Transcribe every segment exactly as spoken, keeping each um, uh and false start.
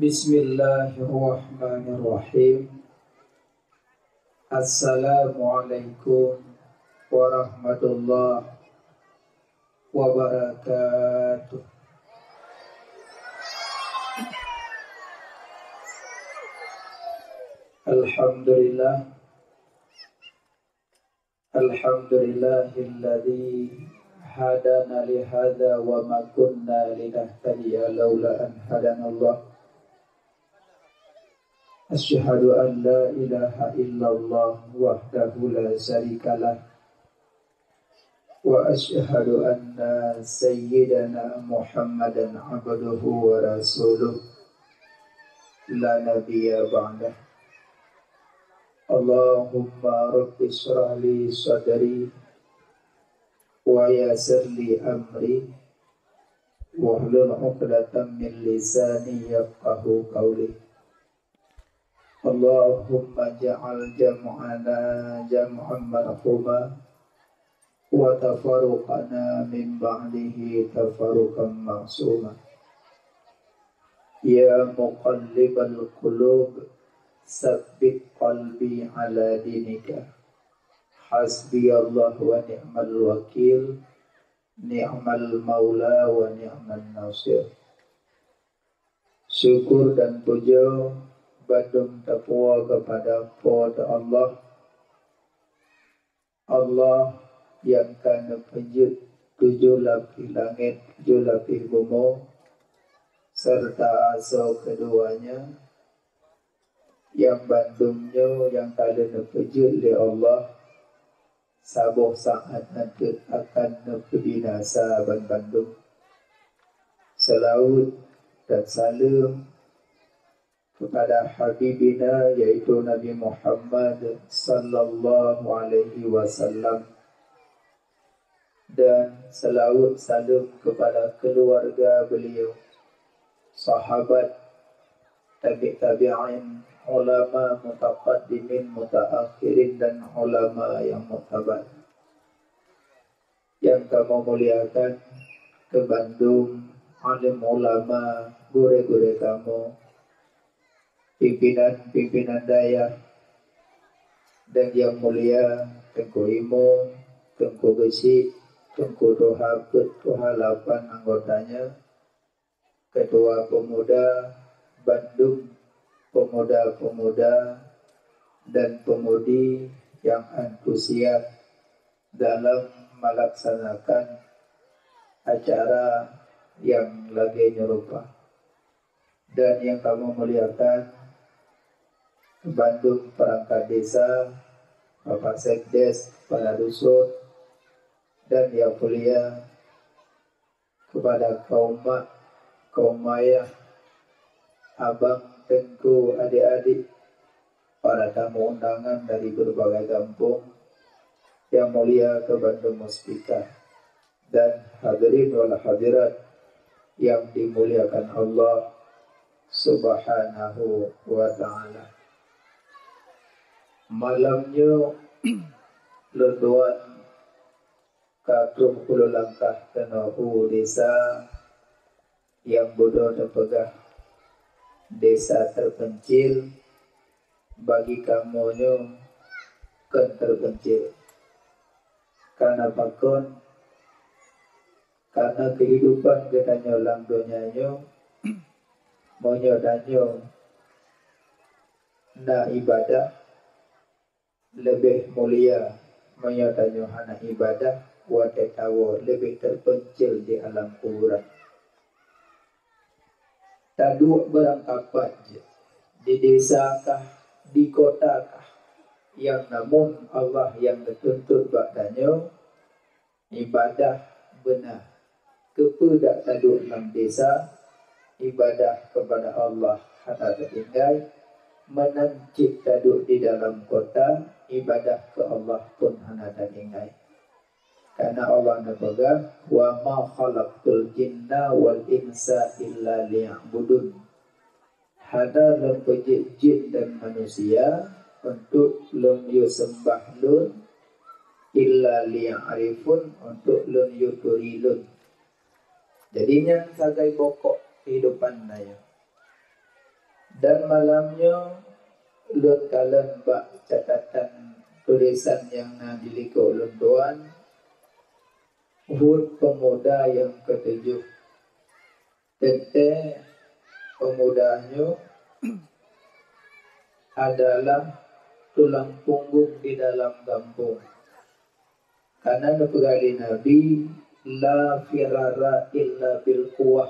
Bismillahirrahmanirrahim. Assalamualaikum warahmatullahi wabarakatuh. Alhamdulillah. Alhamdulillahilladzi hadana lihadza wa ma kunna linahtadiya laula an hadanallah. Asyhadu an la ilaha illallah wahdahu la syarikalah. Wa asyhadu anna sayyidana Muhammadan abduhu wa rasuluh. La nabiyya ba'dah. Allahumma rabbi shrah li sadri wa yassir li amri wahlul 'uqdatam min lisani yafqahu qawli. Allahumma ja'al jam'ana jam'an marhuma wa tafarruqana min ba'dihi tafarruqan ma'suma. Ya muqallibal qulub, tsabbit qalbi ala dinika. Hasbiyallah wa ni'mal wakil, ni'mal maula wa ni'man nasir. Syukur dan puja bandum tapuwoe keupada Po teu Allah, Allah nyang ka neupeujeuet tujoh lapéh langét, tujoh lapéh bumoe, serta asoe keuduanya, nyang bandum nyoe nyang ka lheueh neupeujeuet lé Allah, saboh saát nyan teuk akan neupeubinasa banbandum. Seulaweuet dan saleuem keupada Habibina, yaitu Nabi Muhammad sallallahu alaihi wasallam, dan seulaweuet saleuem keupada keuluwarga beliau, sahabat, tabi' tabi'in, ulama, mutaqaddimin, mutaakhirin, dan ulama nyang mu'tabar. Nyang kamoe muliakan keu bandum alim ulama, gurée-gurée kamoe, pimpinan-pimpinan dayah, dan nyang mulia Teungku Imum, Teungku Geuchik, Teungku Tuha Peuet, Tuha Lapan anggotanya, Ketua Pemuda, bandum pemuda-pemuda dan pemudi nyang antusias dalam melaksanakan acara nyang lagée nyoe rupa. Dan nyang kamoe muliakan bandum perangkat desa, Bapak Sekdes, kepala dusun, dan nyang mulia keupada kaum mak, kaum ayah, abang, teungku, adik-adik, para tamu undangan dari berbagai gampông, nyang mulia keu bandum muspikah, dan hadirin wal hadirat nyang dimuliakan Allah Subhanahu wa Ta'ala. Malam nyoe lôn tuan ka troh puluh langkah keunoe u desa nyang beudôh teupeugah desa terpencil, bagi kamoe nyoe kon terpencil. Kana pakon? Kana keuhidupan geutanyoe lam donya nyoe, meunyoe tanyoe na ibadah, leubeh mulia, meunyoe tanyoe hana ibadah, watée tawoe leubeh terpencil di alam kuburan. Taduek barangkapat jih, di desa kah, di kota kah, nyang namun Allah nyang geutuntot bak tanyoe, ibadah beuna. Keupeue dak taduek lam desa, ibadah keupada Allah hana tatinggai, meunan cit taduek di dalam kota, ibadah keu Allah pun hana tatinggai. Karena Allah neupeugah, "Wa ma khalaqtul jinna wal insa illa liya'budun." Hana Lôn peujeuet jin dan manusia untuk Lôn yue seumbah Lôn, illa liya'rifun, untuk Lôn yue turi Lôn. Jadi, nyan sagai bokok keuhidupan tanyoe. Dan malam nyoe lôn kalon bak catatan tulisan nyang na di likot lôn tuan, buet pemuda nyang ketujoh. Teuntée pemuda nyoe adalah tulang punggung di dalam gampông. Karena neupeugah lé Nabi, "La firara illa bil quwwah,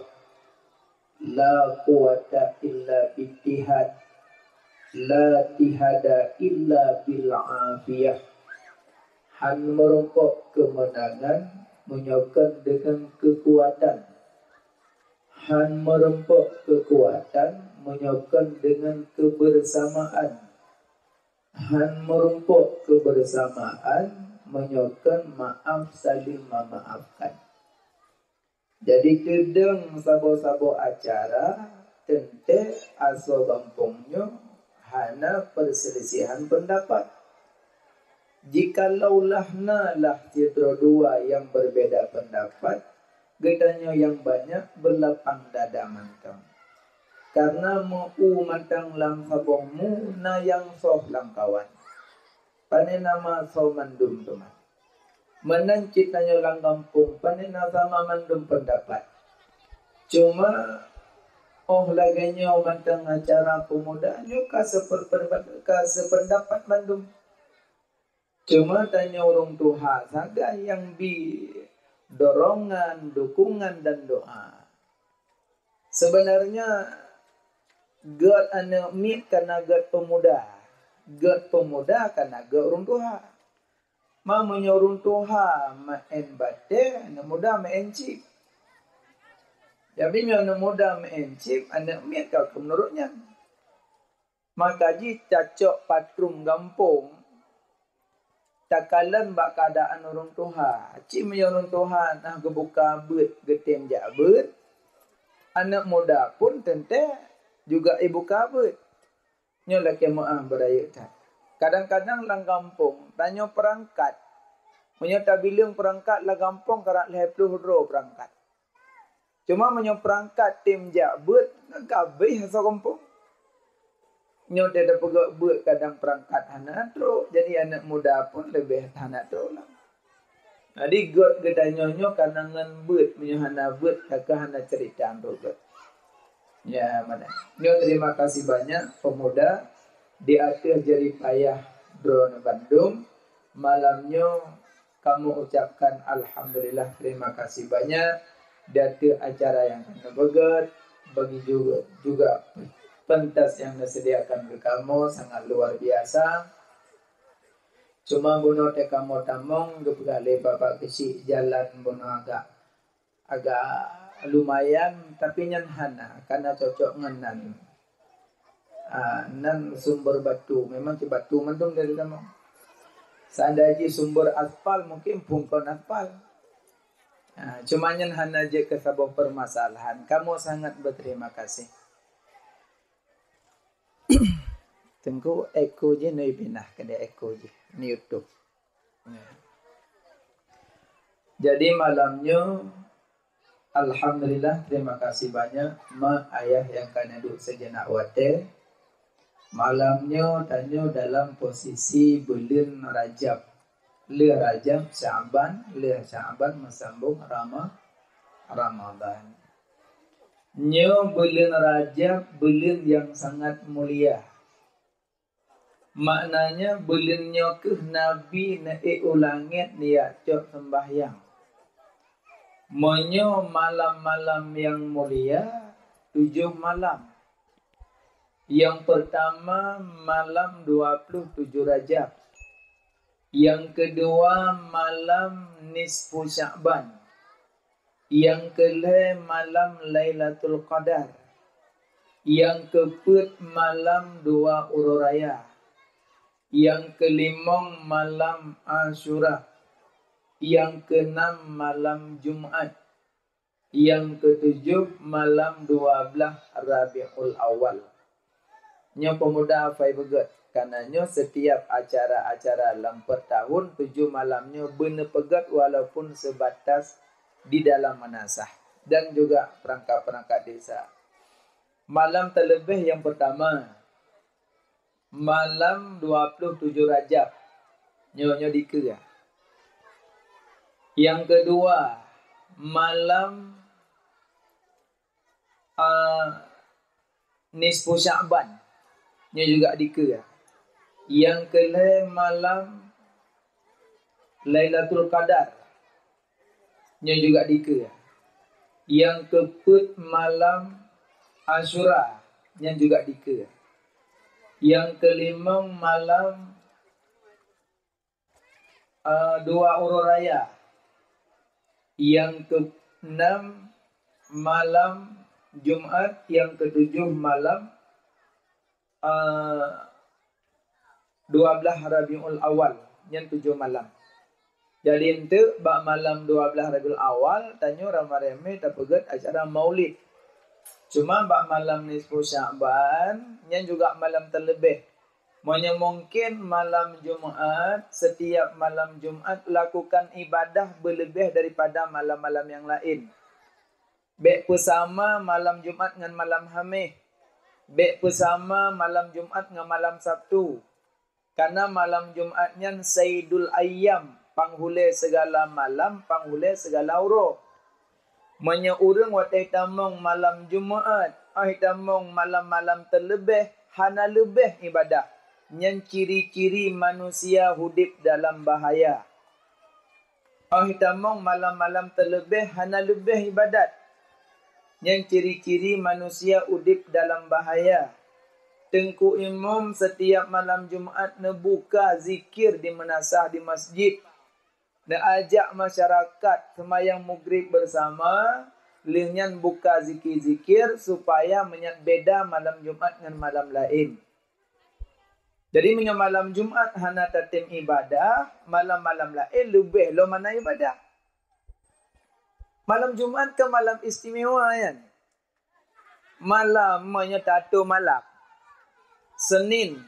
la quwwata illa bittihad, la tihada illa bil afiyah." Han meurumpok keumeunangan meunyoe kon deungon keukuatan. Han meurumpok keukuatan meunyoe kon deungon keubeursamaan. Han meurumpok keubeursamaan meunyoe kon maaf saling meumaafkan. Jadi, teudong saboh-saboh acara teuntée asoe gampông nyoe hana peuseulisihan peundapat. Jikalau lah na lah sidroe dua nyang beubeda peundapat, geutanyoe nyang banyak beulapang dada mantong. Kareuna meu-u mantong lam saboh mu na nyang soh lamkawan. Pane na ma soe mandum teuma. Meunan cit tanyoe lam gampông, pane na sama mandum peundapat. Cuma, óh lagée nyoe mantong acara peumuda nyoe ka seper-, ka sepeundapat mandum. Cuma tanyoe ureuëng tuha sagai nyang bi dorongan, dukungan dan doa. Sebenarnya, gét aneuëk miet kana gét peumuda, gét peumuda kana gét ureuëng tuha. Ma meunyoe ureuëng tuha meu'en batée, aneuëk muda meu'en cit. Jadi meunyoe aneuëk muda meu'en cit, aneuëk miet ka keu meunurot nyan. Maka jih tacok patron gampông, takalon bak keuadaan ureuëng tuha. Cit meunyoe ureuëng tuha na geubuka beuet, geutem jak beuet, aneuëk muda pun teuntée juga ibuka beuet. Nyoe lakée meuáh beurayeuk that. Kadang-kadang lam gampông, tanyoe peurangkat. Meunyoe tabileueng peurangkat lam gampông karab lhée ploh droe peurangkat. Cuma meunyoe peurangkat tem jak beuet, ka abéh asoe gampông. Nyoe teupeugét beuet kadang peurangkat hana trok, jadi aneuëk muda pun leubeh hana trok lom. Jadi gét geutanyoe nyoe kana ngon beuet, meunyoe hana beuet ka hana cerita untuk gét. Ya, mana? Nyoe terima kasih banyak pemuda di ateueh jerih payah droeneuh bandum. Malam nyoe kamoe ucapkan alhamdulillah, terima kasih banyak di ateueh acara nyang ka neupeugét, bagi juga, juga pentas nyang neusediakan keu kamoe sangat luar biasa. Cuma bunoe teuh kamoe tamong geupeugah lé Bapak Geuchik jalan bunoe agak agak lumayan, tapi nyan hana, kana cocok ngon nan. Ah, nan sumber batu, memang cit batu mandum dari tamong. Seandai jih sumber aspal, mungkin phon kon aspal. Ah, cuma nyan hana jeuet keu saboh permasalahan. Kamoe sangat berterima kasih. Teungku, eko jih neu pinah keudeh eko jih di YouTube. Ya. Jadi malam nyoe, alhamdulillah, terima kasih banyak mak ayah nyang ka neuduek sijeuneuh watée. Malam nyoe tanyoe dalam posisi buleuen Rajab. Lheueh Rajab, Sya'ban, lheueh Sya'ban meusambong Rama-, Ramadan. Nyoe buleuen Rajab, buleuen nyang sangat mulia. Maknanya, buleuen nyoe kheueh Nabi neuék u langét neujak cok seumbahyang. Meunyoe malam-malam nyang mulia, tujoh malam. Nyang peurtama, malam dua ploh tujoh Rajab. Nyang keudua, malam nisfu Sya'ban. Nyang keulhée, malam Lailatul Qadar. Nyang keupeuet, malam dua uroe raya. Nyang keulimong, malam Asyura. Nyang keunam, malam Jumat. Nyang keutujoh, malam dua blaih Rabiul Awal. Nyoe peumuda hafai beugét, kareuna nyoe setiap acara-acara lam peutahun tujoh malam nyoe beuneupeugét walaupun sebatas di dalam meunasah dan juga peurangkat-peurangkat desa. Malam terlebih yang pertama, malam dua puluh tujuh Rajab. Nyoe, nyoe dikeue. Yang kedua, malam, ah, nisfu Sya'ban. Nyoe juga dikeue. Yang kelhèe, malam Lailatul Qadar. Nyoe juga dikeue. Yang keupeuet, malam Asyura. Nyan juga dikeue. Yang kelimong, malam, eh, dua uroe raya. Yang keenam, malam Jumat. Yang ketujuh, malam, eh, dua belas Rabiul Awal, nyan tujoh malam. Jadi, enteuk bak malam dua belas Rabiul Awal, tanyoe ramé-ramé tapeugét acara Maulid. Cuma bak malam nisfu Sya'ban, nyan juga malam terlebih. Meunyoe mungkin malam Jumat, setiap malam Jumat lakukan ibadah beuleubeh daripada malam-malam nyang laén. Bék peusama malam Jumat ngon malam Haméh. Bék peusama malam Jumat ngon malam Sabtu. Karena malam Jumat nyan saidul ayyam, panghulée segala malam, panghulée segala uroe. Meunyoe ureuëng watée tamong malam Jumat, óh tamong malam-malam teuleubeh hana leubeh ibadah, nyan ciri-ciri manusia udeb dalam bahaya. Óh tamong malam-malam teuleubeh hana leubeh ibadat, nyan ciri-ciri manusia udeb dalam bahaya. Teungku Imum setiap malam Jumat neubuka zikir di meunasah di masjid. Neuajak masyarakat seumayang Maghrib beusama, lheueh nyan buka zikir-zikir supaya meunyan beda malam Jumat ngon malam laén. Jadi, meunyoe malam Jumat hana tatem ibadah, malam-malam laén leubeh lom hana ibadah. Malam Jumat kan malam istimewa, kan? Malam, meunyoe tato malam. Senin.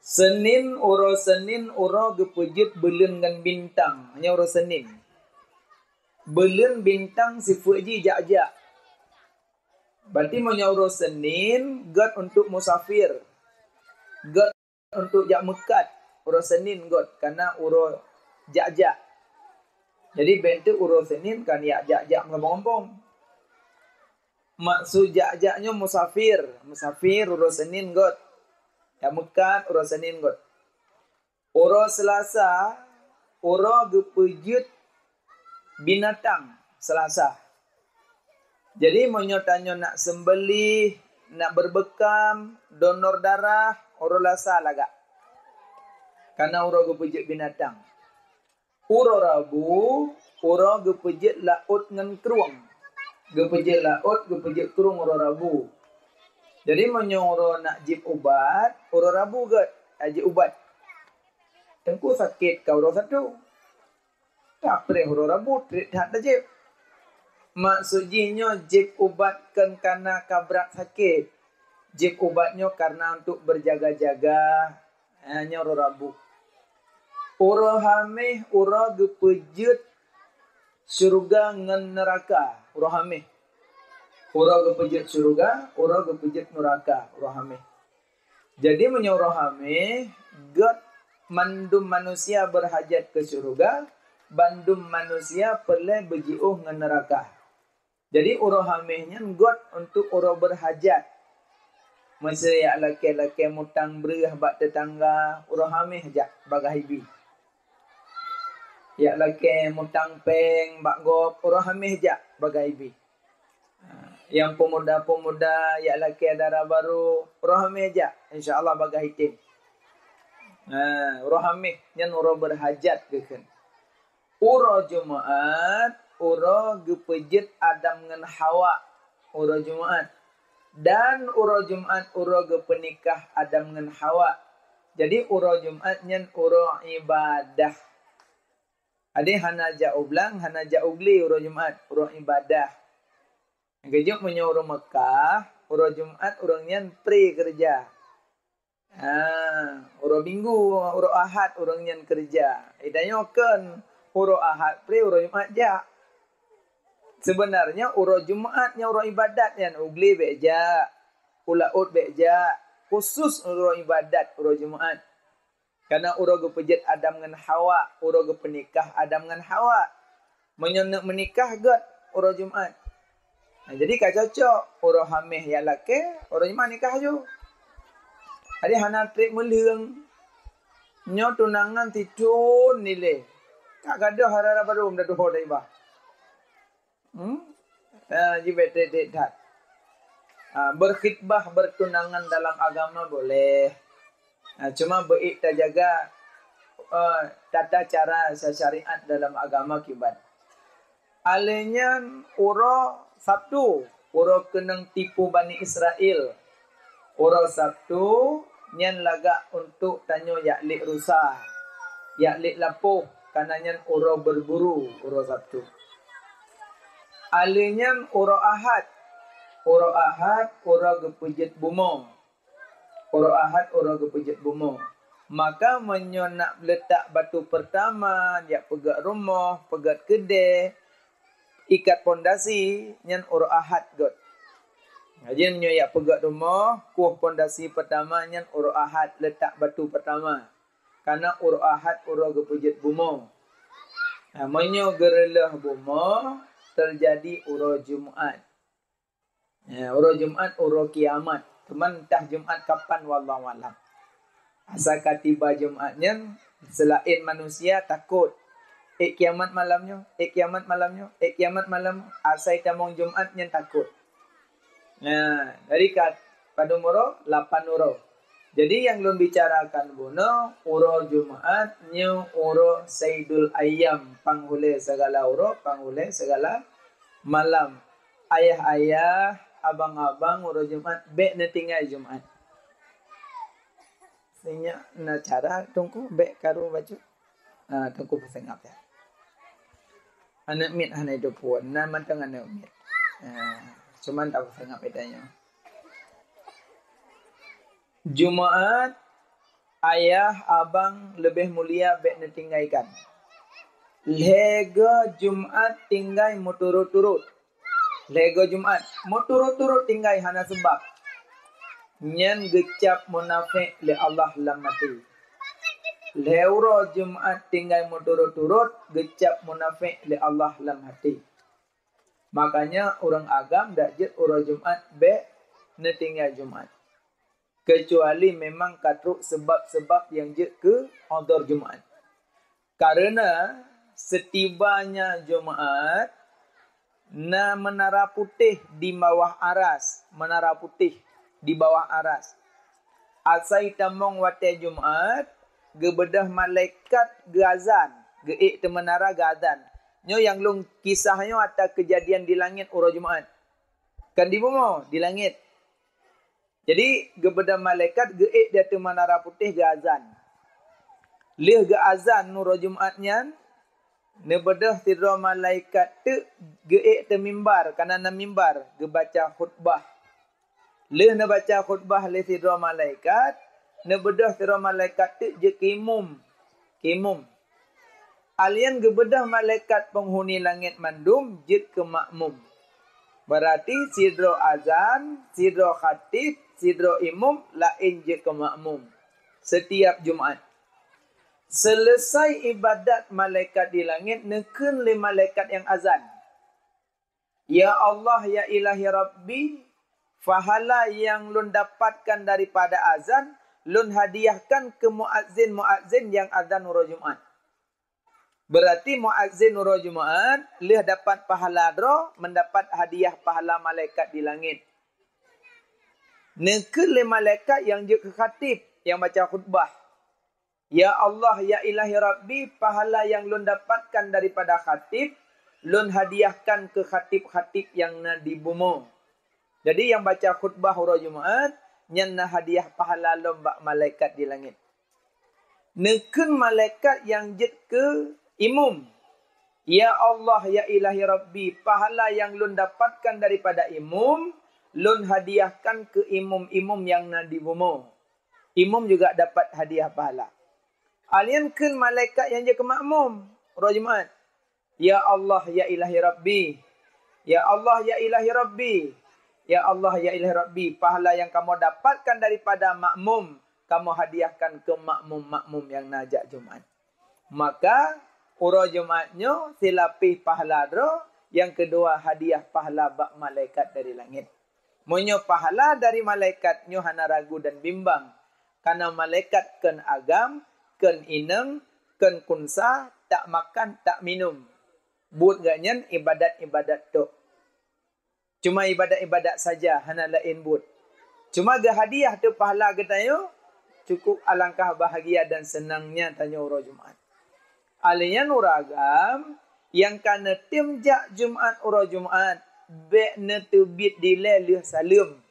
Senin, uroe Senin, uroe geupeujeuet buleuen ngon bintang. Nyoe uroe Senin. Buleuen bintang sifeuet jih jak-jak. Berarti meunyoe uroe Senin, gét untuk musafir. Gét untuk jak meukat. Uroe Senin gét, karena uroe jak-jak. Jadi, bék teuk uroe Senin kan jak-jak meugampông-gampông. Maksud jak-jak nyoe musafir. Musafir uroe Senin gét. Jak meukat uroe Senin gét. Uroe Seulasa, uroe geupeujeuet binatang Seulasa. Jadi, meunyoe tanyoe nak seumbelih, nak beureubeukam, donor darah, uroe Lasa lagak. Karena uroe geupeujeuet binatang. Uroe Rabu, uroe geupeujeuet laôt ngon krueng. Geupeujeuet laôt, geupeujeuet krueng uroe Rabu. Jadi, meunyoe uroe nak jieb ubat, uroe Rabu gét, eh, jieb ubat. Teungku sakét ka uroe Sabtu. Ka preh uroe Rabu, trép that tajieb. Maksud jih nyoe jieb ubat kon karena ka brat sakét. Jieb ubat nyoe karena untuk berjaga-jaga, eh, nyoe uroe Rabu. Uroe Haméh, uroe geupeujeuet syeuruga ngon neuraka, uroe Haméh. Uroe geupeujeuet syeuruga, uroe geupeujeuet neuraka, uroe Haméh. Jadi, meunyoe uroe Haméh, gét mandum manusia beurhajat keu syeuruga, bandum manusia peureulée beujiôh ngon neuraka. Jadi, uroe Haméh nyan gét untuk uroe beurhajat. Meuseu jak lakée-lakée mutang breueh bak teutangga, uroe Haméh jak bagaih ibi. Jak lakée mutang péng bak gob, uroe Haméh jak bagaih ibi. Ha, nyang peumuda-peumuda jak lakée dara barô, uroe Haméh jak, insya Allah bagaih item. Ha, uroe Haméh nyan uroe beurhajat geukheun. Uroe Jumat, uroe geupeujeuet Adam ngon Hawa, uroe Jumat. Dan uroe Jumat, uroe geupeunikah Adam ngon Hawa. Jadi, uroe Jumat nyan uroe ibadah. Adak hana jak u blang, hana jak u glé uroe Jumat, uroe ibadah. Geujok meunyoe ureuëng Meukah, uroe Jumat ureuëng nyan pré keureuja. Ah, uroe Minggu, uroe Ahad ureuëng nyan keureuja. Itanyoe kon uroe Ahad pré, uroe Jumat jak. Sebenarnya uroe Jumat nyan uroe ibadat nyan, u glé bék jak, u laôt bék jak, khusus uroe ibadat uroe Jumat. Karena uroe geupeujeuet Adam ngon Hawa, uroe geupeunikah Adam ngon Hawa. Meunyoe neuk meunikah gét uroe Jumat. Nah, jadi ka cocok uroe Hameh jak lakée, uroe Jumat nikah ju. Jadi hana treb meuleueng. Nyoe tunangan sithon ilée. Ka gadôh hara-hara barô meudadoe daiba. Hmm? Ah, ji bék treb that. Ah, berkhitbah bertunangan dalam agama boleh. Ah, cuma beuék tajaga, eh, tata cara syariat dalam agama kiban. Alèh nyan uroe Sabtu, uroe keunong tipu Bani Israel. Uroe Sabtu nyan lagak untuk tanyoe jak lét rusa, jak lét lapoh, karena nyan uroe berburu, uroe Sabtu. Alèh nyan uroe Ahad. Uroe Ahad, uroe geupeujeuet bumoe. Uroe Ahad, uroe geupeujeuet bumoe. Maka meunyoe nak leutak batu peurtama, jak peugét rumoh, peugét keudè, ikat pondasi, nyan uroe Ahad gét. Jadi meunyoe jak peugét rumoh, kueh pondasi peurtama, nyan uroe Ahad leutak batu peurtama. Karena uroe Ahad uroe geupeujeuet bumoe. Nah, meunyoe geureuleuh bumoe, teujadi uroe Jumat. Ya, uroe Jumat uroe kiamat. Teuma entah Jumat kapan, wallahu alam. Asai ka tiba Jumat nyan, seulaén manusia takot. Ék kiamat malam nyoe, ék kiamat malam nyoe, ék kiamat malam nyoe. Asai tamong Jumat nyan takot. Nah, jadi ka padum uroe? Lapan uroe. Jadi nyang lôn bicarakan bunoe, uroe Jumat nyoe uroe Saidul Ayyam, panghulèe segala uroe, panghulèe segala malam. Ayah-ayah, abang-abang, uroe Jumat bék neutinggai Jumat. Sinyak na cara Teungku bék karu bacut. Ah, Teungku peuseungab ya. Aneuk miet hana jiteupeue, na mantong aneuk miet. Ah, cuman tapeuseungab ita nyoe. Jumat, ayah, abang, leubeh mulia bék neutinggaikan. Lhèe go Jumat tinggai meuturot-turot. Lhèe go Jumat meuturot-turot tinggai hana seubab, nyan geucab munafék lé Allah lam até. Lhèe uroe Jumat tinggai meuturot-turot geucab munafék lé Allah lam até. Makanya ureuëng agam dak jeuet uroe Jumat bék neutinggai Jumat. Keucuali memang ka trok seubab-seubab nyang jeuet keu udhur Jumat. Karena setibanya Jumat, na Menara Putéh di bawah Aras, Menara Putéh di bawah Aras. Asai tamong watée Jumat, geubeudôh malaikat geuazan, geuék teuh meunara geuazan. Nyoe nyang lôn kisah nyoe ata keujadian di langét uroe Jumat. Kon di bumoe, di langét. Jadi, geubeudôh malaikat geuék di ateueh Menara Putéh geuazan. Lheueh geuazan uroe Jumat nyan, neubeudôh sidroe malaikat teuk geuék teuh mimbar, kana na mimbar, geubaca khutbah. Lheueh neubaca khutbah lé sidroe malaikat, neubeudôh sidroe malaikat teuk jeuet keu imum. Keu imum. Alien geubeudôh malaikat peunghuni langét mandum jeuet keu makmum. Beurati sidroe azan, sidroe khatib, sidroe imum laén jeuet keu makmum. Setiap Jumat. Seuleusai ibadat malaikat di langét, neukheun lé malaikat nyang azan, "Ya Allah, ya Ilahi Rabbi, pahala nyang lôn dapatkan daripada azan, lôn hadiahkan keu muazin-muazin nyang azan uroe Jumat." Beurati muazin uroe Jumat lheueh dapat pahala droe, meudapat hadiah pahala malaikat di langét. Neukheun lé malaikat nyang jeuet keu khatib, nyang baca khutbah, "Ya Allah, ya Ilahi Rabbi, pahala nyang lôn dapatkan daripada khatib, lôn hadiahkan keu khatib-khatib nyang na di bumoe." Jadi, nyang baca khutbah uroe Jumat, nyan na hadiah pahala lom bak malaikat di langét. Neukheun malaikat nyang jeuet keu imum, "Ya Allah, ya Ilahi Rabbi, pahala nyang lôn dapatkan daripada imum, lôn hadiahkan keu imum-imum nyang na di bumoe." Imum juga dapat hadiah pahala. Alien kheun malaikat nyang jeuet keu makmum uroe Jumat, "Ya Allah, ya Ilahi Rabbi, Ya Allah, ya Ilahi Rabbi. Ya Allah, ya Ilahi Rabbi, pahala nyang kamoe dapatkan daripada makmum, kamoe hadiahkan keu makmum-makmum nyang na jak Jumat. Maka, uroe Jumat nyoe silapéh pahala droe, nyang keudua hadiah pahala bak malaikat dari langét. Meunyoe pahala dari malaikat nyoe hana ragu dan bimbang, kareuna malaikat kheun agam, kheun inong, kheun kunsa, tak makan, tak minum. Buet geuh nyan ibadat-ibadat tok. Cuma ibadat-ibadat saja, hana laén buet. Cuma geuhadiah teuh pahala geutanyoe, cukup alangkah bahagia dan seunangnya tanyoe uroe Jumat. Alèh nyan ureueng agam nyang ka neutem jak Jumat uroe Jumat, bèk neuteubiet dilèe lheueh saleuem.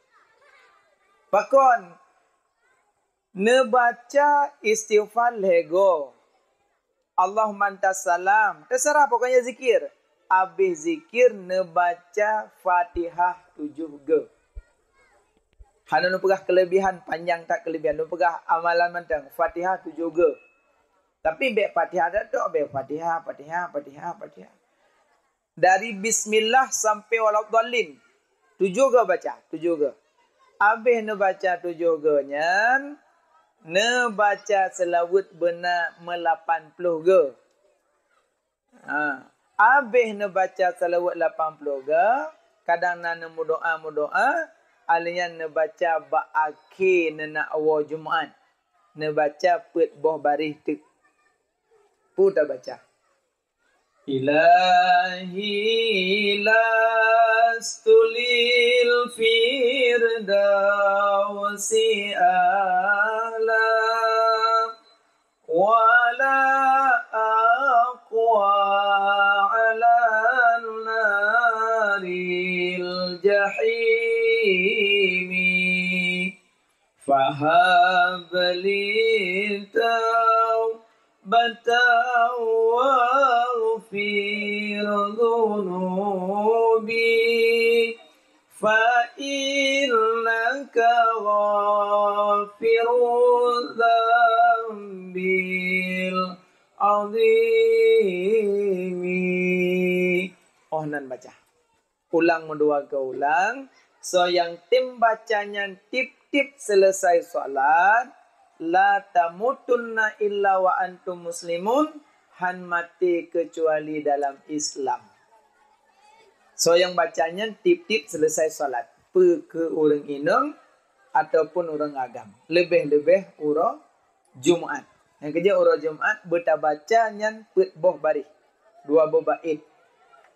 Pakon? Neubaca istighfar lhèe goe. Allahumma antas salam. Teuseurah, pokoknya zikir. Abéh zikir neubaca Fatihah tujoh goe. Hana neupeugah keulebihan, panjang that keulebihan. Neupeugah amalan mantong, Fatihah tujoh goe. Tapi bèk Fatihah that tok, bèk Fatihah, Fatihah, Fatihah, Fatihah. Dari bismillah sampai waladhdallin. Tujoh goe baca, tujoh goe. Abéh neubaca tujoh goe nyan, neubaca seulaweuet beuna meulapan ploh goe. Ha. Abéh neubaca seulaweuet lapan ploh goe, kadang na neumeudoa-meudoa, alèh nyan neubaca bak akhé neunak woe Jumat. Neubaca peuet boh baréh teuk. Peue tabaca? Ilahi lastu lil firdausi a'la, wa la aqwa 'alan naril jahimi. Fahab li taubatan waghfir dzunubi, fa innaka ghafirudz dzambil 'adzimi. Oh, nan baca. Ulang meudua keu ulang, soe nyang tem baca nyan tiep-tiep seuleusai salat, "La tamutunna illa wa antum muslimun," han maté keucuali dalam Islam. Soe nyang baca nyan tiep-tiep seuleusai salat, peu keu ureuëng inong ataupun ureuëng agam, leubeh-leubeh uroe Jumat. Nyang keujeuet uroe Jumat beutabaca nyan peuet boh baréh, dua boh bait.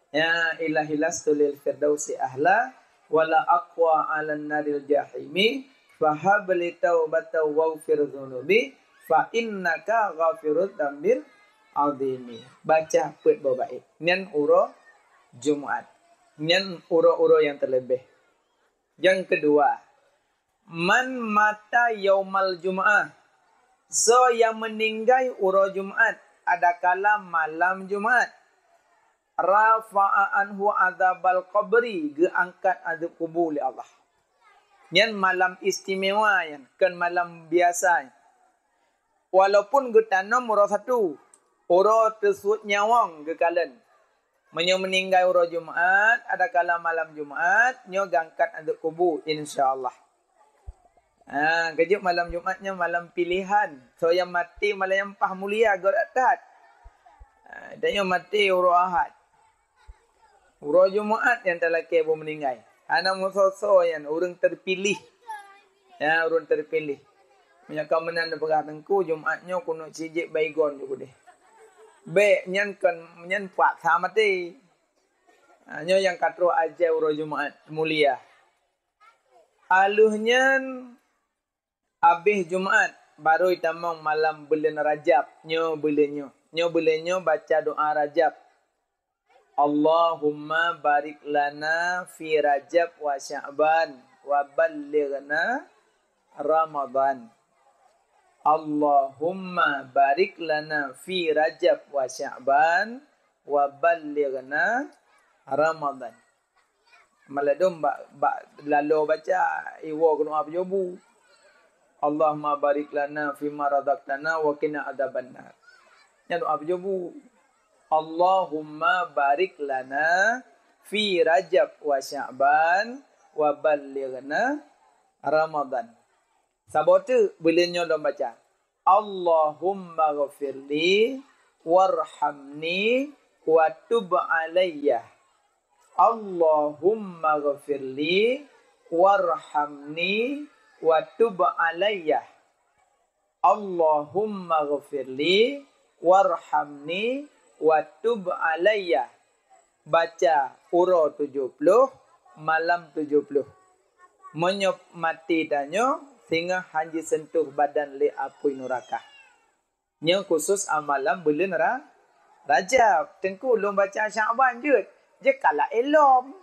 Ya Ilahi lastu lil firdausi ahla, wa la aqwa 'alan naril jahimi, fahab li taubatan waghfir dzunubi, fa innaka ghafirudz dzambil 'adzimi. Baca peuet boh bait. Nyan uroe Jumat. Nyan uroe-uroe nyang teuleubeh. Nyang keudua, man mata yaumal jum'ah, soe nyang meuninggai uroe Jumat, adakala malam Jumat, rafa'a anhu adzabal qabri, geuangkat azab kubu lé Allah. Nyan malam istimewa nyan, kon malam biasa nyan. Walaupun geutanom uroe Sabtu, uroe teusuet nyawöng geukalon. Meunyoe meuninggai uroe Jumat, adakala malam Jumat, nyoe geuangkat azab kubu, insya Allah. Ha, keujeuet malam Jumat nyoe malam pilihan. Soe nyang maté malam nyan paih mulia, gét that. Ha, dan nyoe maté uroe Ahad. Uroe Jumat nyang talakée boh meuninggai. Hana meusoe-soe nyan, ureuëng teupiléh. Ya, ureuëng teupiléh. Meunyoe ka meunan neupeugah teungku, Jumat nyoe keuneuk sijik Baygon ju keudeh. Bék, nyan kon, nyan paksa maté. Ha, nyoe nyang ka troh ajai uroe Jumat mulia. Aleuh nyan, abéh Jumat, barô tamong malam buleuen Rajab. Nyoe buleuen nyoe. Nyoe buleuen nyoe baca doa Rajab. Allahumma barik lana fi Rajab wa Sya'ban wa ballighna Ramadan. Allahumma barik lana fi Rajab wa Sya'ban wa ballighna Ramadan. Maladom bak, bak lalo baca, iwoe keunoe apa jobu. Allahumma barik lana fima razaqtana wa qina adzabannar. Nyan doa apa jobu. Allahumma barik lana fi Rajab wa Sya'ban wa ballighna Ramadan. Saboh teuk buleuen nyoe lôn baca. Allahummaghfirli warhamni wa tub alayya. Allahummaghfirli warhamni wa tub alayya. Allahummaghfirli warhamni wa tub alayya. Baca uroe tujoh ploh, malam tujoh ploh. Meunyoe maté tanyoe, singoh han jiseuntuh badan lé apui nuraka. Nyoe khusus amalan buleuen Ra-, Rajab. Teungku lôn baca Sya'ban jeuet, jeuet kalak ilom.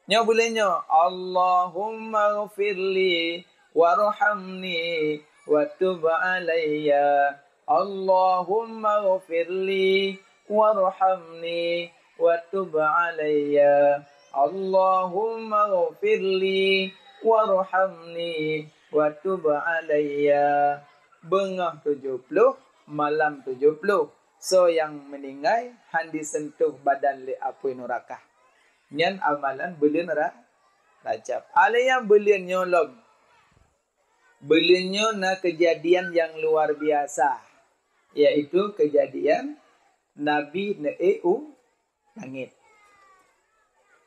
Nyoe buleuen nyoe, Allahummaghfirli warhamni wa tub alayya. Allahummaghfirli warhamni wa tub alayya. Allahummaghfirli warhamni wa tub alayya. Beungoh tujoh ploh, malam tujoh ploh. Soe nyang meuninggai han jiseuntuh badan lé apui nuraka. Nyan amalan buleuen Ra-, Rajab. Alèh nyan buleuen nyoe lom. Buleuen nyoe na keujadian nyang luar biasa, yaitu keujadian Nabi neuék u langét.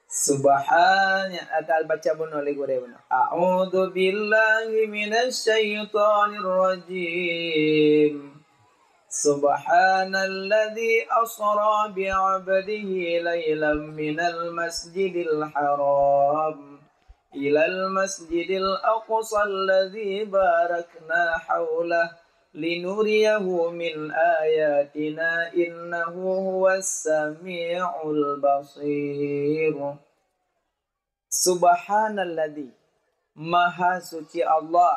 Subhana-, ata baca bunoe lé gurèe bunoe. A'udzu billahi minasy syaithanir rajim. Subhanalladzi asra bi 'abdihi lailam minal masjidil haram ilal masjidil aqsa alladzi barakna haulah linuriyahu min ayatina innahu huwas samiul basir. Subhanalladzi, Maha Suci Allah,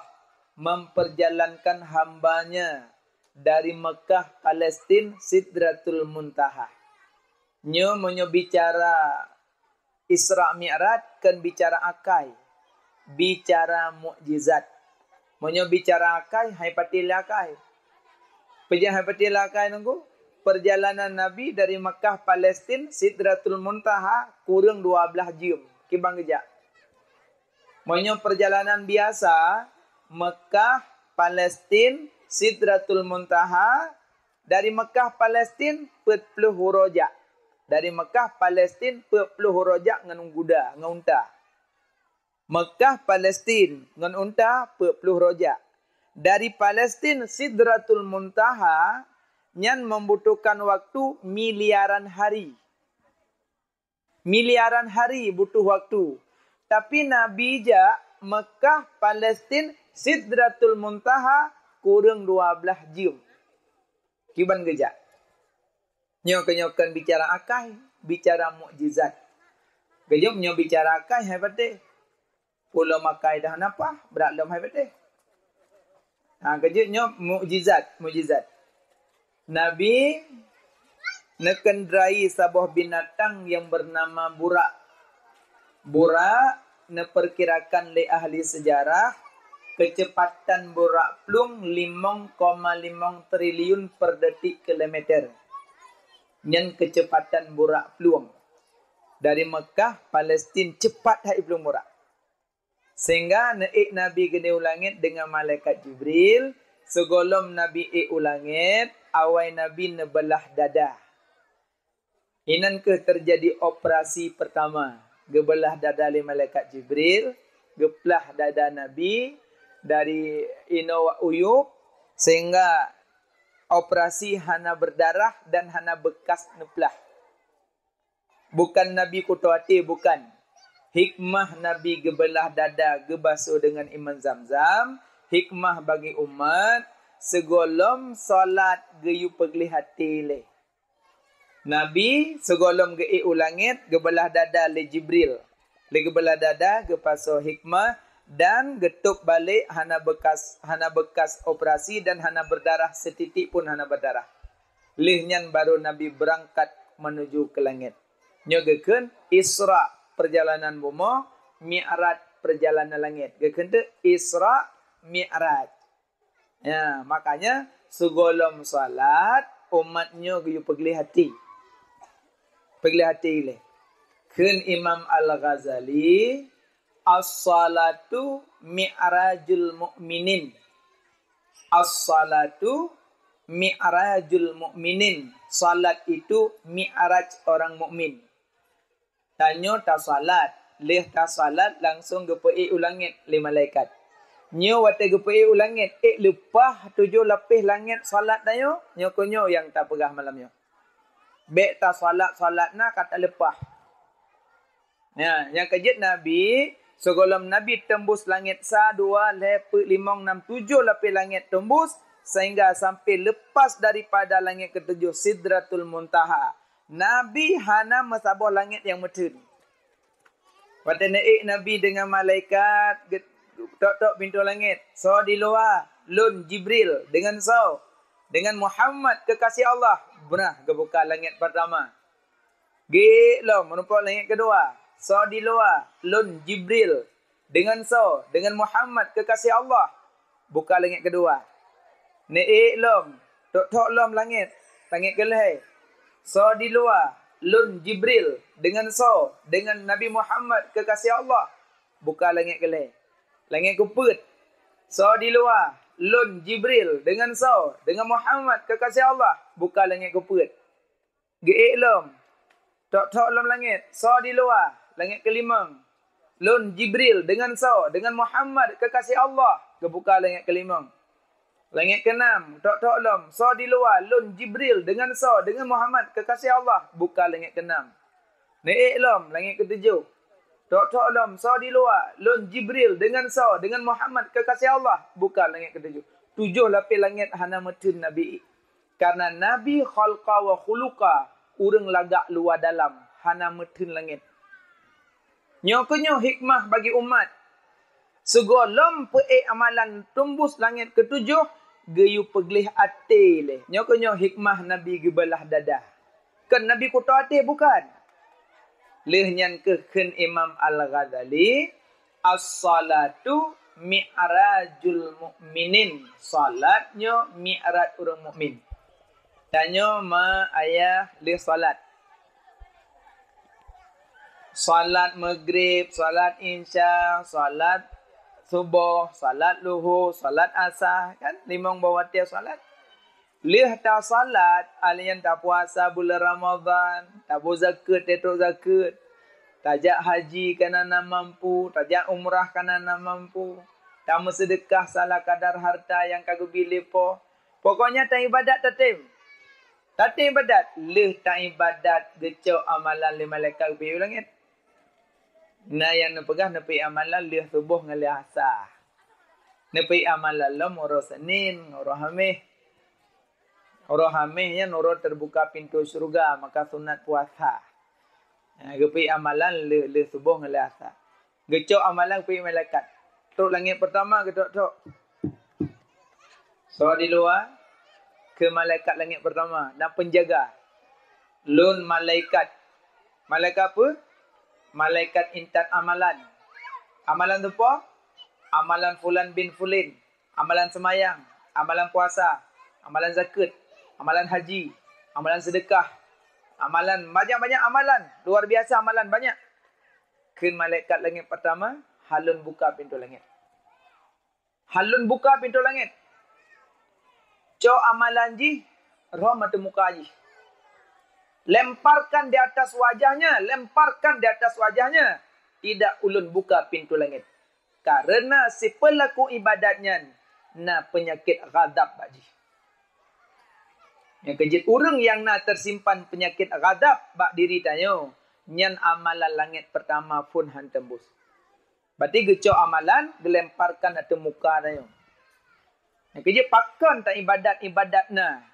memperjalankan hamba-Nya dari Mekah, Palestin, Sidratul Muntaha. Nyoe meunyoe bicara Isra Mi'raj kon bicara akai, bicara mukjizat. Meunyoe bicara akai, hai patéh lé akai. Peue nyang hai patéh lé akai Teungku? Perjalanan Nabi dari Mekah, Palestin, Sidratul Muntaha kureueng dua blaih jeuem kiban geujak. Meunyoe perjalanan biasa, Mekah, Palestin, Sidratul Muntaha, dari Mekah, Palestin, peuet ploh uroe jak. Dari Mekah, Palestin, peuet ploh uroe jak ngon guda, ngon unta. Mekah, Palestin, ngon unta, peuet ploh uroe jak. Dari Palestin, Sidratul Muntaha, nyan membutuhkan waktu miliaran hari. Miliaran hari butuh waktu. Tapi Nabi jak Mekah, Palestin, Sidratul Muntaha kureueng dua blaih jeuem. Kiban geujak. Nyoe keu nyoe kon bicara akai, bicara mukjizat. Geujak nyoe bicara akai hai patéh. Ulôn makai dah napa, brat lom hai patéh. Ha, geujak nyoe mukjizat, mukjizat. Nabi neukeundrai saboh binatang nyang beunama burak. Burak neupeukirakan lé ahli seujarah keuceupatan burak plueng limong koma limong triliun per detik kilometer. Nyan keuceupatan burak plueng. Dari Mekah, Palestin, cepat hai plueng burak. Sehingga neuék Nabi geudeh u langét deungon malaikat Jibril. Sigohlom Nabi ék u langét, awai Nabi neubeulah dada. Inan kheueh teujadi operasi peurtama, geubeulah dada lé malaikat Jibril, geuplah dada Nabi dari inoe uyueb, sehingga operasi hana beudarah dan hana beukas neuplah. Bukan Nabi kuto até, bukan. Hikmah Nabi geubeulah dada geubasoe deungon iman Zamzam, hikmah bagi umat, sigohlom salat geuyue peugleh até lé. Nabi sigohlom geuék u langét geubeulah dada lé Jibril. Lé geubeulah dada geupasoe hikmah dan geutôb balek hana beukas, hana beukas operasi dan hana beudarah seutitik pun hana beudarah. Lheueh nyan barô Nabi beurangkat meunuju keu langét. Nyoe geukheun Isra, peurjalanan bumoe, Mi'raj, peurjalanan langét. Geukheun teuk Isra, Mi'raj. Ya, makanya sigohlom salat, umat nyoe geuyue peugleh até. Peugleh até ilée. Kheun Imam Al-Ghazali, "As-salatu mi'rajul mu'minin." As-salatu mi'rajul mu'minin. Salat itu mi'raj orang mukmin. Tanyoe tasalat, lheueh tasalat langsong geupeuék u langét lé malaikat. Nyoe watée geupeuék u langét, ék leupah tujoh lapéh langét salat tanyoe, nyoe keuh nyoe nyang tapeugah malam nyoe. Bék tasalat-salat na ka taleupah. Ya, nyang keujeuet Nabi, sigohlom Nabi teumbus langét sa, dua, lhée, peuet, limong, nam, tujoh lapéh langét teumbus, sehingga sampai lepas daripada langét ketujoh, Sidratul Muntaha. Nabi hana meusaboh langét nyang meutheun. Watée neuék Nabi deungon malaikat, tok-tok pintoe langét, "Soe di luwa?" "Lôn Jibril." "Deungon soe?" "Deungon Muhammad, kekasih Allah." Beurah geubuka langét peurtama. Geuék lom, meurumpok langét keudua. "Soe di luwa?" "Lôn Jibril." "Deungon soe?" "Deungon Muhammad, kekasih Allah." Buka langét keudua. Neuék lom, tok-tok lom langét, langét keulhée. "Soe di luwa?" "Lôn Jibril." "Deungon soe?" "Deungon Nabi Muhammad, kekasih Allah." Buka langét keulhée. Langét keupeuet. "Soe di luwa?" "Lôn Jibril." "Deungon soe?" "Deungon Muhammad, kekasih Allah." Buka langét keupeuet. Geuék lom, tok-tok lom langét. "Soe di luwa?" Langét keulimong. "Lôn Jibril." "Deungon soe?" "Deungon Muhammad, kekasih Allah." Geubuka langét keulimong. Langét keunam, tok-tok lom. "Soe di luwa?" "Lôn Jibril." "Deungon soe?" "Deungon Muhammad, kekasih Allah." Buka langét keunam. Neuék lom, langét keutujoh. Tok-tok lom, "Soe di luwa?" "Lôn Jibril." "Deungon soe?" "Deungon Muhammad, kekasih Allah." Buka langét keutujoh. Tujoh lapéh langét hana meutheun Nabi. Karena Nabi khalqa wa khuluqa, ureuëng lagak luwa dalam, hana meutheun langét. Nyoe keuh nyoe hikmah bagi umat. Sigohlom peuék amalan teumbus langét keutujoh, geuyue peugleh até lé. Nyoe keuh nyoe hikmah Nabi geubeulah dada. Kon Nabi kutoe até, bukan. Lheueh nyan keuh kheun Imam Al-Ghazali, "As-salatu mi'rajul mu'minin." Salat nyoe mi'raj ureuëng mukmin. Tanyoe ma ayah lheueh salat. Salat Maghrib, salat Isya, salat Suboh, salat Luhur, salat Asa, kan? Limong boh watée salat. Lheueh tasalat, alheuh nyan tapuasa buleuen Ramadhan, tabôh zakeuet, tatrok zakeuet, tajak haji kana na mampu, tajak umrah kana na mampu, tameuseudeukah salah kadar harta nyang ka geubi lé Po. Pokoknya taibadat tatem. Tatem ibadat, lheueh taibadat geucok amalan lé malaikat geupeuék u langét. Na nyang neupeugah neupeuék amalan lheueh Suboh ngon lheueh Asa. Neupeuék amalan lom uroe Senin, uroe Haméh. Uroe Haméh nyan uroe teubuka pintoe syeuruga, maka sunat puasa. Ha, geupeuék amalan lheueh, lheueh Suboh ngon lheueh Asa. Geucok amalan geupeuék malaikat. Trok langét peurtama geutok-tok. Soe di luwa, kheun malaikat langét peurtama, na peunjaga. "Lôn malaikat." Malaikat peue? Malaikat intat amalan. Amalan soe po? Amalan fulan bin fulin. Amalan seumayang, amalan puasa, amalan zakeuet, amalan haji, amalan seudeukah, amalan, banyak-banyak amalan, luar biasa amalan banyak. Kheun malaikat langét peurtama, "Hana lôn buka pintoe langét." Hana lôn buka pintoe langét. Cok amalan jih, rhom ateueh muka jih. Lemparkan di atas wajahnya, lemparkan di atas wajahnya. Tidak ulôn buka pintoe langét. Karena sipeulaku ibadat nyan na peunyakét ghadab bak jih. Nyang keujeuet ureuëng nyang na teusimpan peunyakét ghadab bak diri tanyoe, nyan amalan langét peurtama phon han teumbus. Berarti geucok amalan, geulemparkan ateueh muka tanyoe. Nyang keujeuet pakon taibadat-ibadat na,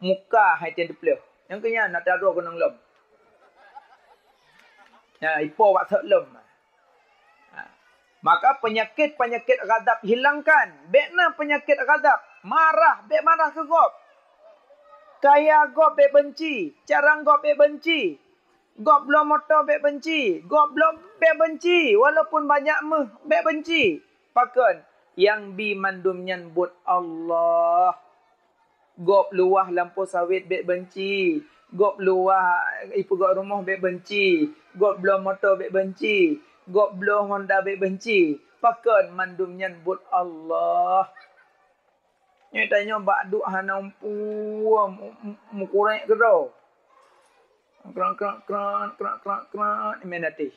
muka hai teupeuleueh. Nyang keunyan na tadroe keunong lom. Nah, ipo bak sot lom. Ha. Maka penyakit-penyakit ghadab hilangkan. Bék na penyakit ghadab. Marah, bék marah keu gob. Kaya gob bék benci, carang gob bék benci. Gob bloe moto bék benci, gob bloe bék benci, walaupun banyak méuh bék benci. Pakon? Nyang bi mandum nyan buet Allah. Gob luwah lampôh sawét bék benci, Gob luwah ipeugöt rumoh bèk beunci, gob bloe moto bèk beunci, gob bloe honda bèk beunci. Pakon mandum nyan buet Allah. Nyoe tanyoe bak duek hana umpue mu-, mu-, meukurek keudroe. Krak, krak, krak, krak, krak, krak, imen até.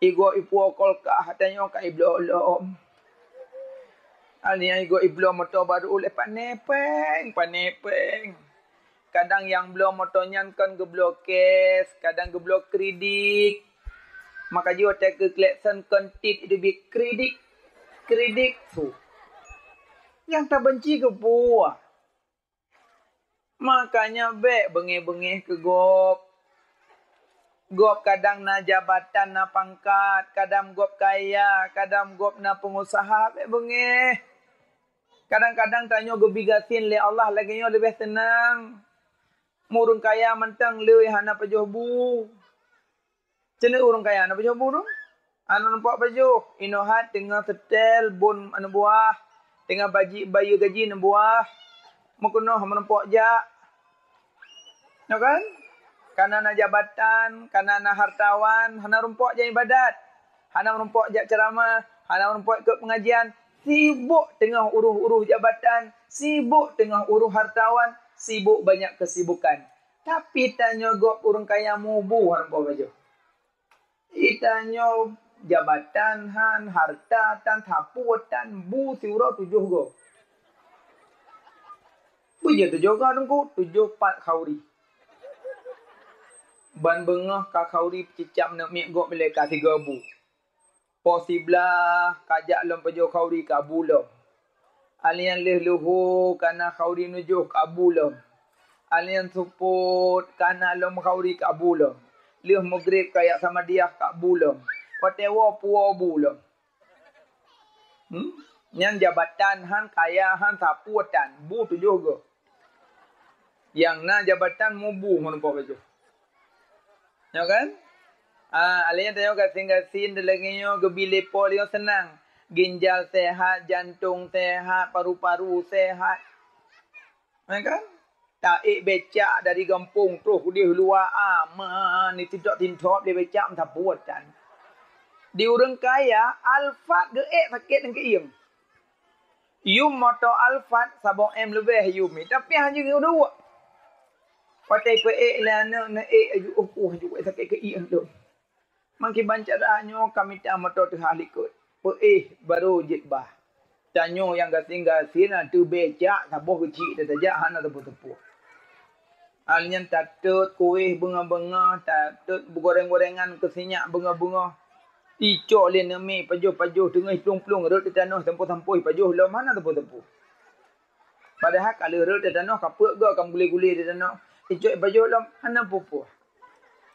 Igoe ipuwoe kolkah tanyoe ka ibloe lom. Aneuk igoe ibloe moto baru ulèe panèpeng, panèpeng. Kadang nyang bloe moto nyan kon geubloe cash, kadang geubloe kredit. Maka jih watèe keu klakson kon tit itu bi kredit, kredit su. Nyang tabeunci keu peue? Makanya bèk beungèh-beungèh keu gob. Gob kadang na jabatan, na pangkat, kadang gob kaya, kadang gob na peungusaha, bèk beungèh. Kadang-kadang tanyoe geubi gasien lé Allah lagèe nyoe leubeh seunang. Ureueng kaya mantong le hana pajoh bu. Keuneuk ureueng kaya na pajoh bu tu? Hana meurumpok pajoh, inoe hat teungoh seutèl bôn aneuk buah, teungoh baji-, bayeue gaji aneuk buah, meukeunoh meurumpok jak. Nyo kan? Kana na jabatan, kana na hartawan, hana meurumpok jak ibadat, hana meurumpok jak ceuramah, hana meurumpok ikot peungajian, sibok teungoh uroh-uroh jabatan, sibok teungoh uroh hartawan, sibok banyak keusibukan. Tapi tanyoe gob ureueng kaya mubu hana meurumpok pajoh. Itanyoe jabatan han, harta tan, sapeue tan, bu siuroe tujoh goe. Peue jeuet tujoh goe Teungku? Tujoh pat khauri. Ban beungoh ka khauri peucicam aneuk miet gob ilèe ka sigoe bu. Poh siblaih ka jak lom pajoh khauri ka bu lom. Alian lheueh luho kana khauri nujoh ka bu lom. Alian seupôt kana lom khauri ka bu lom. Lheueh meugreb ka jak samadiah ka bu lom. Watèe woe puwoe bu lom. Hmm? Nyan jabatan han, kaya han, sapeue tan, bu tujoh goe. Nyang na jabatan mubu ngon umpok baju. Nyo kan? Ah, alèh nyan tanyoe gasien-gasien lagèe nyoe geubi lé Po lé nyoe seunang. Ginjal sehat, jantong sehat, paru-paru sehat. Ya kan? Taék becak dari gampông troh keudéh luwa aman, ditintop-tintop lé becak meusapeue tan. Di ureueng kaya, Alphard geuék sakét nyang keuieng. Yum moto Alphard saboh M leubeh yum, tapi hana jeuet duek. Watèe peuék lé aneuk, neuék aju, oh, oh, aju sakét keuieng lom. Mangkiban cara nyoe ka mita moto teuhah likot. Peuéh barô jeuet bah. Tanyoe nyang gasien-gasien ateueh becak saboh keuchik tatajak hana teupeu-teupeu. Alèh nyan tatot kuéh beungoh-beungoh, tatot beugoreng-gorengan keu sinyak beungoh-beungoh. Icok lé neumi pajoh-pajoh teungoh plueng-plueng rhot di tanoh sampôh-sampôh pajoh lom hana teupeu-teupeu. Padahai ka lheueh rhot di tanoh ka peuet goe ka meugulé-gulé di tanoh. Icok pajoh lom hana peue-peue.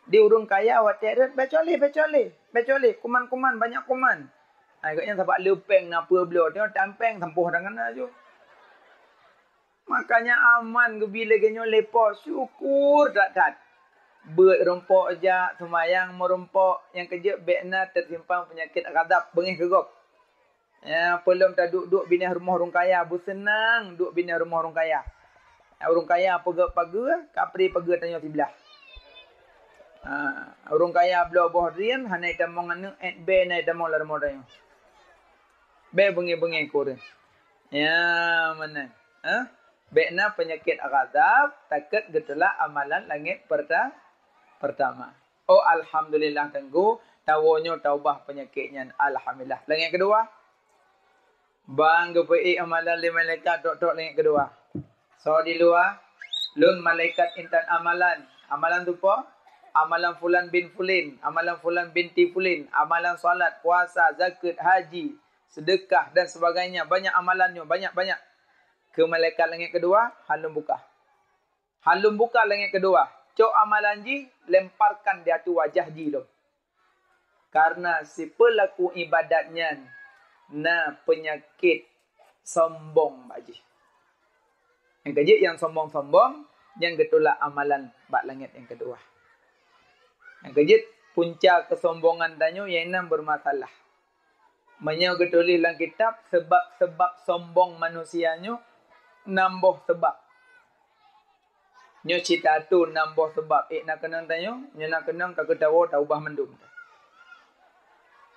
Di ureueng kaya watèe rhot, "Bèk cok lé, bèk cok lé, bèk cok lé, kuman-kuman, banyak kuman." Hai gobnyan sabab le péng na peue bloe, teungoh tam péng sampôh tangan na ju. Makanya aman geubi lagèe nyoe lé Po, syukur that-that. Beuet rumpok jak, seumayang meurumpok, nyang keujeuet bèk na teusimpang peunyakét ghadab beungèh keu gob. Ya, peulom taduek-duek binéh rumoh ureueng kaya, beuseunang duek binéh rumoh ureueng kaya. Ya, ureueng kaya peugöt pageue, ka pri pageue tanyoe siblaih. Ha, ureueng kaya bloe boh drien, hana itamong aneuk, èt bèe na itamong lam rumoh tanyoe. Bèe beungèh-beungèh keu ureueng. Ya, meunan. Ha? Bèk na peunyakét ghadab, takot geutulak amalan langèt peurta-, peurtama. Oh, alhamdulillah, Teungku, tawoe nyoe taubah peunyakét nyan. Alhamdulillah. Langèt keudua, bang geupeuék amalan lé malaikat trok-trok langèt keudua. Soe di luwa? Lôn malaikat intat amalan. Amalan tu po? Amalan fulan bin fulin, amalan fulan binti fulin, amalan salat, puasa, zakeuet, haji, seudeukah dan sebagainya. Banyak amalan nyoe, banyak-banyak. Keu malaikat langèt keudua, han lôn buka. Han lôn buka langèt keudua. Cok amalan jih, lemparkan di ateueh wajah jih lom. Karena sipeulaku ibadat nyan na peunyakét sombong bak jih. Nyang keujeuet nyang sombong-sombong, nyan geutulak amalan bak langèt nyang keudua. Nyang keujeuet punca keusombongan tanyoe nyang inan beureumasalah. Meunyoe geutuléh lam kitab, seubab-seubab sombong manusia nyoe nam boh seubab. Nyoe cit tathon nam boh sabab, ék na keunong tanyoe, nyoe na keunong ka keutawoe taubah mandum.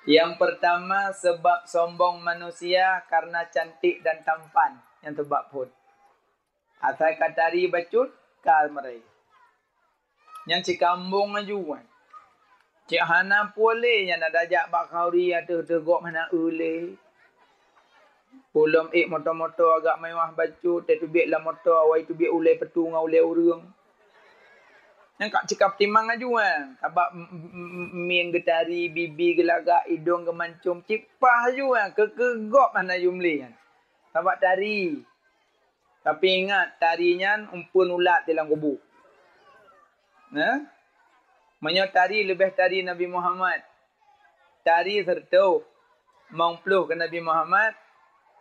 Yang pertama, sebab sombong manusia karena cantik dan tampan. Nyang sabab phon. Asai ka tari bacut, ka meurée. Nyang cit kambong laju, kan. Cit hana puléh nyan ada jak bak khauri ateueh-teueh gob hana eu lé. Ulôn ék moto-moto agak mewah bacut, teubiet lam moto, awai teubiet ulée peutu ngon ulée ureuëng. Nyang ka cit ka peutimang laju, kan. Sabab m-, m-, m-, mieng geutari, bibi geulagak, idong geumancom, cit paih laju, kan. Keu-keu gob hana yum lé, kan. Sabab tari. Tapi ingat, tari nyan umpeuen ulat di lam kubu. Nah, meunyoe tari leubeh tari Nabi Muhammad. Tari sireutoh, limong ploh keu Nabi Muhammad,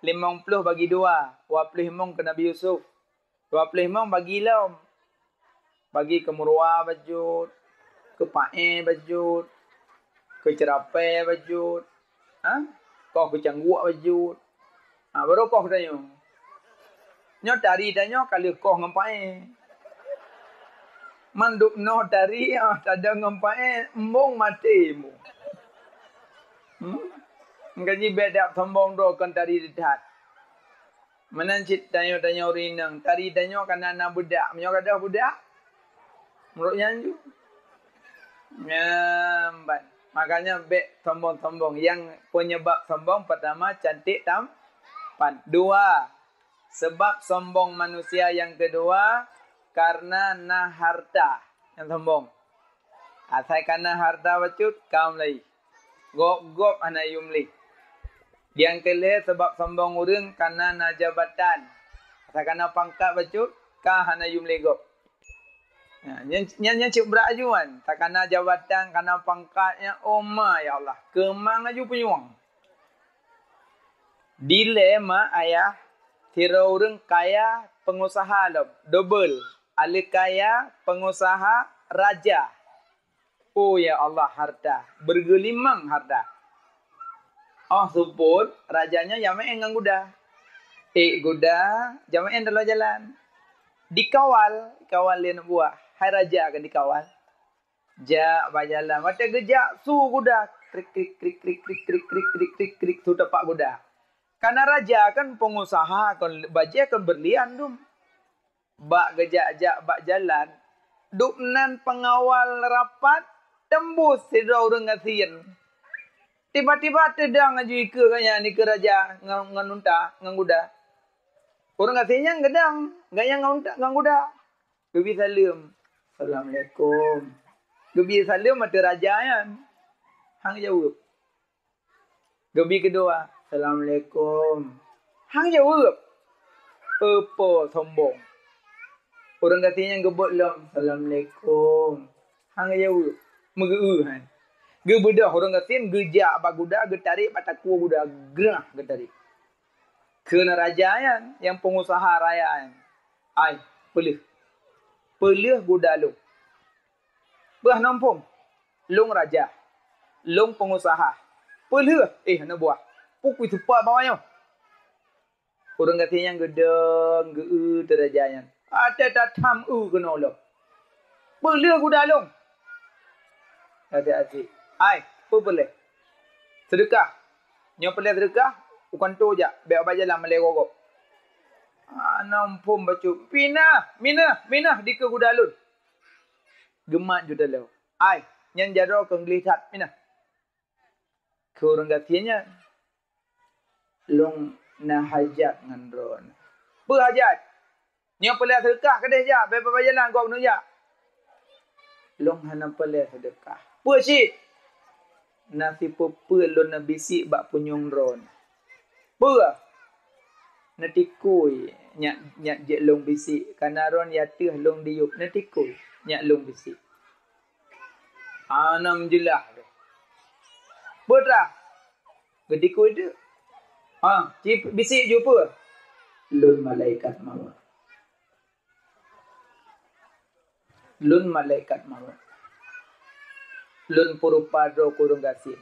limong ploh bagi dua, dua ploh limong keu Nabi Yusuf, dua ploh limong bagi lom. Bagi keu Murwa bacut, keu Paé bacut, keu Ceurapée bacut, ha? Koh keu Cangguek bacut. Ha, barô koh tanyoe. Nyoe tari tanyoe ka lheueh koh ngon Paé. Mandum noe tari, ha, tadong ngon Paé, embong maté embong. Hmm? Engka jih bék dak sombong droe kon tari that. Meunan cit tanyoe-tanyoe ureuëng inong, tari tanyoe ka na, na beudak. Meunyoe gadôh beudak, meurok nyan ju. Nyan ban. Makanya bék sombong-sombong. Yang penyebab sombong pertama cantik tampan. Dua, sebab sombong manusia yang kedua karena na harta. Nyang sombong. Asai ka na harta bacut, ka mulai. Gob-gob hana yum lé. Nyang keu lhée sabab sombong ureuëng kana na jabatan. Asai kana pangkat bacut, ka hana yum lé gob. Nah, nyan, nyan, nyan cit brat laju kan. Takana jabatan, kana pangkat, ya, oh ma, ya Allah. Keumang laju punyueng. Dilée ma ayah, sidroe ureuëng kaya pengusaha lom, dobel. Aleuh kaya pengusaha raja. Oh ya Allah, harta, beureugulimang harta. Oh seupôt, raja nyan jamén ngon guda. Ék guda, jamén dalam jalan. Dikawal, kawal lé aneuk buah. Hai raja kan dikawal. Jak bak jalan. Watée geujak, su guda. Krik, krik, krik, su tapak guda. Kana raja kan pengusaha, kon bajée kon berlian dum. Bak geujak-jak bak jalan, dubnan pengawal rapat teumbus sidroe ureuëng gasien. Tiba-tiba teudong laju ikeue gobnyan, ikeue raja ngon, ngon unta, ngon guda. Ureuëng gasien nyan geudong, gobnyan ngon unta, ngon guda. Geubi saleuem, "Assalamualaikum." Geubi saleuem ateueh raja nyan. Hang jaweueb. Geubi keudua, "Assalamualaikum." Hang jaweueb. Eupo sombong. Ureuëng gasien nyan geubeuet lom, "Assalamualaikum." Hang jaweueb. Meugeu-eu han. Geubeudôh ureuëng gasien geujak bak guda, geutarek bak takue guda, grah geutarek. Kheun raja nyan, nyang pengusaha raya nyan, "Ai, peuleueh. Peuleueh guda lôn." "Peue hana muphom?" "Lôn raja. Lôn pengusaha." "Peuleueh, eh, aneuk buah. Pukui seupôt bawah nyoe." Ureuëng gasien nyan geudong geu-eu teuh raja nyan. "Até tatham eu keunoe lom. Peuleueh guda lôn." Até-até. "Ai, peue peureulée?" "Seudeukah. Nyoe peureulée seudeukah, u kantô jak, bék bak jalan malée gogob." "Hana muphom bacut." "Pinah, minah, minah dikeue guda lôn." Geumat ju taloe. "Ai, nyan jaroe keu gleh that, minah." Keu ureuëng gasien nyan, "Lôn na hajat ngon droeneuh." "Peue hajat?" "Nyoe peureulée seudeukah keudeh jak, bék bak jalan gob neujak." "Lôn hana peureulée seudeukah." "Peue cit?" "Na sipeue-peue lôn neubisik bak punyueng droeneuh." "Peue?" "Neutikui nyak, nyak jeuet lôn bisik, kana droeneuh ateueh lôn diyueb, neutikui nyak lôn bisik." Hana meujeulaih deh. "Peue teuma?" "Geutikui teuk." "Ha, ci bisik ju peue?" "Lôn malaikat mawöt. Lôn malaikat mawöt. Lôn peurupa droe keu ureuëng gasien.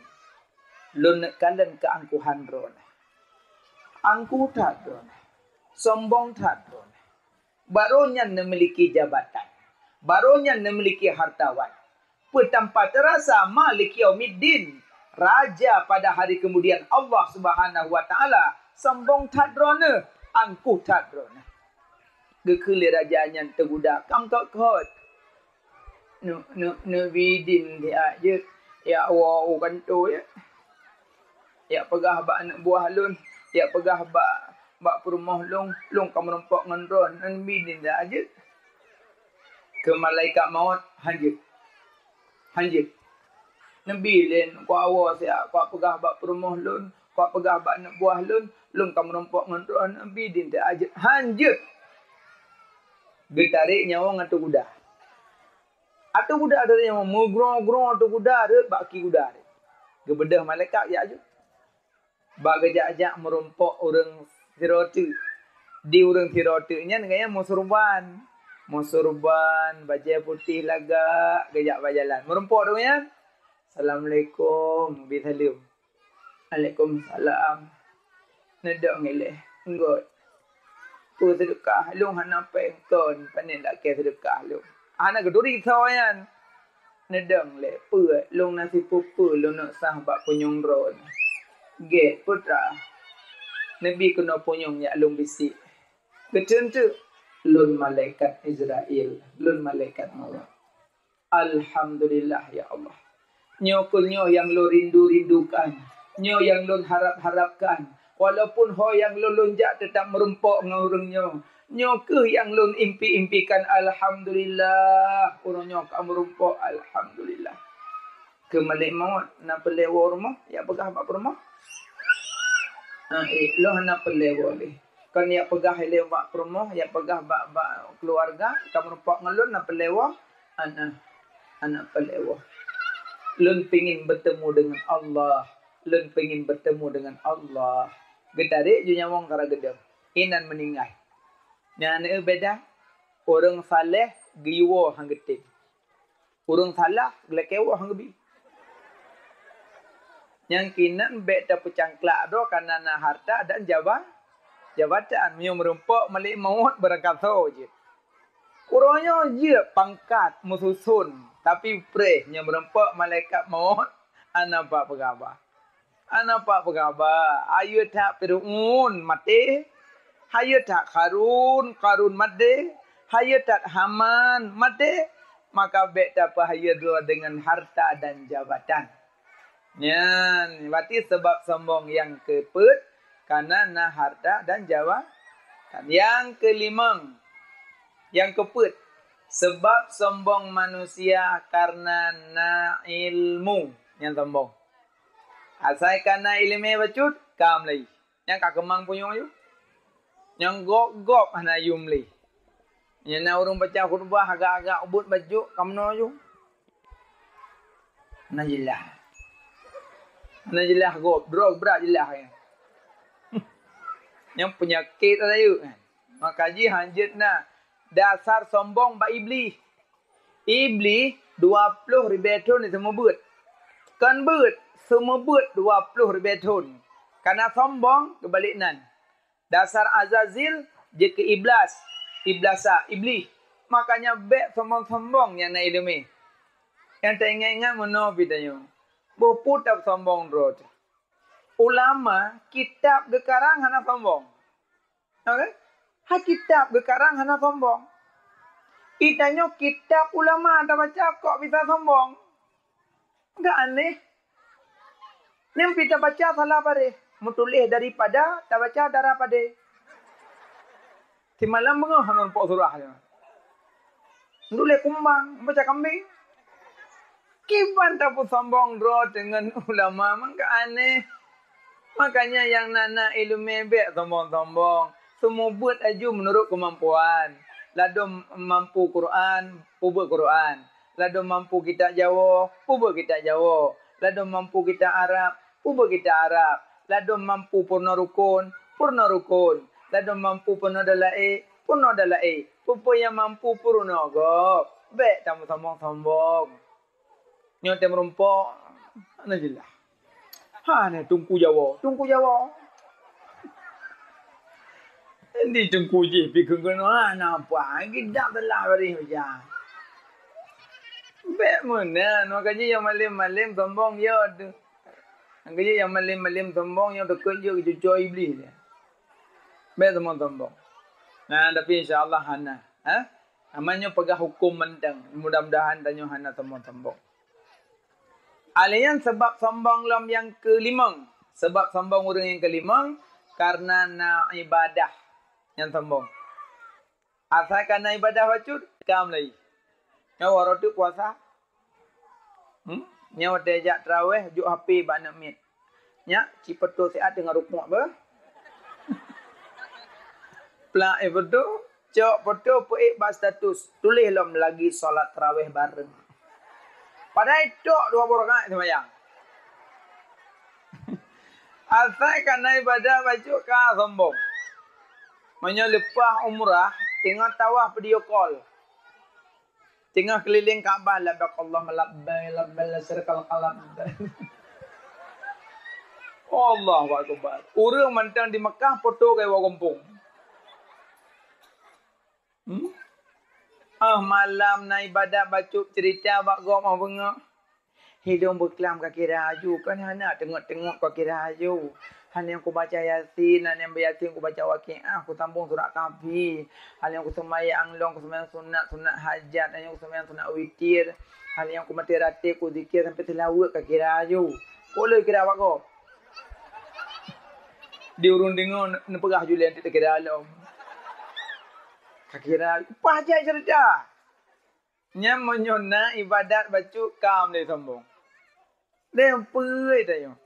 Lôn neukalon keuangkuhan droeneuh. Angku that droeneuh. Sombong that droeneuh. Bak droeneuh nyan neumiliki jabatan. Baroe nyan neumiliki harta wan. Peutampa teurasa malik yaumiddin, raja pada hari kemudian Allah Subhanahu wa Ta'ala, sombong that droeneuh, angkuh that droeneuh. Geukheun lé raja nyan teuguda, kam kot-kot. Nu, nu, neubidin siat jeuet, jak woe u kantô jeuet. Jak peugah bak aneuk buah lôn, jak peugah bak, bak peurumoh lôn, lôn ka meurumpok ngon droe, neubidin siat jeuet. Keu malaikat mawöt, hanjeuet. Hanjeuet. Neubi lé, kuwoe siat, kupeugah bak peurumoh lôn, kupeugah bak aneuk buah lôn, lôn ka meurumpok ngon droe, neubidin siat jeuet. Hanjeuet. Geutarek nyawöng ateueh guda. Ateueh guda, ateueh guda, meugroe-groe ateueh guda, rhot bak kaki guda. Geubeudôh malaikat jak aju. Bak geujak-jak meurumpok ureuëng sidroe teuk. Di ureuëng sidroe teuk nyan gobnyan meusurban. Meusurban, bajée putéh lagak, geujak bak jalan. Meurumpok ureuëng nyan, "Assalamualaikum," bi saleuem. "Waalaikumsalam." Neudong ilée, "Nggôt. Peue seudeukah? Lôn hana péng kon, pané lakée seudeukah lôn." Hana geuturi soe nyan. Neudong lé, "Peue, lôn na sipeue-peue lôn neuk sah bak punyueng droe nyoe. Gét, putra. Neubi keunoe punyueng jak lôn bisiek." Geuteuntèe, "Lôn malaikat Izrail, lôn malaikat mawöt." Alhamdulillah, ya Allah. Nyoe keuh nyoe nyang lôn rindu-rindukan, nyoe nyang lôn harab-harabkan. Walaupun ho nyang lôn, lôn jak teutap meurumpok ngon ureuëng nyoe. Nyoe keuh nyang lôn impi-impikan. Alhamdulillah, uroe nyoe ka meurumpok. Alhamdulillah. Keu malaikat mawöt, na peureulée woe rumoh, jak peugah bak peurumoh? Ah, eh, lôn hana peureulée woe lé. Kon jak peugah ilée bak peurumoh, jak peugah bak, bak keuluwarga, ka meurumpok ngon lôn, na peureulée woe? Hana, hana peureulée woe. Lôn pingin bertemu dengan Allah. Lôn pingin bertemu dengan Allah. Geutarek ju nyawöng kara geudong. Inan meuninggai. Nyan, eh, beda. Ureuëng saleh geuyue woe han geutem. Ureuëng salah geulakée woe han geubi. Nyang kinan bék tapeucangklak droe kareuna na harta dan jaba-, jabatan. Meunyoe meurumpok malaikat mawöt beurangkasoe jeuet. Uroe nyoe jeuet pangkat meususon, tapi preh nyoe meurumpok malaikat mawöt hana bak peugaba. Hana bak peugaba, hayeue that Fir'aun maté, hayeue that Qarun, Qarun maté, hayeue that Haman maté, maka bék tapeuhayeue droe deungon harta dan jabatan. Nyan, berarti seubab sombong nyang keupeuet, kareuna na harta dan jabatan. Nyang keulimong, nyang keupeuet, seubab sombong manusia kareuna na ilmu nyang sombong. Asai ka na iéleumé bacut, ka meulayeue. Nyang ka keumang punyueng yue. Nyang gob-gob hana yue meulé. Nyang na ureuëng baca khutbah agak-agak ubit bacut, ka meunoe yue. Hana jeulaih. Hana jeulaih gob, droe brat jeulaih nyan. Nyang peunyakét rayeuk nyan. Maka jih hanjeuet na dasar sombong bak Iblih. Iblih dua ploh ribée thon seumeubeuet. Kon beuet, seumeubeuet dua ploh ribée thon. Kareuna sombong, geubalek nan. Dasar Azazil jeuet keu Iblas, Iblasa, Iblih. Makanya bék sombong-sombong nyang na iéleumé. Nyang taingat-ingat meunoe pih tanyoe. Boh peue tapeusombong droe teuh. Ulama kitab geukarang hana sombong. Oke? Hai kitab geukarang hana sombong. Itanyoe kitab ulama tabaca kok bisa sombong. Enggak aneh. Nyang pih tabaca salah padé. Meutuléh daripada tabaca dara padé. Simalam beungoh hana pok surah nyan. Meutuléh kumbang, baca kambing. Kiban tapeusombong droe deungon ulama, maka aneh. Makanya nyang na-na iéleumé bék sombong-sombong. Seumeubeuet aju meunurot keumampuan. Ladôm mampu Quran, pubeuet Quran. Ladôm mampu kitab Jawoe, pubeuet kitab Jawoe. Ladôm mampu kitab Arab, pubeuet kitab Arab. Ladôm mampu peurunoe rukon, peurunoe rukon. Ladôm mampu peurunoe dalaé, peurunoe dalaé. Peue-peue nyang mampu peurunoe gob. Bék tameusombong-sombong. Nyoe tém meurumpok, hana jeulaih. Hana teungku Jawoe, teungku Jawoe. Di teungku jih pi keunoe hana apa, geudak teulah bareh hujan. Bèk meunan, makajih nyang malém-malém sombong yo teuh. Makajih nyang malém-malém sombong nyang teukeut jeuet keu cucoe Iblih nyan. Bèk sombong-sombong. Nah, tapi insya Allah hana, ha? Aman nyoe peugah huköm mantong. Mudah-mudahan tanyoe hana sombong-sombong. Alèh nyan sabab sombong lom nyang keulimong. Sabab sombong ureuëng nyang keulimong karena na ibadah nyang sombong. Asai ka na ibadah bacut, ka mulai. Nyoe uroe teuk puasa. Hmm? Nyoe watèe jak taraweh, jok H P bak aneuk miet. Nyak, ci foto siat teungoh rukuk beuh. Plak, eh, foto, cok foto, peuék bak status. Tuléh lom lagi salat taraweh bareng. Padahai tok dua boh rakaat seumayang. Asai ka na ibadah bacut ka sombong. Meunyoe leupah umrah, teungoh tawaf video call. Teungoh keulileng Ka'bah, labbaik Allahumma labbaik, labbaik la syarika laka labbaik. Allahu Akbar. Ureuëng mantong di Mekah foto keu iwoe gampông. Hmm? Ah, malam na ibadat bacut cerita bak gob, ah, beungoh. Hidong beuklam ka kira aju, kan hana teungoh-teungoh ka kira aju. Hana nyang kubaca Yasin, hana nyang Yasin kubaca Waqiah, kusambong surat Kahfi. Hana nyang kuseumayang lôn, kuseumayang sunat, sunat hajat, hana nyang kuseumayang sunat witir. Hana nyang kumaté ratéb, kuzikir sampai seulaweuet ka kira aju. Kok lé kira bak gob? Di ureuëng deungoe neupeugah julée teuk kira lom. Ka kira, paih jai cerita. Nyan meunyoe na ibadat bacut ka mulai sombong. Lé peue tanyoe.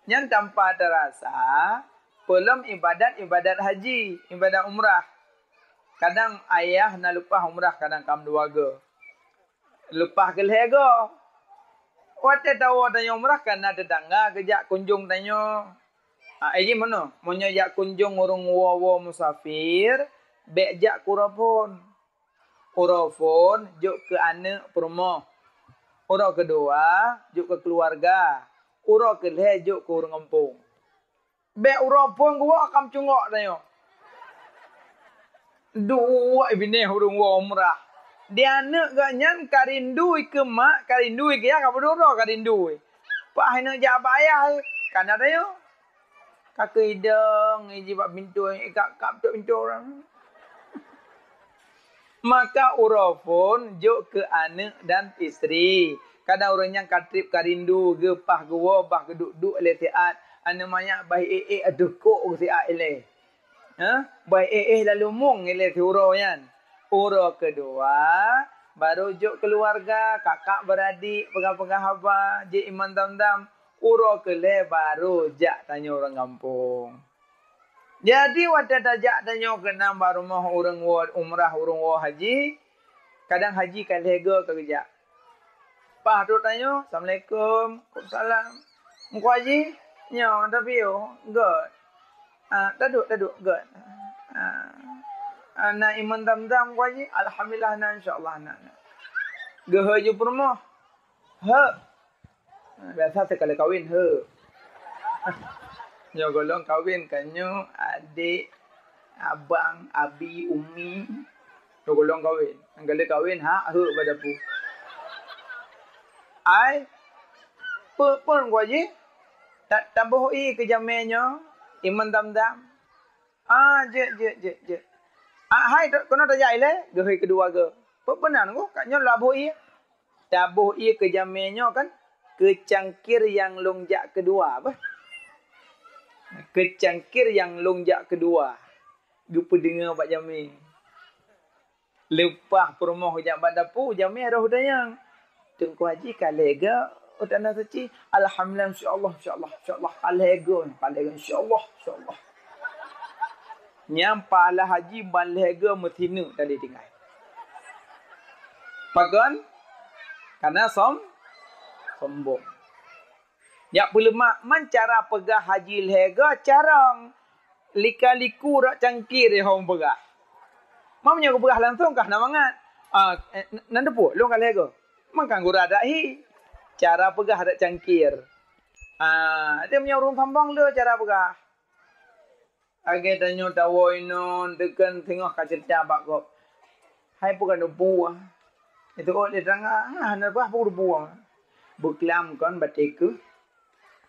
Nyan tanpa tarasa, peulom ibadat-ibadat haji, ibadat umrah. Kadang ayah na leupah umrah, kadang kam dua go. Leupah keu lhée go. Watée tawoe tanyoe umrah, kana teutangga geujak kunjong tanyoe. Ah, eh, jih meunoe, meunyoe jak kunjong ureuëng woe-woe musafir, bék jak keu uroe phon. Uroe phon jok keu aneuëk peurumoh. Uroe keudua jok keu keuluwarga. Uroe keulhée jok keu ureuëng gampông. Bék uroe phon geuwoe kam cungok tanyoe. Duek binéh ureuëng woe umrah. Di aneuëk geuh nyan ka rindu keu mak, ka rindu keu yah, ka beudôh-dôh ka rindu. Paih neuk jak bak ayah, kana tanyoe. Ka keu idong, iji bak pintoe, eh, kap-kap tok pintoe ureuëng. Maka uroe phon jok keu aneuëk dan istri. Kadang ureuëng nyang ka trép ka rindu, geupah geuwoe bah geuduek-duek lé siat. Aneuëk manyak bah ék-ék adoh kok siat ilée. Ha? Bah ék-ék lalu mong ilée si uroe nyan. Uroe keudua, baru jok keuluwarga, kakak beuradik, peugah-peugah haba, jép iman dam-dam. Uroe keulhée baru jak tanyoe ureuëng gampông. Jadi, watée tajak tanyoe keunan bak rumoh ureuëng woe umrah, ureuëng woe haji, kadang haji ka lhée go ka geujak. Paih trok tanyoe, "Assalamualaikum." "Waalaikumsalam." "Meuko haji?" "Nyoe, tapiôh." "Göt." "Ah, taduek, taduek, göt." "Ah, ah, na iman dam-dam, meuko haji?" "Alhamdulillah, na, insya Allah, na, na." Geuhôi ju peurumoh. "Heuek." Biasa sekali kawin, he. Nyoe gohlom kawin kan nyoe, adik, abang, abi, umi. Nyoe gohlom kawin. Nyang kali kawin, ha, he, bak dapu. Ai, peue, peue ngon jih? Ta-, taboh ié keu jamé nyoe, iman dam-dam. Ah, jeuet, jeuet, jeuet, jeuet. Ah, hai, keunoe tajak ilée, geuhôi keudua go. Peue, peue nan, nyoe, ka nyoe laboh ié. Taboh ié keu jamé nyoe kan, keu cangkir nyang lôn jak keudua, bah. Keu cangkir nyang lôn jak keudua, geupeudeungoe bak jamé. Leupah peurumoh jak bak dapu, jamé roh dayang. "Teungku Haji ka lhée go, oh, tanda suci?" "Alhamdulillah, insya Allah, insya Allah, insya Allah, ka lhée go, ka lhée go, insya Allah, insya Allah." Nyang pahala haji ban lhée go meusineuk tadi tinggai. Pakon? Karena som-, sombong. Jak peuleumak, man cara peugah haji lhée go carông. Lika-liku rot cangkir di hong peugah. Man meunyoe geupeugah langsong kah na mangat. Ah, eh, nan teupeu, lôn ka lhée go. Man kan gura dak hi. Cara peugah rot cangkir. Ah, dia meunyoe ureuëng sambong le cara peugah. Lagée tanyoe tawoe inoe, deukon teungoh ka ceurita bak gob. Hai peue ka neubuah? Itu oh dia tengah, ah, hana bah pun buang. Beuklam kan bateue keu.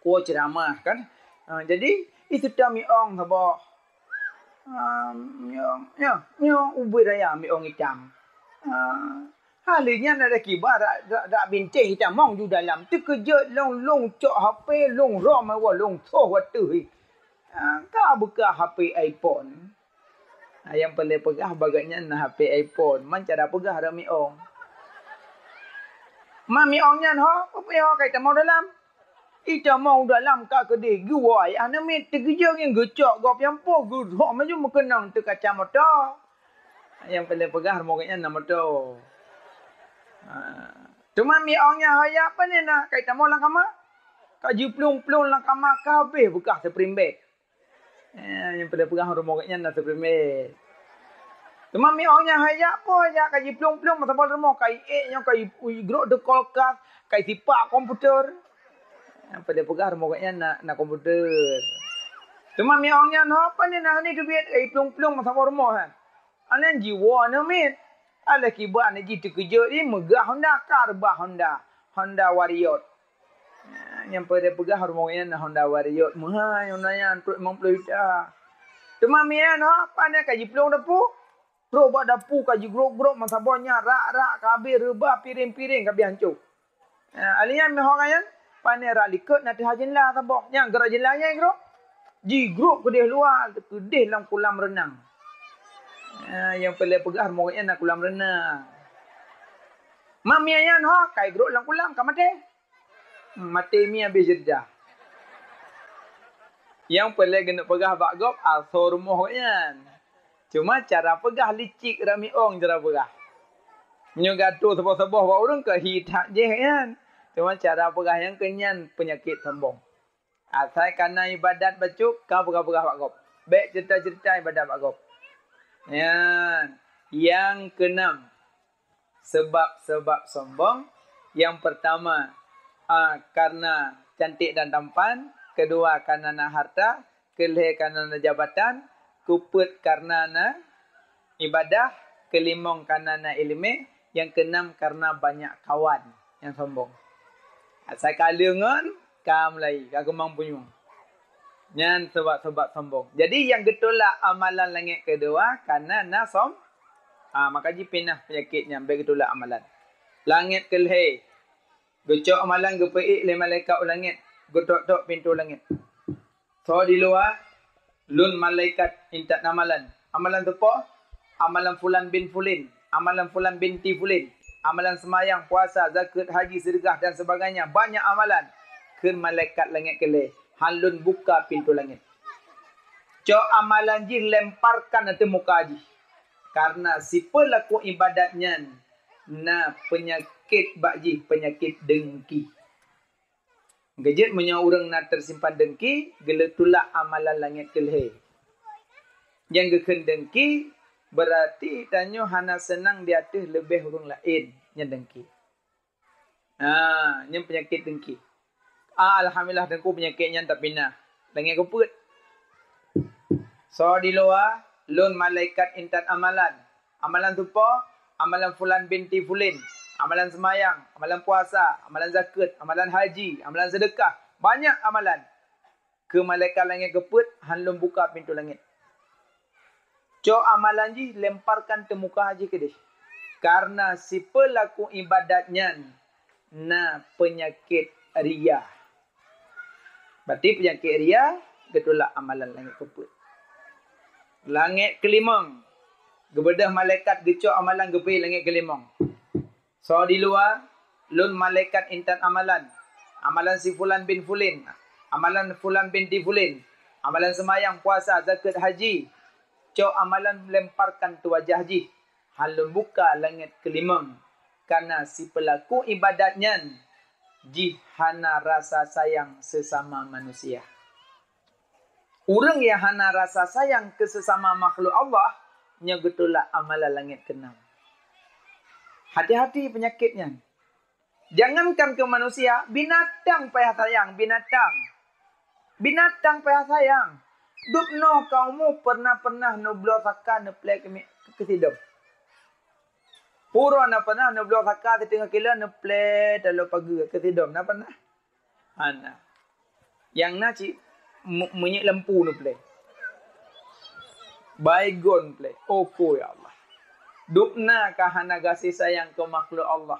Ko ceramah kan. Ha, jadi, itu ta miong saboh. Ha, miong, ya, miong ubit raya miong itam. Ha, hali nyan ada kiba rak, rak, rak binteh itam mong ju dalam. Teukeujot long, long cok H P, long rom awak, long soh wateuh. Ha, ka beukah H P iPhone. Ha, nyang peureulée peugah bagat nyan na H P iPhone. Man cara peugah rak miong. Man miong nyan ho, peue ho kai tamong dalam. Itamong dalam ka keudeh geuwoe ayah namiet teugeujeueng nyang geucok gob nyang po geudhok maju meukeunong teukaca moto. Nyang peureulée peugah rumoh gobnyan na moto. Ha. Teuma miong nyan hoyak pane na kai tamong lam kama. Ka jiplueng-plueng lam kama ka habéh beukah spring bed. Eh, nyang peureulée peugah rumoh gobnyan na spring bed. Teuma miong nyan hoyak po hoyak ka jiplueng-plueng masa bol rumoh ka iék nyoe ka i-, igrok di kulkas, ka isipak komputer. Nyang peureulée peugah rumoh gobnyan na, na komputer. Teuma miong nyan ho pane na ni teubiet ka jiplueng-plueng masa bol rumoh ha. Aneuk jiwoe aneuk miet. Alah kiban jih teukeujot jih meugah Honda, ka reubah Honda. Honda Warrior. Nyang peureulée peugah rumoh nyan Honda Warrior meuhai Honda nyan trok limong ploh juta. Teuma mian ho pane ka jiplueng dapu. Trok bak dapu ka jigrok-grok meusaboh nyan rak-rak ka habéh reubah piréng-piréng ka habéh hanco. Ha, alih nyan meuho nyan pane rak likot na teuha jeunla saboh. Nyang geura jeunla nyan grok. Jigrok keudeh luwa, keudeh lam kulam reunang. Ha, nyang peureulée peugah rumoh nyan na kulam reunang. Mamian nyan ho kai grok lam kulam ka maté. Maté mi habéh jeuet dah. Nyang peureulée geuneuk peugah bak gob asoe rumoh gobnyan. Cuma cara peugah licik rak miong cara peugah. Meunyoe gadoh saboh-saboh bak ureuëng ka hi that jih nyan. Cuma cara peugah nyang keu nyan peunyakét sombong. Asai kana ibadat bacut ka peugah-peugah bak gob. Bék ceurita-ceurita ibadat bak gob. Nyan, nyang keunam. Sebab-sebab sombong. Yang pertama, a, karena cantik dan tampan. Kedua, karena na harta. Keulhée karena na jabatan. Keupeuet karena na ibadah. Keulimong karena na iéleumé. Yang keenam karena banyak kawan. Nyang sombong. Asai ka leueng ngon ka mulai ka keumang punyueng. Nyan sebab-sebab sombong. Jadi nyang geutulak amalan langét keudua karena na som-, ha, maka jipinah peunyakét nyan bék geutulak amalan. Langét keulhée. Geucok amalan geupeuék lé malaikat u langét, geutok-tok pintoe langét. Soe di luwa, lôn malaikat intat amalan. Amalan teupo, amalan fulan bin fulin, amalan fulan binti fulin, amalan seumayang, puasa, zakeuet, haji, seudeukah dan sebagainya. Banyak amalan. Kheun malaikat langét keulhée, han lôn buka pintoe langét. Cok amalan jih lemparkan ateueh muka jih. Karena sipeulaku ibadat nyan na peunyakét bak jih, peunyakét dengki. Geujeuet meunyoe ureuëng na teusimpan dengki, geutulak amalan langét keulhée. Nyang geukheun dengki, beurati tanyoe hana seunang di ateueh leubeh ureuëng laén, nyan dengki. Ha, nyan peunyakét dengki. Ah, alhamdulillah, teungku peunyakét nyan tapinah. Langét keupeuet. Soe di luwa, lôn malaikat intat amalan. Amalan teupo, amalan fulan binti fulin, amalan seumayang, amalan puasa, amalan zakeuet, amalan haji, amalan seudeukah. Banyak amalan. Keu malaikat langét keupeuet, han lôn buka pintoe langét. Cok amalan jih lemparkan teumuka jih keudeh. Karena sipeulaku ibadat nyan na peunyakét ria. Berarti peunyakét ria geutulak amalan langét keupeuet. Langét keulimong, geubeudôh malaikat geucok amalan geupeu langét keulimong. Soe di luwa, lôn malaikat intat amalan. Amalan si fulan bin fulin, amalan fulan binti fulin, amalan seumayang, puasa, zakeuet, haji. Cok amalan lemparkan teuwajah jih. Han lôn buka langét keulimong. Karena sipeulaku ibadat nyan jih hana rasa sayang seusama manusia. Ureuëng nyang hana rasa sayang keu seusama makhlok Allah, nyoe geutulak amalan langét keunam. Hati-hati peunyakét nyan. Jangankan keu manusia, binatang payah sayang, binatang. Binatang payah sayang. Dubnoe ka umu pernah-pernah neubloe saka neuplek keu sidom. Pura na pernah neubloe saka siteungoh kilo neuplè taloe pageue keu sidom, na pernah? Hana. Nyang na cit mu-, minyeuk lampu neuplè. Baygon plè. Oke ya Allah. Dubna ka hana gaséh sayang keu makhluk Allah.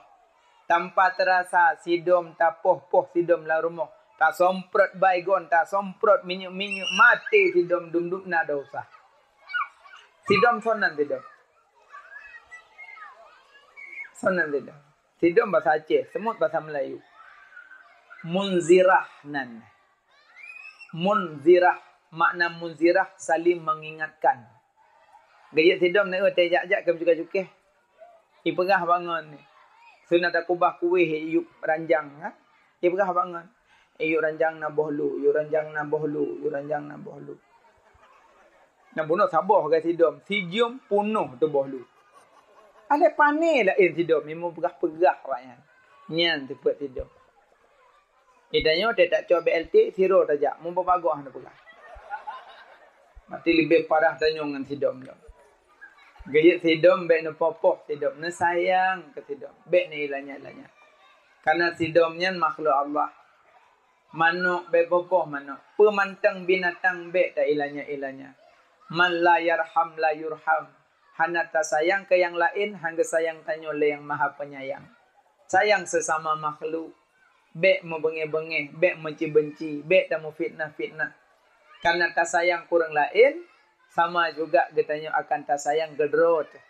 Tanpa terasa sidom tapoh-poh sidom lam rumoh. Tasomprot baygon, tasomprot minyeuk-minyeuk, maté sidom dum dubna dosa. Sidom sonan sidom. Sonan sidom. Sidom basa Aceh, seumut basa Melayu. Munzirah nan. Munzirah, makna munzirah saling mengingatkan. Geujeuet sidom na eu teh jak-jak keu cukai-cukai. Ipeugah bangon. Seuna takubah kueh iyup ranjang, ha? Ipeugah bangon. Iyup ranjang na boh lu, iyup ranjang na boh lu, iyup ranjang na boh lu. Na bunoe saboh gai sidom, sijeuem punoh teuboh lu. Alai pané laén sidom, imeung peugah-peugah awaknyan. Nyan teupeuet sidom. Di tanyoe teuh tacok B L T, sidroe tajak, mubagoe hana peugah. Maté leubeh parah tanyoe ngon sidom nyoe. Geujeuet sidom bék neupoh-poh sidom, neusayang keu sidom, bék neuilanya-ilanya. Karena sidom nyan makhluk Allah. Manok bék poh-poh manok, peumantang binatang bék tailanya-ilanya. Man la yarham la yurham. Hana tasayang keu nyang laén, han geusayang tanyoe lé Nyang Maha Penyayang. Sayang sesama makhluk. Bék meubeungéh-beungéh, bék meuci-beunci, bék tameufitnah-fitnah. Karena tasayang keu ureuëng laén, sama juga geutanyoe akan tasayang keu droe teuh.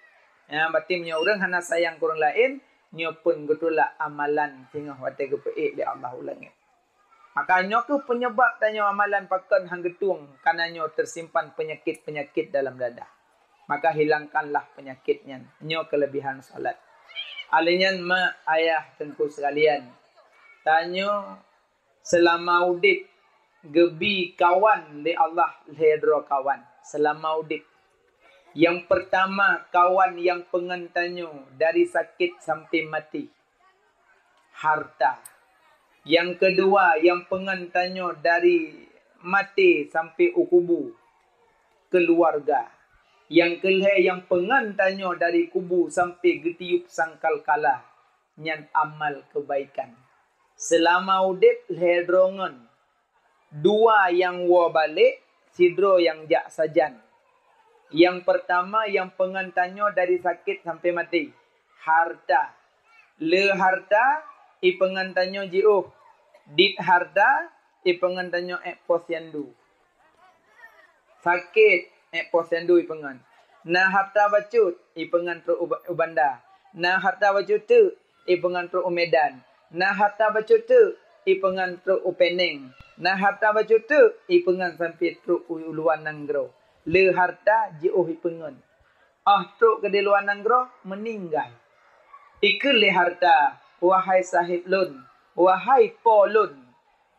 Ya, berarti meunyoe ureuëng hana sayang keu ureuëng laén, nyoe pun geutulak amalan singoh watée geupeuék lé Allah u langét. Maka nyoe kheueh penyebab tanyoe amalan pakon han geutueng, karena nyoe tersimpan penyakit-penyakit dalam dada. Maka hilangkanlah penyakit nyan. Nyoe kelebihan salat. Alèh nyan, mak, ayah, teungku sekalian, tanyoe seulama udeb geubi kawan lé Allah lhée droe kawan. Seulama udeb. Nyang peurtama, kawan nyang peungon tanyoe dari sakét sampoe maté, harta. Nyang keudua, nyang peungon tanyoe dari maté sampoe u kubu, keuluwarga. Nyang keulhée, nyang peungon tanyoe dari kubu sampoe geutiyueb sangkakala, nyan amal keubaikan. Seulama udeb lhée droe ngon, dua nyang woe balek, sidroe nyang jak sajan. Nyang peurtama, nyang peungon tanyoe dari sakét sampoe maté, harta. Le harta, ipeungon tanyoe jiôh. Dit harta, ipeungon tanyoe ék posyandu. Sakét, ék posyandu ipeungon. Na harta bacut, ipeungon trok u ba-, u banda. Na harta bacut teuk, ipeungon trok u Medan. Na harta bacut teuk, ipeungon trok u Penang. Na harta bacut teuk, ipeungon sampoe trok u luwa nanggroe. Le harta jiôh ipeungon. Óh trok keu di luwa nanggroe, meuninggai. Ikheun lé harta, "Wahai saheb lôn, wahai po lôn,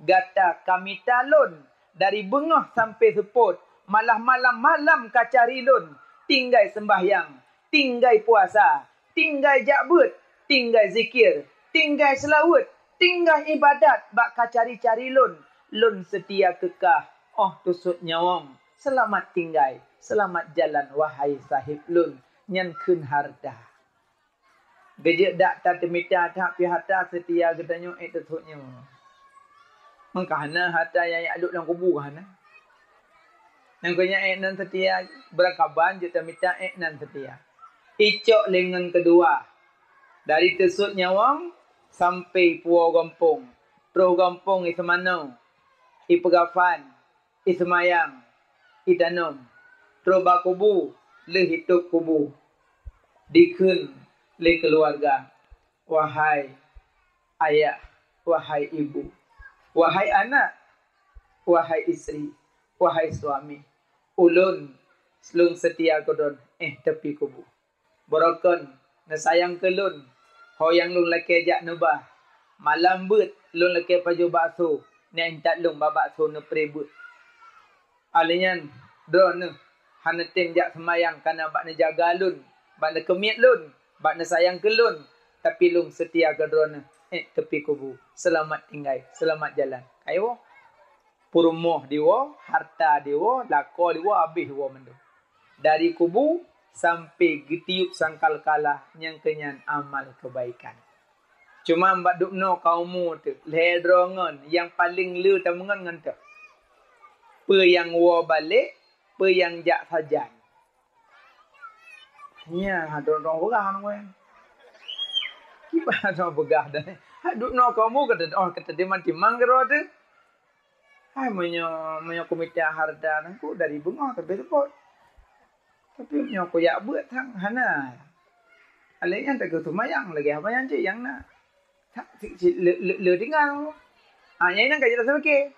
gata ka mita lôn dari beungoh sampoe seupôt, malam-malam ka cari lôn, tinggai seumbahyang, tinggai puasa, tinggai jak beuet, tinggai zikir, tinggai seulaweuet, tinggai iébadat bak ka cari-cari lôn. Lôn seutia keu kah, óh teusut nyawöng, seulamat tinggai, seulamat jalan, wahai saheb lôn." Nyan kheun harta. Geujeuet dak that teumita that pih harta seutia geutanyoe ék teusut nyoe. Meuka hana harta nyang jak duek lam kubu ka hana. Nyang keu nyan ék nan seutia, beurangkaban jeuet tamita ék nan seutia. Icok lé ngon keudua, dari teusut nyawöng sampoe puwoe gampông, troh gampông iseumanoe, ipeugafan, iseumayang, itanom, troh bak kubu, lheueh itôp kubu, dikheun lé keuluwarga, "Wahai ayah, wahai ibu, wahai anak, wahai istri, wahai suami, ulôn, lôn seutia keu droen éh tepi kubu." Beurokon neusayang keu lôn, ho nyang lôn lakée jak neuba. Malam beuet lôn lakée pajoh bakso, neuintat lôn bak bakso neupré beuet. Alèh nyan, droeneuh hana tem jak seumayang kana bak neujaga lôn, bak neukeumiet lôn, bak neusayang keu lôn, tapi lôn seutia keu droeneuh ék tepi kubu. Seulamat tinggai, seulamat jalan. Ka iwoe. Peurumoh diwoe, harta diwoe, lakoe diwoe, habéh woe mandum. Dari kubu sampai geutiup sangkakala nyang keunyan amal keubaikan. Cuma bak dubnoe ka umu teuh, lhée droe ngon nyang paleng le tameungon ngon teuh. Peue nyang woe balek, peue nyang jak sajan. Nya, droe-droe peugah ngon. Kiban droe peugah dan. Hai dubnoe ka umu ka teuh, oh, ka teuh timang-timang keudroe teuh. Hai meunyoe, meunyoe kumita hareuta nangku dari beungoh sampai seupôt. Tapi meunyoe kujak beuet sang hana. Alèh nyan teugeuh seumayang lagèe haba nyan cit nyang na. Sa-, si, si, le, le, le tinggai. Ah, nyang nyan ka jeuet rasa mikir.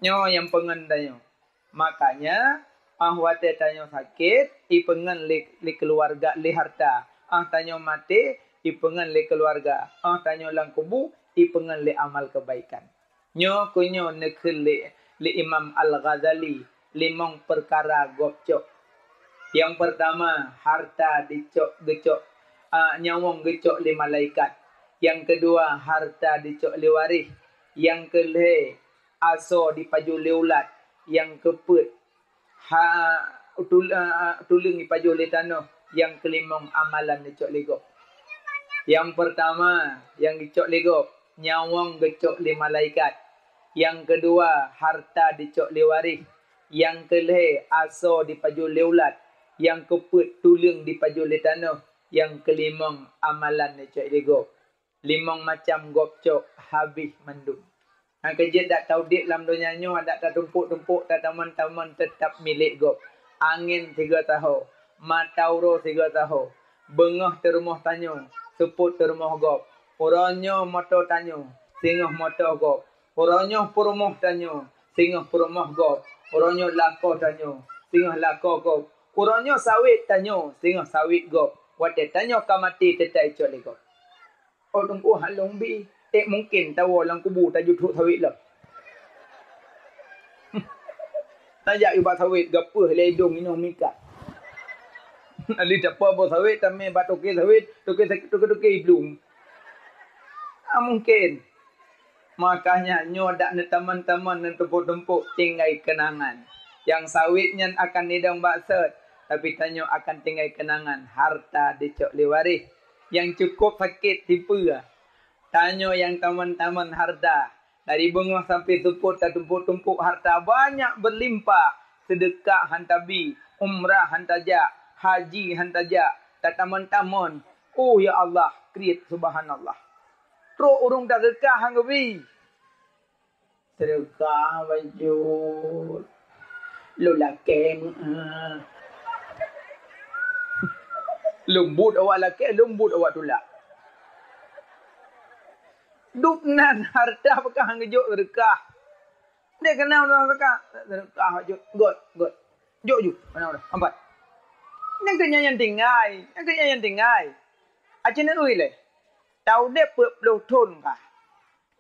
Nyoe nyang peungon tanyoe. Makanya, ah, watèe tanyoe sakét, ipeungon lé, lé keuluwarga, lé hareuta. Ah, tanyoe maté, ipeungon lé keuluwarga. Ah, tanyoe lam kubu, ipeungon lé amal keubaikan. Nyoe keuh nyoe neukheun lé, lé Imam Al-Ghazali limong peukara gob cok. Nyang peurtama, hareuta dicok geucok, a, nyawöng geucok lé malaikat. Nyang keudua, hareuta dicok lé waréh. Nyang keulhèe, asoe dipajoh lé ulat. Nyang keupeuet, ha, tul-, a, tuleueng jipajoh lé tanoh. Nyang keulimong, amalan dicok lé gob. Nyang peurtama, nyang dicok lé gob, nyawöng geucok lé malaikat. Nyang keudua, hareuta dicok lé waréh. Nyang keulhèe, asoe dipajoh lé ulat. Nyang keupeuet, tuleueng dipajoh lé tanoh. Nyang keulimong, amalan dicok lé gob. Limong macam gob cok habéh mandum. Nyang keujeuet dak taudép lam donya nyoe, dak tatumpôk-tumpôk, tatamon-tamon, teutab milék gob. Angén sigoe saho, mata uroe sigoe saho, beungoh teurumoh tanyoe, seupôt teurumoh gob. Uroe nyoe moto tanyoe, singoh moto gob. Uroe nyoe peurumoh tanyoe, singoh peurumoh gob. Uroe nyoe lakoe tanyoe, singoh lakoe gob. Uroe nyoe sawét tanyoe, singoh sawét gob. Watèe tanyoe ka maté, teutai cok lé gob. Oh, Teungku, han lôn bi, ék mungken tawoe lam kubu tajeuet trok sawét lom. Tajak ubak sawét, gapeuh lé idông inoe mingkat. Lé tapo boh sawét, tamé bak toke sawét, toke sa-, toke-toke iblueng. Ah, mungken. Makanya nyoe dak neutamon-tamon, neutumpôk-tumpôk, tinggai keunangan. Nyang sawét nyan akan idong bak sot, tapi tanyoe akan tinggai keunangan, hareuta dicok lé waréh. Nyang cukôp sakét tipeue. Tanyoe nyang tamon-tamon hareuta, dari beungoh sampoe seupôt tatumpôk-tumpôk hareuta banyak beulimpah, seudeukah han tabi, umrah han tajak, haji han tajak, tatamon-tamon. Oh, ya Allah, kriet, subhanallah. Trok ureueng taseudeukah han geubi. Seudeukah bacut. Lôn lakèe meu'ah. Lôn buet awak lakèe, lôn buet awak tulak. Dub nan hareuta peukah han geujok seudeukah. Dek keunan ureueng seudeukah, seudeukah bacut. Göt, göt. Jok ju, mana udah? Ampat. Nyang keu nyan nyang tinggai, nyang keu nyan nyang tinggai. Aci neu'ui lé. Taudép peuet ploh thon kah.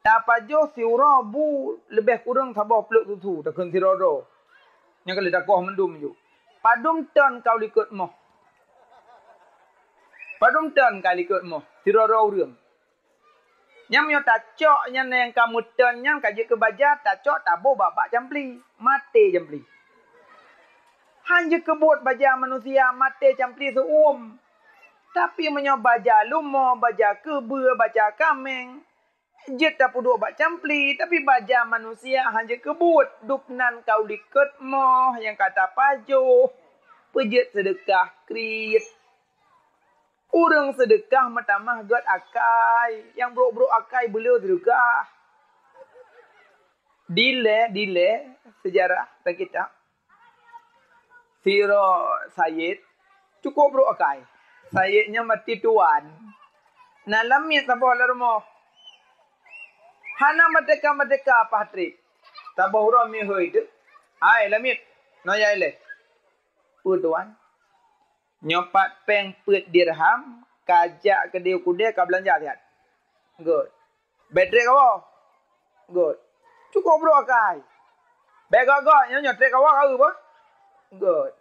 Tapajoh siuroe bu leubeh kureueng saboh pleuek susu takheun sidroe-droe. Nyang ka lheueh takoh mandum ju. Padum ton kau likot moh? Padum ton ka likot moh? Sidroe-droe ureueng. Nyan meunyoe tacok nyan nyang ka meuton nyan ka jeuet keu baja, tacok taboh bak-bak campli. Maté campli. Han jeuet keu buet baja manusia, maté campli seu-uem. Tapi meunyoe baja leumo, baja keubeue, baja kaméng, jeuet tapeuduek bak campli, tapi baja manusia han jeuet keu buet, dub nan ka u likot moh nyang ka tapajoh, peujeuet seudeukah kriet. Ureueng seudeukah meutamah göt akai, nyang brok-brok akai beuleu seudeukah. Dilée, dilée seujarah dan kitab. Sidroe sayed cukôp brok akai. Sayed nyan mati tuan. Na lamiet saboh lam rumoh. Hana meurdeka-meurdeka paih trép. Saboh uroe meuhôi teuk. "Hai lamiet, noe yai lé." "Peue tuan?" "Nyoe pat péng peuet dirham, kajak keudéh u keudè ka beulanja siat." "Göt." "Bèk trép kawoe." "Göt." "Cukôp brok akai." "Bèk göt-göt, nyoe, nyoe trép kawoe ka eu beuh." "Göt."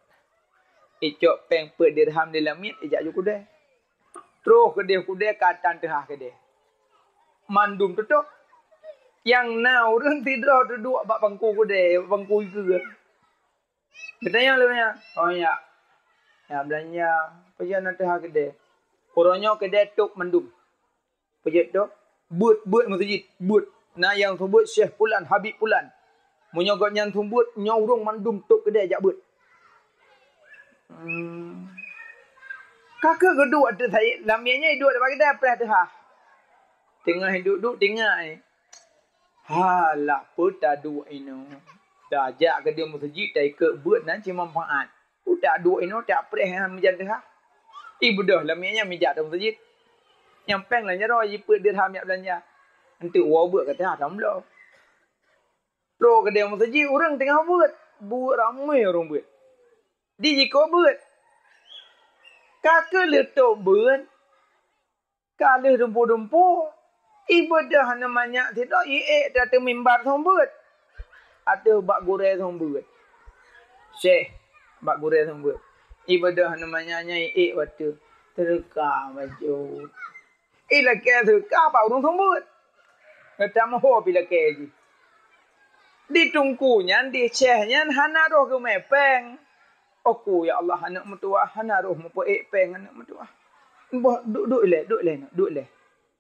Icok péng peuet dirham di lamiet, ijak ju keudè. Troh keudéh u keudè ka tan teuhah keudè. Mandum tutôp. Nyang na ureueng sidroe teuduek bak bangku keudè, bangku ikeue. Geutanyong lé nyan, "Oh ya, Ya, beulanja. Peue jeuet na teuha keudè. Uroe nyoe keudè tôp mandum. Peue jeuet tôp? Beuet, beuet meuseujid, beuet. Na nyang seumeubeuet Syekh Pulan, Habib Pulan. Meunyoe gobnyan seumeubeuet, nyoe ureuëng mandum tôp keudè jak beuet. Hmm. Ka keuh geuduek ateueh sayét, lam miet nyan iduek bak keudè preh teuha. Teungoh iduek-duek tinggai. Halah, peue taduek inoe. Tajak keudéh meuseujid, taikot beuet nan cit manfaat. Utak duek inoe, tak preh nyan meujan teuha. Ibeudôh lam miet nyan mijak teuh meuseujid. Nyang péng lam jaroe jipeuet dirham jak beulanja. Enteuk woe beuet ka teuha tam bloe. Trok keudéh meuseujid, ureuëng teungoh beuet. Beuet ramé ureuëng beuet. Di jikôt beuet. Ka keuh lheueh tôp beuet, ka lheueh dumpeue-dumpeue, ibeudôh aneuk manyak sidroe iék ateueh mimbar seumeubeuet. Ateueh bak gurée seumeubeuet. Syekh, bak gurée seumeubeuet. Ibeudôh aneuk manyak nyan iék bak ateueh. Teureukah bacut. Ilakée teuka bak ureuëng seumeubeuet. Gata meuho pih lakée jih. Di teungku nyan, di syekh nyan hana roh geumè péng. Oku, ya Allah, aneuk meutuwah, hana roh meupeuék péng aneuk meutuwah. Boh, duek, duek ilée, duek ilée, duek ilée.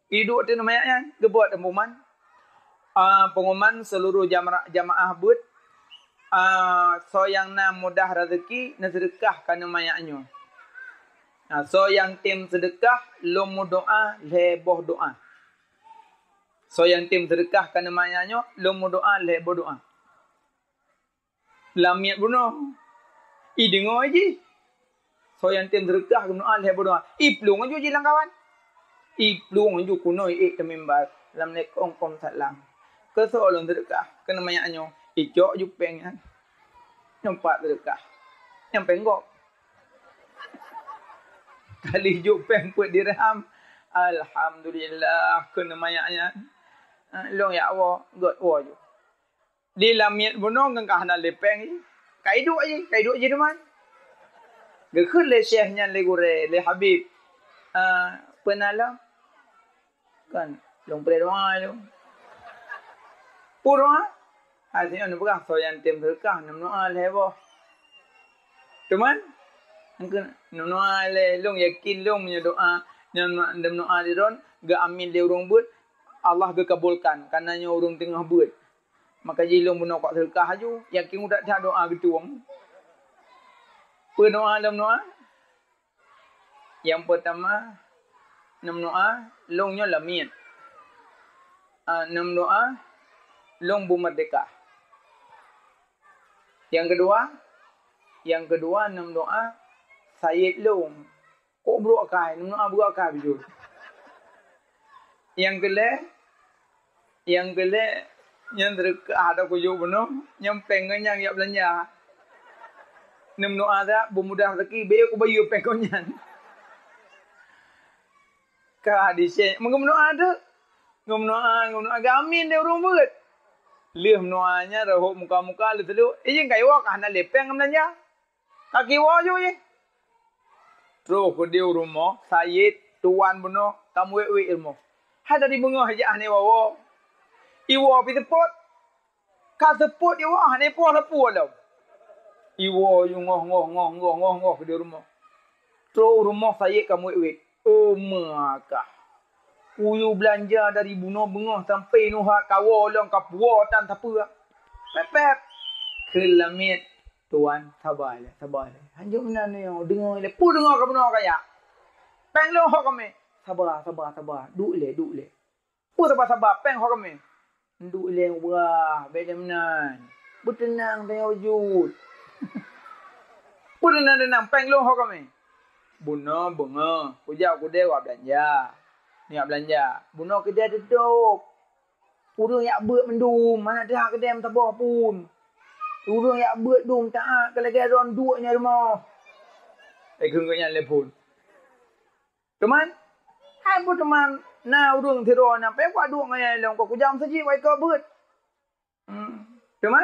Iduek ateueh manyak nyan, geubeuet pengumuman. Ah, pengumuman seuluruh jama-, jamaah beuet, ah, soe nyang na mudah raseuki, neuseudeukah keu aneuk manyak nyoe. Nah, soe nyang tem seudeukah, lôn meudoá lhée boh doá. Soe nyang tem seudeukah keu aneuk manyak nyoe, lôn meudoá lhée boh doá. Lam miet bunoe, ideungoe jih. Soe nyang tem seudeukah geumeudoá lhée boh doá. Iplueng laju jih lam kawan. Iplueng laju keunoe iék teuh mimbar lam lé kongkong salam. Keu soe lôn seudeukah keu aneuk manyak nyoe, icok ju péng nyan. Nyoe pat seudeukah. Nyang péng gob. Kali jok péng peuet dirham. Alhamdulillah, keu aneuk manyak nyan. Ha, lôn jak woe, gét woe ju. Di lam miet bunoe ngon ka hana lé péng jih. Ka iduek jih, ka iduek jih teuma. Geukheun lé syekh nyan lé gurée, lé Habib. Ah, peue na lom? Kan, lôn preh doá lom. Peue doá? Hai, singoh neupeugah soe nyang tem seudeukah, neumeudoá lhée boh. Teuma? Neumeudoá lé, lôn yakin lôn meunyoe doá nyan neumeudoá lé droen, geuamin lé ureuëng beuet, Allah geukabulkan, kareuna nyoe ureuëng teungoh beuet. Maka jih lôn bunoe kok seudeukah laju, yakin udah that doá geutueng. Peue doá lôn meudoá? Nyang peurtama, neumeudoá lôn nyoe lam miet. Ah, neumeudoá lôn beumeurdeka. Nyang keudua, nyang keudua neumeudoá sayét lôn. Kok brok akai, neumeudoá brok akai beujeuet. Nyang keulhée, nyang keulhée, nyan seudeukah dak kujok bunoe, nyang péng ngon nyang jak beulanja. Neumeudoá that, beumudah raseuki, bék kubayeue péng ngon nyan. Ka di syekh, meugeumeudoá teuk. Geumeudoá, geumeudoá, geuamin lé ureuëng beuet. Lheueh meudoá nyan rhot muka-muka lheueh teulok, ijin ka iwoe ka hana lé péng beulanja. Ka kiwoe ju jih. Troh keudéh u rumoh, sayét, tuwan bunoe, ka meuwék-wék rumoh. Hai dari beungoh ijak hana iwoe-woe. Iwoe pih seupôt. Ka seupôt iwoe, hana ipoh lapue lom. Iwoe ju ngoh, ngoh, ngoh, ngoh, ngoh, ngoh keudéh rumoh. Troh u rumoh sayét ka meuwék-wék. Oh, meuakah. Kuyue beulanja dari bunoe beungoh sampai nuha kawoe lom ka puwoe tan sapeue. Pép-pép. Kheun lam miet, "Tuan, saba lé, saba lé. Hanjeuet meunan nyoe, deungoe lé. Peue deungoe ka bunoe kajak? Péng lôn hok kamoe." "Saba, saba, saba. Duek lé, duek lé." "Peue saba-saba, péng hok kamoe." "Duek lé, wah, bék lé meunan. Beuteunang tanyoe jeuet." "Peue teunang-teunang, péng lôn hok kamoe." "Bunoe beungoh, kujak u keudè wak beulanja. Nyak beulanja. Bunoe keudè teutôp. Ureuëng jak beuet mandum, hana teuhah keudè meusaboh pun. Ureuëng jak beuet dum taát keu lagèe droen duek nyoe rumoh." Lagèe nyan lé phon. Teuma, hai peue teuma na ureuëng sidroe nyang péng kuduek ngon nyan lom, ka kujak meuseujid wai keu beuet. Hmm. Teuma,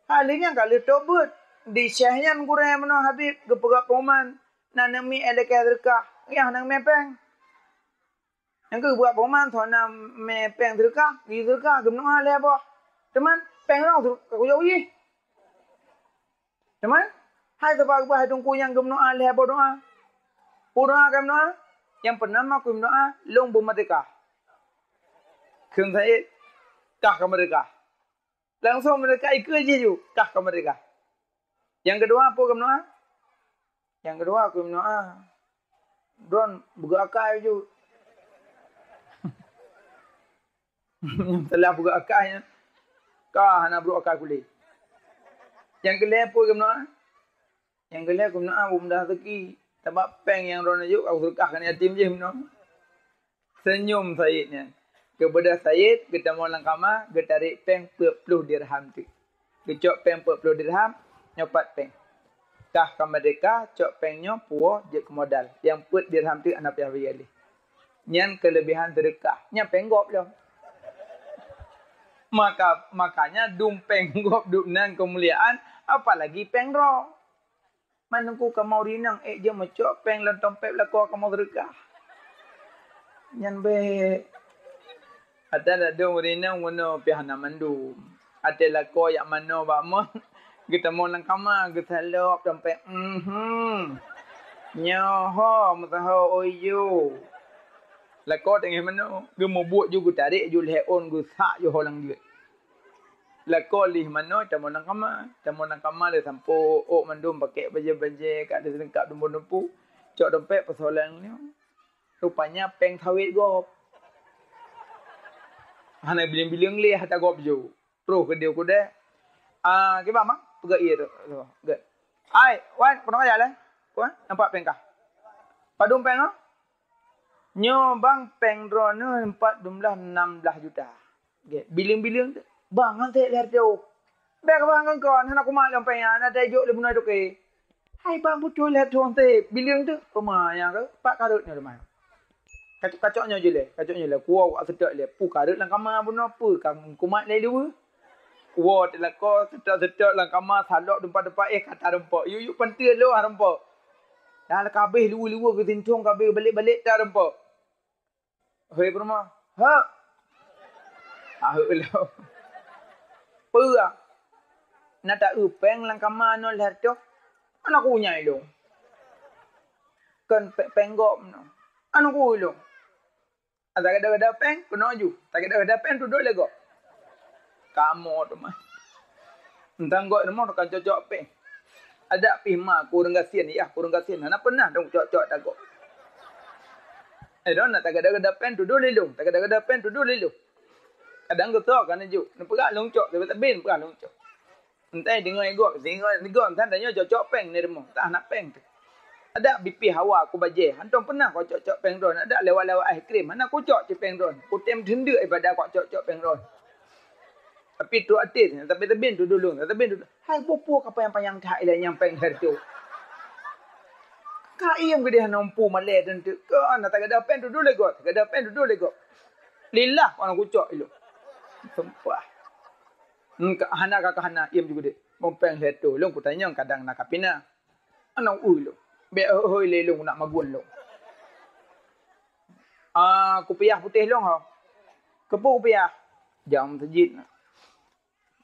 hai lheueh nyan ka lheueh tôp beuet. Di syekh nyan gurèe meunoe Habib geupeugah pengumuman, na neumi ilakèe seudeukah, yah na neumi péng. Nyang keuh geupeugah pengumuman, soe na mé péng seudeukah, geuyue seudeukah, geumeudoá lhèe boh. Teuma, péng droe ka kujak u jih. Teuma, Hai sabab bah dungku nyang geumeudoa lhèe boh doa. Peue doa ka meudoa? Nyang peunama ku meudoa, lôn beumeurdeka. Kheun Said, kah ka meurdeka. Langsung meurdeka ikeue jih ju, kah ka meurdeka. Nyang keudua peue ka meudoa? Nyang keudua ku meudoa, droen beugöt akai ju. Nyang salah beugöt akai nyan, ka hana brok akai kulé. Nyang keulhèe peue ka meudoa? Nyang keulhèe ku meudoa beumeundah rezeki, sabab péng nyang droeneuh jok ka kuseudekah keu yatim jih meunoe. Seunyum Said nyan. Geubeudôh Said, geutamong lam kama, geutarek péng peuet ploh dirham teuk. Geucok péng peuet ploh dirham, nyoe pat péng. Kah ka meurdeka, cok péng nyoe puwoe jeuet keu modal. Nyang peuet dirham teuk hana payah bri lé. Nyan keuleubehan seudeukah. Nyan péng gob lom. Maka, makanya dum péng gob dum nan keumuliaan, apalagi péng droe. Man teungku kamoe ureueng inong ék jeuet meucok péng lam tompet lakoe kamoe seudeukah. Nyan bèk. Ata ladôm ureueng inong meunoe pih hana mandum. Até lakoe jak manoe bak mon, geutamong lam kama, geusalop tompet. Mhm. Nyoe ho meusaho oi ju. Lakoe teungoh manoe, geumubuet ju geutarek ju lhèe ôn geusak ju ho lam jeuet. Lakoe lheuh manoe tamong lam kama, tamong lam kama lé sampoe ôk mandum pakèk bajèe-bajèe ka lheuh leungkap dumpeue-dumpeue. Cok dompet peusoe lam nyoe. Rupanya péng sawét gob. Hana bileueng-bileueng lé ata gob ju. Troh keudéh u keudè. Ah, kiban, Bang? Peugah ié tu. Tu, gèt. Hai, wan, keunoe kajak lé. Wan, nampak péng kah? Padum péng ah? Nyoe bang, péng droeneuh empat belas, enam belas juta. Gèt, bileueng-bileueng tu. Bang, ngon sép lhèe reutôh. Bèk bang ngon kon, hana kumat lôn péng nyan, na tajok lé bunoe toke. Hai bang, beutôi lhèe reutôh sép, bileueng tu. Peuma nyang ke, pat kareuet nyoe teuma. Kacok, kacok nyoe jih lé, kacok nyoe lé. Kuwoe wak seutôt lé. Peue kareuet lam kama bunoe, peue ka kumat lé luweue. Woe teulako seutôt-seutôt lam kama, salok dumpat-dumpat, eh, ka tarumpok. Yuk-yuk panteue lôn ha rumpok. Dah ka habéh luweue-luweue geusintong, ka habéh balek-balek tarumpok. Hôi peurumoh, "Hek!" Aheuek lom. "Peue? Na ta-eu péng lam kama nyoe lhèe reutôh? Hana kunyai lôn. Kon pé-, péng gob nyoe. Hana kueu lôn." Tagada-gada péng, keunoe ju. Tagada-gada péng, tudoh lé gob. Kamoe teuma. Entang gob teuma ka cocok péng. Adak pih ma, kureueng gasien, yah, kureueng gasien. Hana peunah dong cok-cok tagob. Eh, dong na tagada-gada péng, tudoh lé lôn. Tagada-gada péng, tudoh lé lôn. Kadang geusoe ka neujok. Neupeugah lôn cok, tapi taben peugah lôn cok. Entah deungoe gob, deungoe gob, entah tanyoe cocok péng ni rumoh, entah na péng tu. Adak bipih hawa ku bajèe, hantom peunah ku cok-cok péng droen, adak lewat-lewat es krim, hana ku cok cit péng droen. Kutem deundeuk ibadah ku cok-cok péng droen. Tapi trok até, tapi teubiet tu dulu, teubiet tu. Hai, peue-peue ka panyang-panyang that ilèe nyang péng lhèe reutôh. Ka iem geudeh hana mampu malèe dan tu. Kon, na tagada péng tu dulu lé gob, tagada péng tu dulu lé gob. Lillah, kon ku cok ilôn. Sumpah. Hmm, ka, hana ka, ka hana, iem ju geudeh. Mumpeng lhèe reutôh, lôn kutanyong kadang na ka pina. Hana eu lôn. Bèk hôi-hôi lé lôn nak magun lôn. Ah, kupiah putéh lôn ho. Keupeue kupiah? Jam seujid na.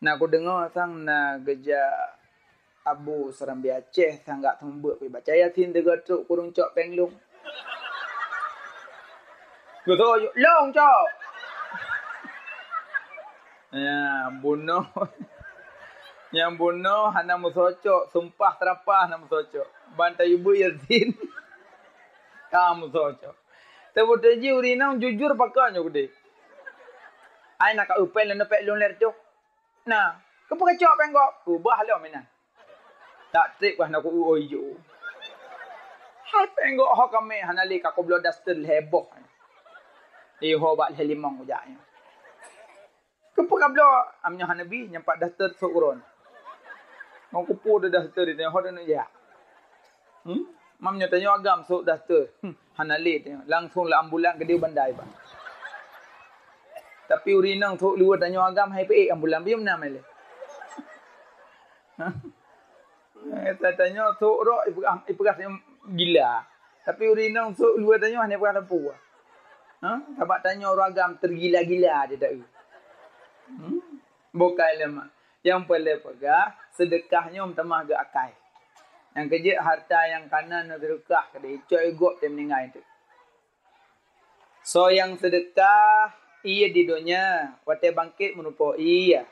Na kudeungoe sang na geujak Abu Seurambee Aceh sanggak seumeubeuet pih baca Yasin teuga trok kureueng cok péng lôn. Geusoe, "Lôn cok!" Nyan bunoe. Nyan bunoe hana meusoe cok, sumpah seurapa hana meusoe cok. Ban tayue beuet Yasin. Ka meusoe cok. Teubeutôi jih ureueng inong jujur pakon nyoe keudeh. Ai na ka eu péng lôn, péng lôn lhèe reutôh. Na, keupeue kacok péng gob? Ubah lom inan. Tak trép bah na ku uoi ju. Hai péng gob ho kamé hana lé ka kubloe daster lhèe boh. Iho bak lhèe limong ujak nyoe. Keupeue kabloe? Am nyoe hana bi, nyan pat daster sôk uroe. Ngon kupeue daster nyoe ho neujak. Hmm? Mam nyoe tanyoe agam sôk daster. Hmm, hana lé tanyoe. Langsung lam ambulan keudéh bandai, bah. Tapi ureueng inong sôk luweue tanyoe agam hai peuék ambulan, biyeu meunan lé. Eh, tanyoe sôk rok ipeugah, ipeugah tanyoe gila. Tapi ureueng inong sôk luweue tanyoe hana ipeugah sapeue. Ha? Sabab tanyoe ureueng agam teugila-gila di taeu. Hmm? Bukai lé mak. Nyang peureulèe peugah, seudeukah nyoe meutamah geuakai. Nyang keujeuet harta nyang kana neuseudeukah keudeh, icok i gob teuh meuninggai teuh. Soe nyang seudeukah ie di donya, watée bangket meurumpok ie.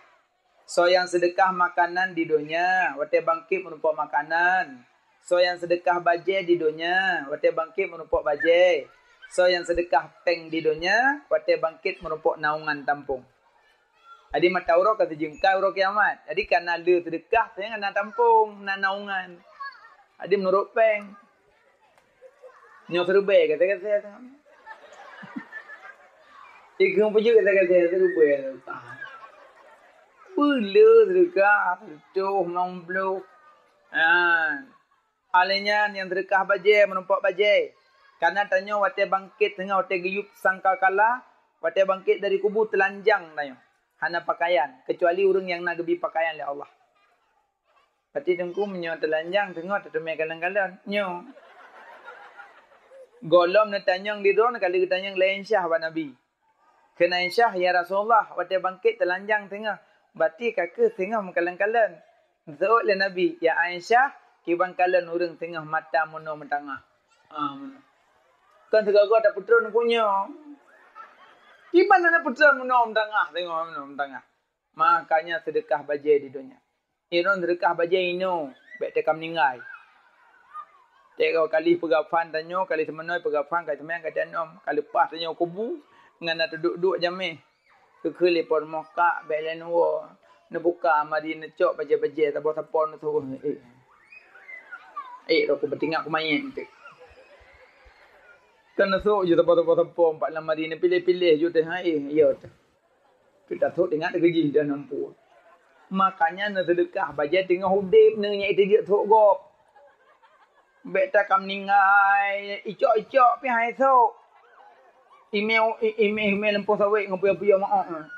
Soe nyang seudeukah makanan di donya, watée bangket meurumpok makanan. Soe nyang seudeukah bajée di donya, watée bangket meurumpok bajée. Soe nyang seudeukah péng di donya, watée bangket meurumpok naungan tampông. Jadi mata uroe ka seujeungkai uroe kiamat. Jadi kana le seudeukah, sehingga na tampông, na naungan. Jadi meunurot péng. Nyoe seureubée kata-kata. Ikeu peujeuet kata-kata seureubée. Peule seudeukah, tujoh, limong ploh. Ha. Alèh nyan nyang seudeukah bajée, meurumpok bajée. Kana tanyoe watée bangket teungoh watée geuyueb sangkakala, watée bangket dari kubu teulanjang tanyoe. Hana pakaian, keucuali ureuëng nyang na geubi pakaian lé Allah. Berarti teungku meunyoe teulanjang teungoh teuteumé kalon-kalon. Nyoe. Gohlom neutanyong di droe ka lheueh geutanyong lé Aisyah bak Nabi. Kheun Aisyah, "Ya Rasulullah, watée bangket teulanjang teungoh, berarti ka kheueh teungoh meukalon-kalon." Geuseuôt lé Nabi, "Ya Aisyah, kiban kalon ureuëng teungoh mata meunoe meutangah." Ah, meunoe. Kon sigoe-goe tapeutron ku nyoe. Kiban hana peutron meunoe meutangah, teungoh meunoe meutangah. Makanya seudeukah bajée di donya. Inong seudeukah bajée inoe, bék teuka meuninggai. Teuka kali peugafan tanyoe, kali seumeunoi peugafan, kali seumayang, kali tanom, ka leupah tanyoe kubu, ngon na teuduek-duek jamé. Keu-keu lé po rumoh kak, bék lé neuwoe. Neubuka lamari neucok bajée-bajée, saboh sapo neusuh. Eh. Eh, rot ku beutingak ku manyét teuh. Kan neusok ju sapo-sapo sapo bak lamari neupiléh-piléh ju teuh, ha, eh, iya teuh. Teutatôk teuingat lagée jih dan ampôn. Makanya neuseudeukah bajée teungoh udeb, neuingat teuh jeuet sôk gob. Bék teuka meuninggai, icok-icok pih hai sôk. Imé, i-, imé, imé leumpôh sawét ngon puyôh-puyôh maôk.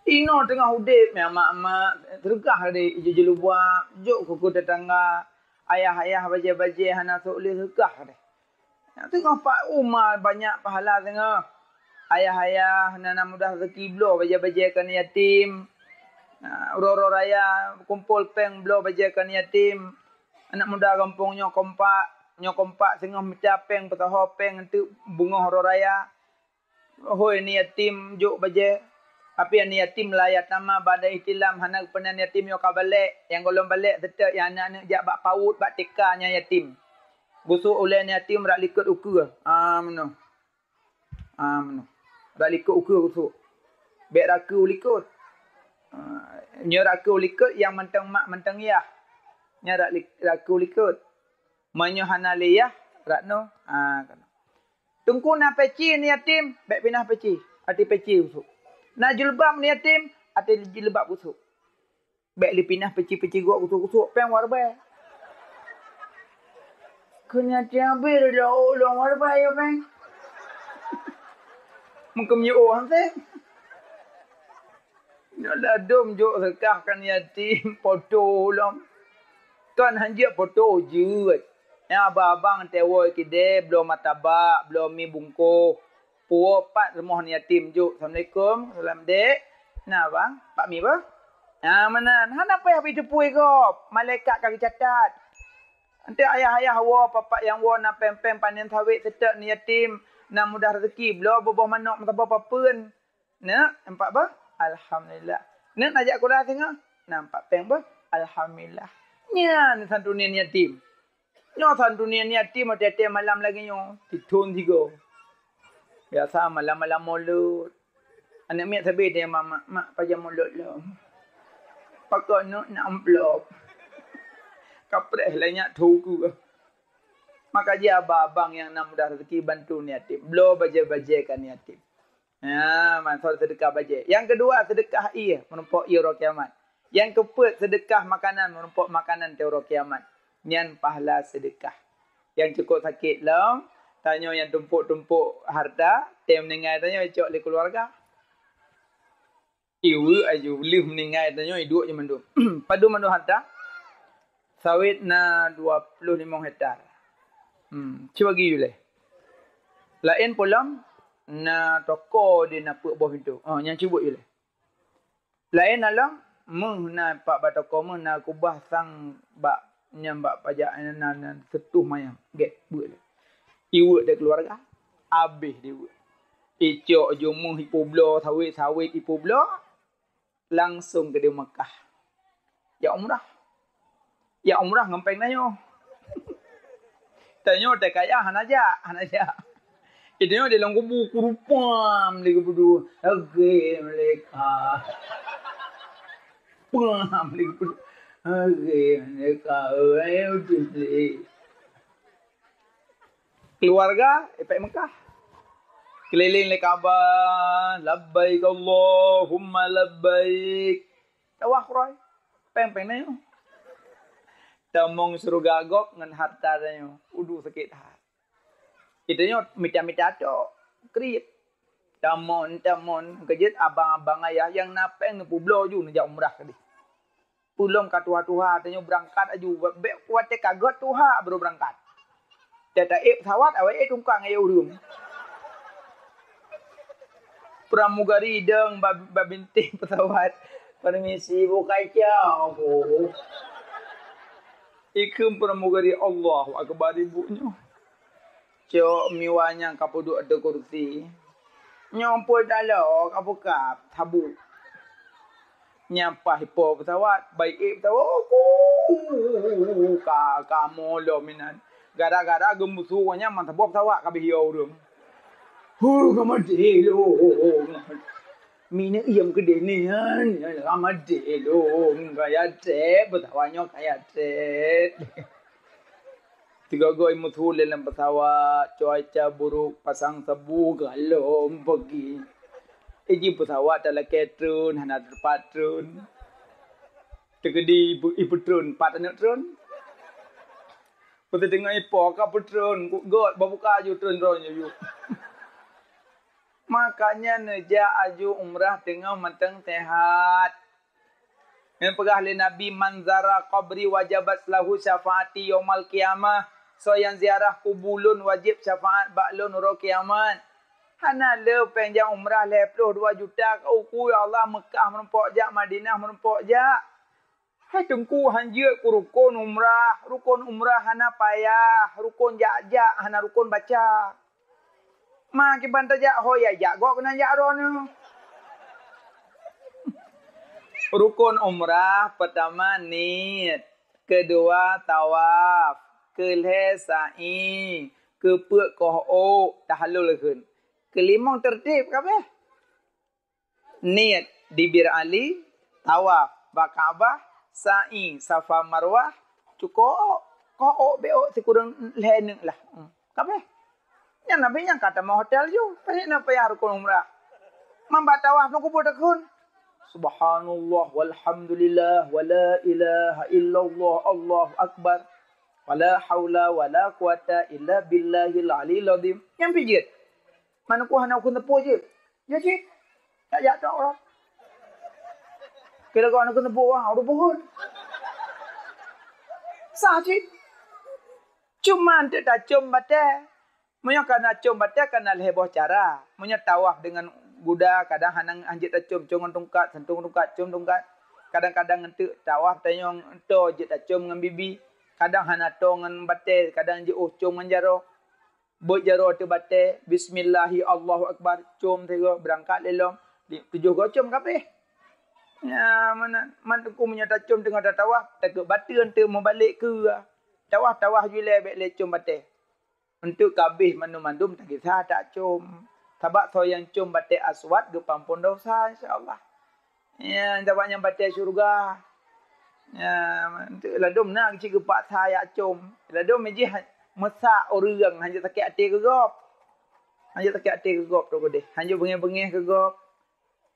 Inoe teungoh udeb, ya mak-mak, seudeukah deh, ijô jilubab, jôk keu tetangga, ayah-ayah, bajée-bajée hana sôk lé seudeukah deh. Teungoh pat uma banyak pahala teungoh. Ayah-ayah na, na mudah rezeki bloe bajée-bajée keu aneuk yatim. Na, uroe-uroe raya kumpol péng bloe bajée keu aneuk yatim. Aneuk muda gampông nyoe kompak, nyoe kompak singoh mita péng, peusaho péng, enteuk beungoh uroe raya. Hôi aneuk yatim jôk bajée. Tapi aneuk yatim la yatama ba'da ihtilam, hana geupeunan yatim nyoe ka balek. Nyang gohlom balek seutôt nyang aneuk-aneuk jak bak paut, bak TK nyang yatim. Gusôk ulée aneuk yatim rak likot ukeue. Ah, meunoe. Ah, meunoe. Rak likot ukeue gusôk. Bék rakeue u likot. Ah, nyoe rakeue u likot nyang mantong mak mantong yah. Nyan rak li-, rakeue u likot. Meunyoe hana lé yah, rak noe. Ah, ka noe. Teungku na peci aneuk yatim, bék pinah peci. Até peci gusôk. Na jilbab aneuk yatim, até jilbab gusôk. Bék lé pinah peci-peci gok gusôk-gusôk péng wareubai. Keu nyan tiang abéh lé ulôn wareubai yo péng. Meukeumiyuôh han seh. Nyoe ladôm jôk seukah kan yatim, poto lom. Kon han jeuet poto jeuet. Nyang abang-abang teuwoe kidée, bloe martabak, bloe mi bungkôh. Puwoe pat rumoh aneuk yatim jôk. Assalamualaikum. Salam, Dek. Na, Bang? Pak mi bah? Na, meunan. Hana payah bri teupeu gob. Malaikat ka geucatat. Enteuk ayah-ayah woe, papak nyang woe na péng-péng panen sawét seutôt aneuk yatim. Na mudah rezeki. Bloe buboh manok meusaboh papeuen. Neuk, nampak bah? Alhamdulillah. Neuk na jak kula singoh? Nampak péng bah? Alhamdulillah. Nyan santunan yatim. Nyoe santunan yatim watée-watée malam lagée nyoe, tithon sigoe. Biasa malam-malam Molot. Aneuk miet sabe tanya mak, "Mak, mak, pajan Molot lom?" Pakon neuk na amplop. Kapreh lagée nyak thô keue. Maka jih abang-abang nyang na mudah rezeki bantu aneuk yatim. Bloe bajée-bajée keu aneuk yatim. Ya, maksud seudeukah bajée. Nyang keudua, seudeukah ié, meurumpok ié uroe kiamat. Nyang keupeuet, seudeukah makanan, meurumpok makanan teuh uroe kiamat. Nyan pahala seudeukah. Nyang cukôp sakét lom, tanyoe nyang tumpôk-tumpôk harta, teuh meuninggai tanyoe icok lé keuluwarga. Iweuek aju, lheueh meuninggai tanyoe iduek ju mandum. Padum mandum harta? Sawét na dua ploh limong hektar. Hmm, cuba gi yue lé. Laén pulang na toko di na peuet boh pintoe. Oh, nyan cuba yue lé. Laén na lom Meuh na pak batoko meuh na kubah sang bak nyang bak pajak na, na, na seutuh manyang. Gét, beuet lé. Iweuek dek keluarga, abéh diweuek. Icok jumeuh ipubloe sawét-sawét ipubloe, langsong keudéh Mekah. Jak umrah. Jak umrah ngon péng tanyoe. Tanyoe teuh kaya hana jak, hana jak. Itanyoe di lam kubu kurupam lé geupeudua. Oke, mereka. Pam lé geupeudua. Oke, mereka. Ayo, utus lé. Keluarga, ipék Mekah. Keliling lé Ka'bah, labbaik Allahumma labbaik. Tawaf roi. Péng-péng na nyoe. Tamong syeuruga gob ngon harta tanyoe. Udu sakét that. Itanyoe mita-mita tok. Kriet. Tamon, tamon. Keujeuet abang-abang ayah nyang na péng neupubloe ju neujak umrah keudéh. Ulôn ka tuha-tuha, tanyoe beurangkat aju. Bék watée ka gét tuha baru beurangkat. Teuta ék pesawat, awai ék tungkang ayah ureuëng. Pramugari dong ba, ba binténg pesawat. Permisi, bukai cok. Ikheun pramugari, Allahu Akbar, ibu nyoe. Cok miwa nyang ka peuduek ateueh kursi. Nyoe pun talo ka peukab, sabu. Nyang paih po pesawat, baik ék pesawat. Ku, ka, ka molom inan. Gara-gara geumusu nyan meusaboh pesawat ka bih yo ureuëng. Hu, ka maté lôn. Minyeuk iem keudeh nyan, ka maté lôn. Kaya treb, pesawat nyoe kaya treb. Tiga goi meuthon lé lam pesawat, cuaca buruk, pasang sabu, galom pagi. Iji pesawat talakée treun, hana teupat treun. Teukeudi ipe-, ipeutreun, pat aneuk treun. Peuteudeungoe ipo ka peutreun, gét babuka ju treun droe nyoe. Makanya neujak aju umrah teungoh mantong sehat. Nyang peugah lé Nabi, "Man zara qabri wajabat lahu syafaati yaumal qiyamah." Soe nyang ziarah kubu lôn wajéb syafaat bak lôn uroe kiamat. Hana le péng jak umrah lhée ploh dua juta ka uku, ya Allah, Mekah meurumpok jak, Madinah meurumpok jak. Hai Teungku, han jeuet keu rukon umrah. Rukon umrah hana payah, rukon jak-jak hana rukon baca. Ma kiban tajak ho ya jak gob keunan jak droeneuh. Rukon umrah, peutama niet, keudua tawaf, keulhée sa'i, keupeuet koh ôk, tahallul kheun. Keulimong teurtib kabeh. Niet di Bir Ali, tawaf bak Ka'bah, sa'i Safa Marwah, cukôp, koh ôk, bék ôk sikureueng lhée neuk lah. Hmm, kabeh. Nyan Nabi nyang ka tamong hotel ju, payah na payah rukon umrah. Mamba tawaf ngon kubu takheun, "Subhanallah walhamdulillah wala ilaha illallah, Allahu Akbar. Wala haula wala quwata illa billahil aliyil azim." Nyan pih jeuet. Meunan ku hana keuneuk teupeu jeuet. Ya cit. Tak jak tok lah. Kira kau nak kena buah, orang pohon. Sah cit. Cuma untuk tacom batée. Meunyoe kana com batée kana lhée boh cara. Meunyoe tawaf deungon guda, kadang hana hanjeuet tacom, com ngon tungkat, sentuh tungkat, com tungkat. Kadang-kadang enteuk tawaf tanyong to jeuet tacom ngon bibi. Kadang hana to ngon batée, kadang jeuet oh com ngon jaroe. Beuet jaroe teubatée, bismillahi, Allahu Akbar, com sigoe, beurangkat lé lom, di, tujoh goe com kabeh. Ya, mana, man teungku meunyoe tacom teungoh tatawaf, takot bateuen teu meubalek keue. Tawaf-tawaf ju lé bék lé com batée. Untuk kabeh mandum-mandum tagisa tacom. Sabab soe nyang com batée aswad geupeuampon dosa, insya Allah. Ya, sabab nyang batée syeuruga. Ya, ladôm na cit geupaksa jak com. Ladôm jih meusak ureuëng, hanjeuet sakét até keu gob. Hanjeuet sakét até keu gob tu keudeh. Hanjeuet beungéh-beungéh keu gob.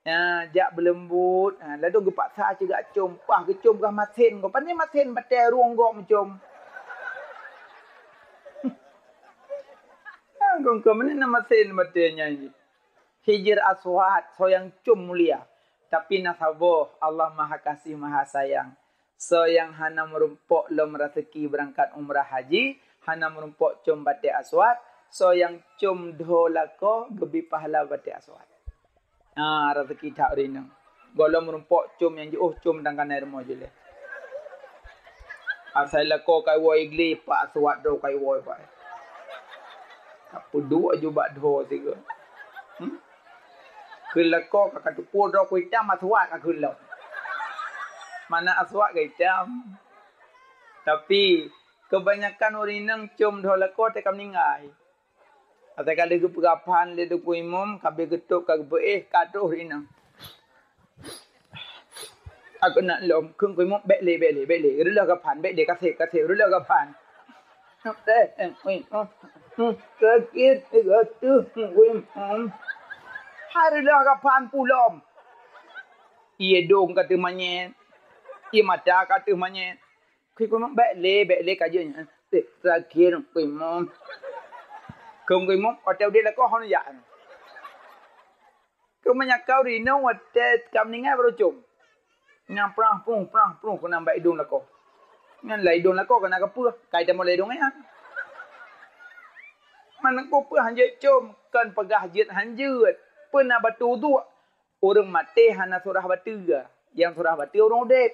Ya, jak beuleumbot. Ha, ladôm geupaksa cit jak com. Pah geucom gah masen gob. Pane masen batée rueng gob meucom. Ha, gom-gom ni na masen batée nyan jih. Hijr Aswad, soe nyang com mulia. Tapi na saboh, Allah Maha Kasih Maha Sayang. Soe nyang hana meurumpok lom raseuki beurangkat umrah haji, hana meurumpok com batée aswad, soe nyang com dho lakoe geubri pahala batée aswad. Ha, raseuki that ureuëng inong. Gohlom meurumpok com nyang jiôh com dan kanai rumoh jih lé. Asai lakoe ka iwoe igle, pak aswad droe ka iwoe, pak. Ka peuduek aju bak dhoe sigoe. Hmm? Keu lakoe ka, ka teupeue droe ku itam, aswad ka keu lom. Mana aswad ka itam. Tapi, keubanyakan ureueng inong com dhoe lakoe teuka meuninggai. Asai ka lheueh geupeugah phan lé Teungku Imum, ka abéh geutôb ka geupeuéh, ka troh inong. Aku nak lom, kheun Teungku Imum, "Bék lé, bék lé, bék lé. Reuloh gaphan, bék lé, kaseb, kaseb, reuloh gaphan." Sakét, sakét, Teungku Imum. Hai reuloh gaphan pulom. Ié dong ka teumanyét, ié mata ka teumanyét. Kheun Teungku Imum, "Bék lé, bék lé ka jeuet nyan." Eh, terakhir Teungku Imum. Kheun Teungku Imum, watèe udép lakoe hana jak. Keumeunyakou rinong watèe ka meuninggai baru com. Nyan prah pruh, prah pruh keunan bak idong lakoe. Nyan lam idong lakoe keunan ka peuh, ka itamong lam idong nyan. Meunan keuh peuh hanjeuet com, kon peugah jeuet hanjeuet. Peue na bateue uduk? Ureueng maté hana surah bateue. Nyang surah bateue ureueng udép.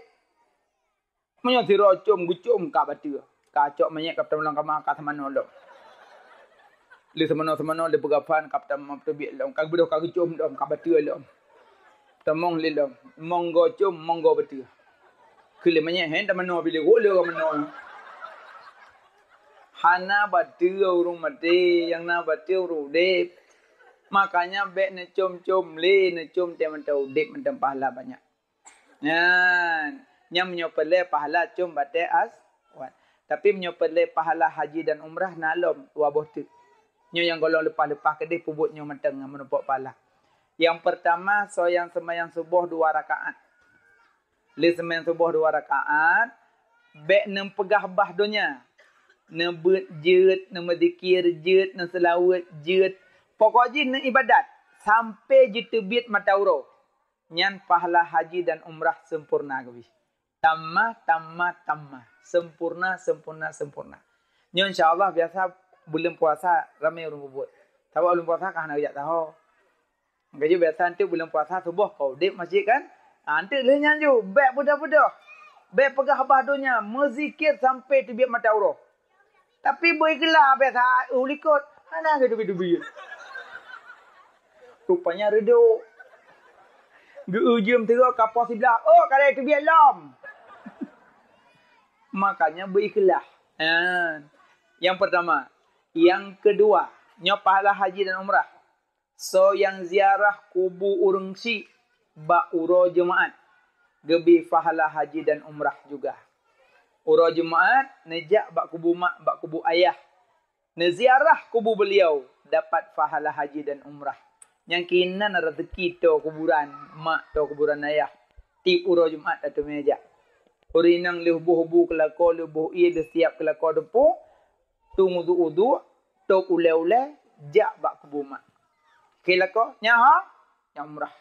Meunyoe sidroe com geucom ka bateue, ka cok manyét ka peutamong lam kama ka seumanoe lom. Lé seumanoe-seumanoe lé peugah phan ka peutamong teubiet lom, ka beudôh ka geucom lom ka bateue lom. Peutamong lé lom, monggo com, monggo bateue. Keu lé manyét hén tamanoe pih lé gok lé ka manoe. Hana bateue ureueng maté, nyang na bateue ureueng udép. Makanya bék neucom-com lé, neucom teuh mantong udép mantong pahala banyak. Nyan, nyan meunyoe peureulèe pahala com batèe aswad. Tapi meunyoe peureulèe pahala haji dan umrah na lom dua boh teuk. Nyoe nyang gohlom leupah-leupah keudeh peubuet nyoe mantong ngon meurumpok pahala. Nyang peurtama, soe nyang seumayang suboh dua rakaat. Lé seumayang suboh dua rakaat, bék neupeugah bah donya. Neubeuet jeuet, neumeuzikir jeuet, neuseulaweuet jeuet. Pokok jih neuibadat sampai jiteubiet mata uroe. Nyan pahala haji dan umrah sempurna geubri. Tamma, tamma, tamma. Sempurna, sempurna, sempurna. Nyoe insya Allah biasa buleuen puasa ramé ureueng peubuet. Sabab buleuen puasa ka hana geujak saho. Maka jih biasa eunteuk buleuen puasa suboh ka udép masjid kan? Ha, eunteuk lheueh nyan ju, bék peudoh-peudoh. Bék peugah bah donya, meuzikir sampai teubiet mata uroe. Tapi beu ikhlaih biasa u likot, hana geuteubiet-teubiet. Rupanya reudôk. Geu-eu jeuem teuk ka poh siblaih, oh, ka lheueh teubiet lom. Makanya beu ikhlaih. Ha. Nyang peurtama. Nyang keudua, nyoe pahala haji dan umrah. Soe nyang ziarah kubu ureueng syik bak uroe Jumaat, geubri pahala haji dan umrah juga. Uroe Jumaat, neujak bak kubu mak, bak kubu ayah. Neuziarah kubu beuliau, dapat pahala haji dan umrah. Nyang keunan raseuki toe kuburan mak, toe kuburan ayah. Tiep uroe Jumaat tateumé jak. Ureueng inong lheueh boh bu keu lakoe, lheueh boh ié, lheueh siap keu lakoe teupeu, tueng uduk-uduk, tôb ulèe-ulèe, jak bak kubu mak. Keu lakoe, nyan ha? Nyan umrah.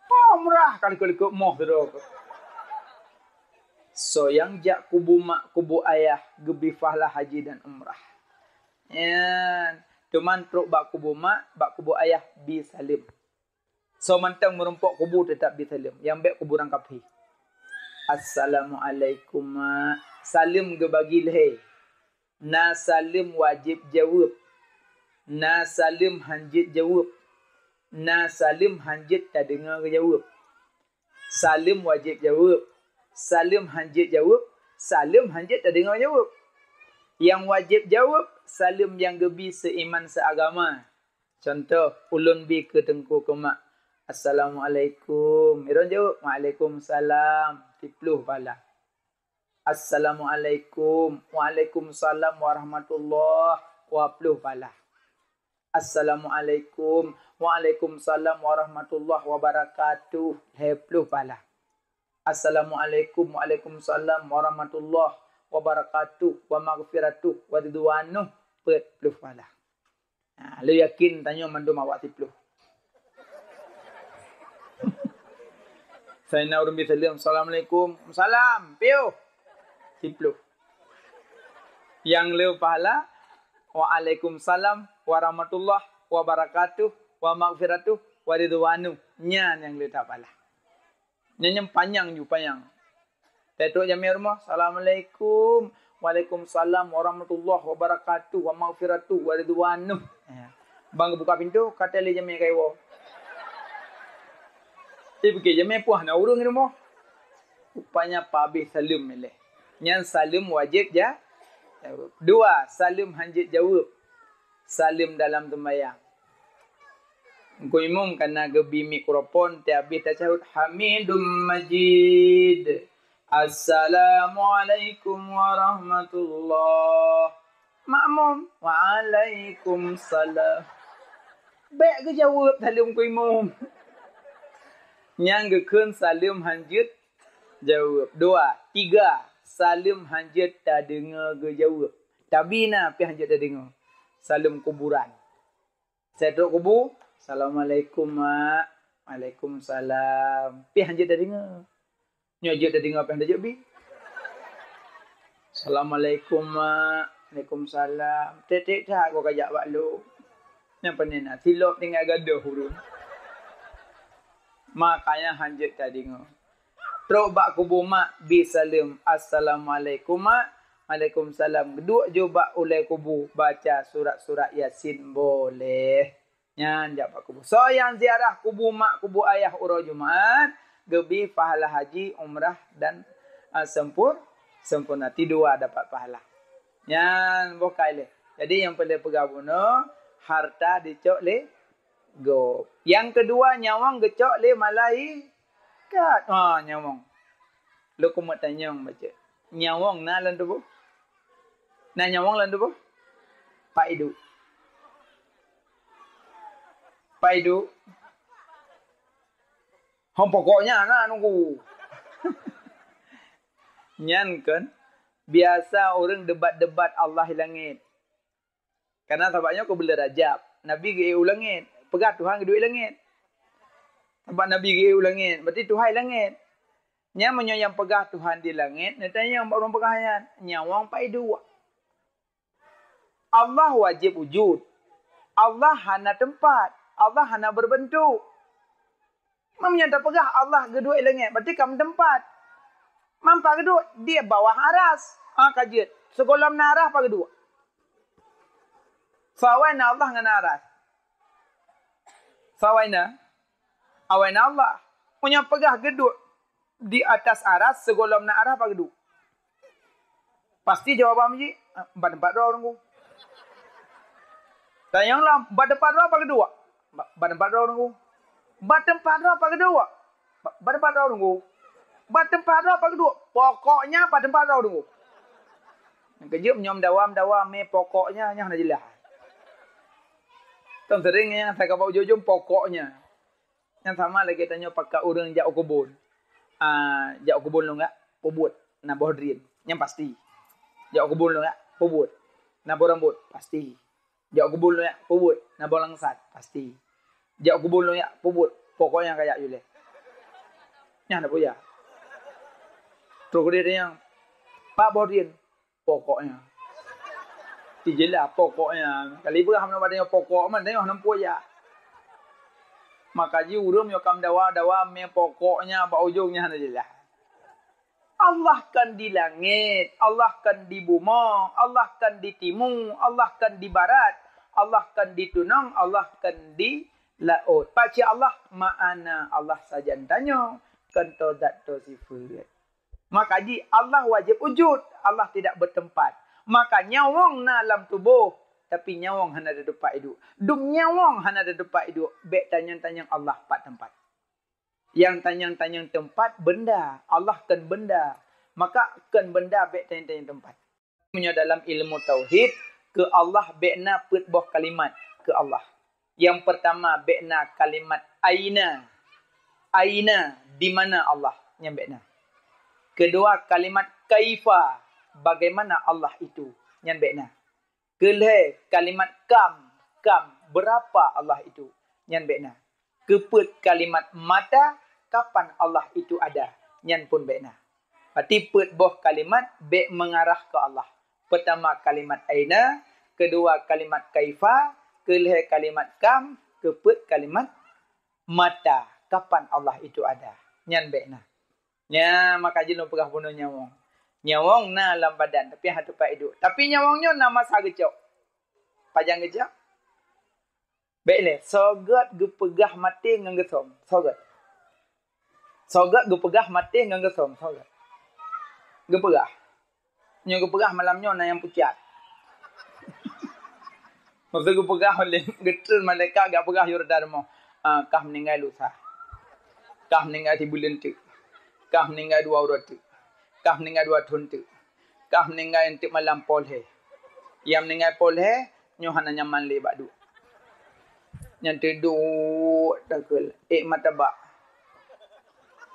Ha, umrah ka likot-likot moh sidroe. Soe nyang jak kubu mak, kubu ayah, geubri pahala haji dan umrah. Nyan, teuma trok bak kubu mak, bak kubu ayah, bi saleuem. Soe mantong meurumpok kubu teutap bi saleuem, nyang bèk kubu ureueng kafé. Assalamualaikum, mak. Saleuem geubagi lhèe. Na saleuem wajéb jaweueb. Na saleuem hanjeuet jaweueb. Na saleuem hanjeuet tadeungoe geujaweueb. Saleuem wajéb jaweueb. Saleuem hanjeuet jaweueb. Saleuem hanjeuet tadeungoe jaweueb. Nyang wajéb jaweueb, saleuem nyang geubri seuiman seuagama. Contoh, ulôn bi keu teungku keu mak, "Assalamualaikum." Droen jaweueb, "Waalaikumsalam." Siploh pahala. "Assalamualaikum." "Waalaikumsalam warahmatullah." Dua ploh pahala. "Assalamualaikum." "Waalaikumsalam warahmatullah wabarakatuh." Lhèe ploh pahala. "Assalamualaikum." "Waalaikumsalam warahmatullah wabarakatuh, wa maghfiratuh, wa ridwanuh." Peuet ploh pahala. Ha, lôn yakin tanyoe mandum awak siploh. Saina ureueng bi saleuem, "Assalamualaikum." "Salam." Piôh. Siploh. Nyang le pahala, "Waalaikumsalam warahmatullah wabarakatuh wa maghfiratuh." wa ridwanuh. Nyan nyang le that palah. Nyan nyang panyang ju panyang. Teutrok jamé rumoh, "Assalamualaikum." "Waalaikumsalam warahmatullahi wabarakatuh, wa maghfiratuh, wa ridwanuh." Eh, bang geubuka pintoe, ka teuh lé jamé ka iwoe. Tapi pike jamé puah na ureuëng rumoh. Rupanya pabeh saleuem ilée. Nyan saleuem wajéb ja-, jaweueb. Dua, saleuem hanjeuet jaweueb. Saleuem dalam seumayang. Teungku imum kana geubi mikrofon, teuhabéh tasyahud, "Hamidum Majid. Assalamualaikum warahmatullah." Makmum, "Waalaikumsalam." Bék geujaweueb saleuem teungku imum. Nyang geukheun saleuem hanjeuet jaweueb. Dua, tiga, saleuem hanjeuet tadeungoe geujaweueb. Tabi na pih hanjeuet tadeungoe. Saleuem kuburan. Saya trok kubu, "Assalamualaikum, Mak." "Waalaikumsalam." Pih hanjeuet tadeungoe. Nyoe jeuet tadeungoe pih hanjeuet bi. "Assalamualaikum, Mak." "Waalaikumsalam." Tiek-tiek that goe kajak bak lôn. Nyang pane na, silop tinggai gadoh ureuëng. Makanya hanjeuet tadeungoe. Trok bak kubu mak, bi saleuem, "Assalamualaikum, Mak." "Waalaikumsalam." Duek ju bak ulée kubu, baca surat-surat Yasin boleh. Nyan jak bak kubu. Soe nyang ziarah kubu mak, kubu ayah uroe Jumat, geubi pahala haji, umrah dan, a, sempur-, sempurna. Ti dua dapat pahala. Nyan boh kai lé. Jadi nyang peureulée peugah bunoe, harta dicok lé gob. Nyang keudua, nyawöng geucok lé malaikat. Ha, nyawöng. Lôn keumeut tanyong bacut. Nyawöng na lam tuboh? Na nyawöng lam tuboh? Pat iduek? Pat iduek? Hom pokoknya na nunggu. Nyan kan biasa ureuëng debat-debat Allah di langét. Karena sabab nyoe keu buleuen Rajab, Nabi geuék u langét. Peugah Tuhan geuduek i langét. Sabab Nabi geuék u langét, berarti Tuhan i langét. Nyan meunyoe nyang peugah Tuhan di langét, neutanyong bak ureuëng peugah nyan, nyawöng pat iduek? Allah wajéb wujud. Allah hana teumpat. Allah hana berbentuk. Meunyoe tapeugah Allah geuduek i langét, berarti ka meuteumpat. Man pat geuduek? Di bawah aras. Ha, ka jeuet. Sigohlom na aras pat geuduek? Soe awai na Allah ngon aras? Soe awai na? Awai na Allah. Meunyoe peugah geuduek di atas aras, sigohlom na aras pat geuduek? Pasti jawaban jih, "Bak teumpat droe Teungku." Tanyong lom, "Bak teumpat droe pat geuduek?" "Bak, bak teumpat droe Teungku." "Bak teumpat droe pat geuduek?" "Bak, bak teumpat droe Teungku." "Bak teumpat droe pat geuduek?" "Pokoknya bak teumpat droe Teungku." Nyang keujeuet meunyoe meudawa-dawa mé pokoknya nyan hana jeulaih. Kan sering nyang saya kaba ujong-ujong pokoknya. Nyang sama lagée tanyoe pakat ureuëng jak u keubon. Ah, jak u keubon lôn jak peubuet na boh drien, nyang pasti. Jak u keubon lôn jak peubuet na boh rambot, pasti. Jak u keubon lôn jak peubuet na boh langsat, pasti. Jak u keubon lôn jak peubuet, pokoknya kajak julée. Nyan na peue ya. Trok keudeh nyang pat boh drien, pokoknya. Ti jeulaih pokoknya. Kali beurah meunyoe bak tanyoe pokok man, tanyoe hana peue jak. Maka jih ureuëng meunyoe ka meudawa-dawa mé pokoknya bak ujong nyan hana jeulaih. Allah kan di langét, Allah kan di bumoe, Allah kan di timu, Allah kan di barat, Allah kan di tunong, Allah kan di laôt. Pakcik Allah, ma'ana Allah sajan tanyoe, kan toe zat toe sifeuet. Maka jih Allah wajéb wujud, Allah tidak bertempat. Maka nyawöng na lam tuboh, tapi nyawöng hana teumpat iduek. Dum nyawöng hana teumpat iduek, bék tanyong-tanyong Allah pat teumpat. Nyang tanyong-tanyong teumpat benda, Allah kan benda. Maka kan benda bék tanyong-tanyong teumpat. Meunyoe dalam ilmu tauhid, keu Allah bék na peuet boh kalimat keu Allah. Nyang peurtama bék na kalimat aina. Aina, di mana Allah, nyan bék na. Keudua kalimat kaifa, bagaimana Allah itu, nyan bék na. Keulhée kalimat kam, kam, berapa Allah itu, nyan bék na. Keupeuet kalimat mata, kapan Allah itu ada, nyan pun bék na. Berarti peuet boh kalimat bék mengarah ke Allah. Pertama kalimat aina, kedua kalimat kaifa, keulhée kalimat kam, keupeuet kalimat mata, kapan Allah itu ada. Nyan bèk na. Nya, maka jinoe peugah bunoe nyawöng. Nyawöng na lam badan, tapi hana teumpat iduek. Tapi nyawöng nyoe na masa geucok. Pajan geucok? Bèk lé, soe gèt geupeugah maté ngon geusöm. Soe gèt? Soe gèt geupeugah maté ngon geusöm. Soe gèt? Geupeugah. Nyoe geupeugah malam nyoe na nyang pucat. Masa geupeugah lé, geutreun malaikat geupeugah yôh reudah rumoh. Ah, kah meuninggai lusa. Kah meuninggai sibuleuen teuk. Kah meuninggai dua uroe teuk. Kah meuninggai dua thôn teuk. Kah meuninggai eunteuk malam poh lhèe. Nyang meuninggai poh lhèe, nyoe hana nyaman lé bak duek. Nyan teuduek takheun, ék martabak.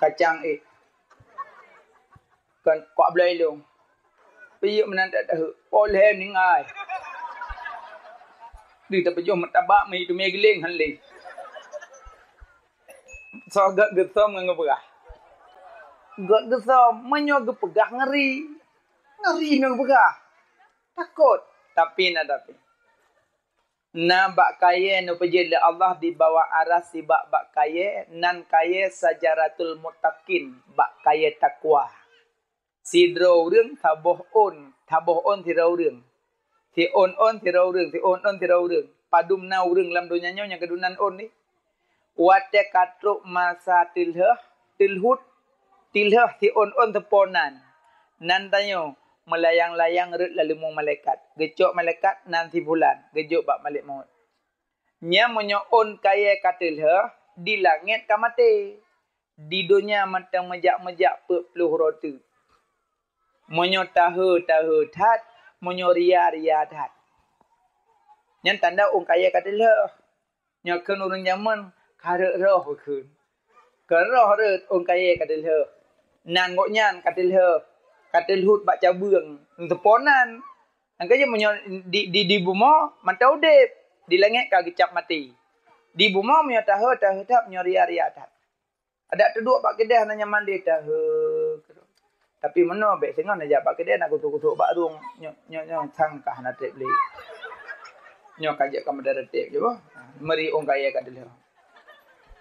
Kacang ék. Kon kok bloe ilong. Piyeuk meunan that taheuk. Poh lhèe meuninggai. Di tapeujoh martabak meuteumé geuléng han lé. Soe gèt geusöm ngon geupeugah? Gèt geusöm, meunyoe geupeugah ngeri. Ngeri meunyoe geupeugah. Takot. Tapi na tapi. Na bak kayèe neupeujeuet lé Allah di bawah aras sibak bak kayèe, nan kayèe Syajaratul Muttaqin, bak kayèe takwa. Sidroe ureueng saboh ôn, saboh ôn sidroe ureueng. Siôn ôn sidroe ureueng, siôn ôn sidroe ureueng. Padum na ureueng lam donya nyoe nyang keudroe nan ôn nyoe. Watèe ka trok masa teulheueh, teulhut, teulheueh siôn ôn teupo nan. Nan tanyoe meulayang-layang rhot lam leumong malaikat. Geucok malaikat nan si fulan, geujok bak malèk mot. Nyan meunyoe ôn kayèe ka teulheueh, di langèt ka maté. Di donya mantong meujak-meujak peuet ploh uroe teuk. Meunyoe tahe, tahe that, meunyoe ria, ria that. Nyan tanda ôn kayèe ka teulheueh. Nyoe kheun ureueng jameun ka rhot roh kheun. Ka roh rhot ôn kayèe ka teulheueh. Nan gobnyan ka teulheueh, ka teulhut bak cabeueng, teupo nan. Nyang ka jeuet meunyoe di, di, di bumoe mantong udép, di langèt ka geucab maté. Di bumoe meunyoe tahe, tahe that, meunyoe ria, ria that. Adak teuduek bak keudè hana nyaman lé tahe. Tapi meunoe bèk singoh neujak bak keudè na kusok-kusok bak rueng, nyoe, nyoe, nyoe sang ka hana trép lé. Nyoe ka jeuet ka meudara trép jih boh. Meuri ôn kayèe ka teulheueh.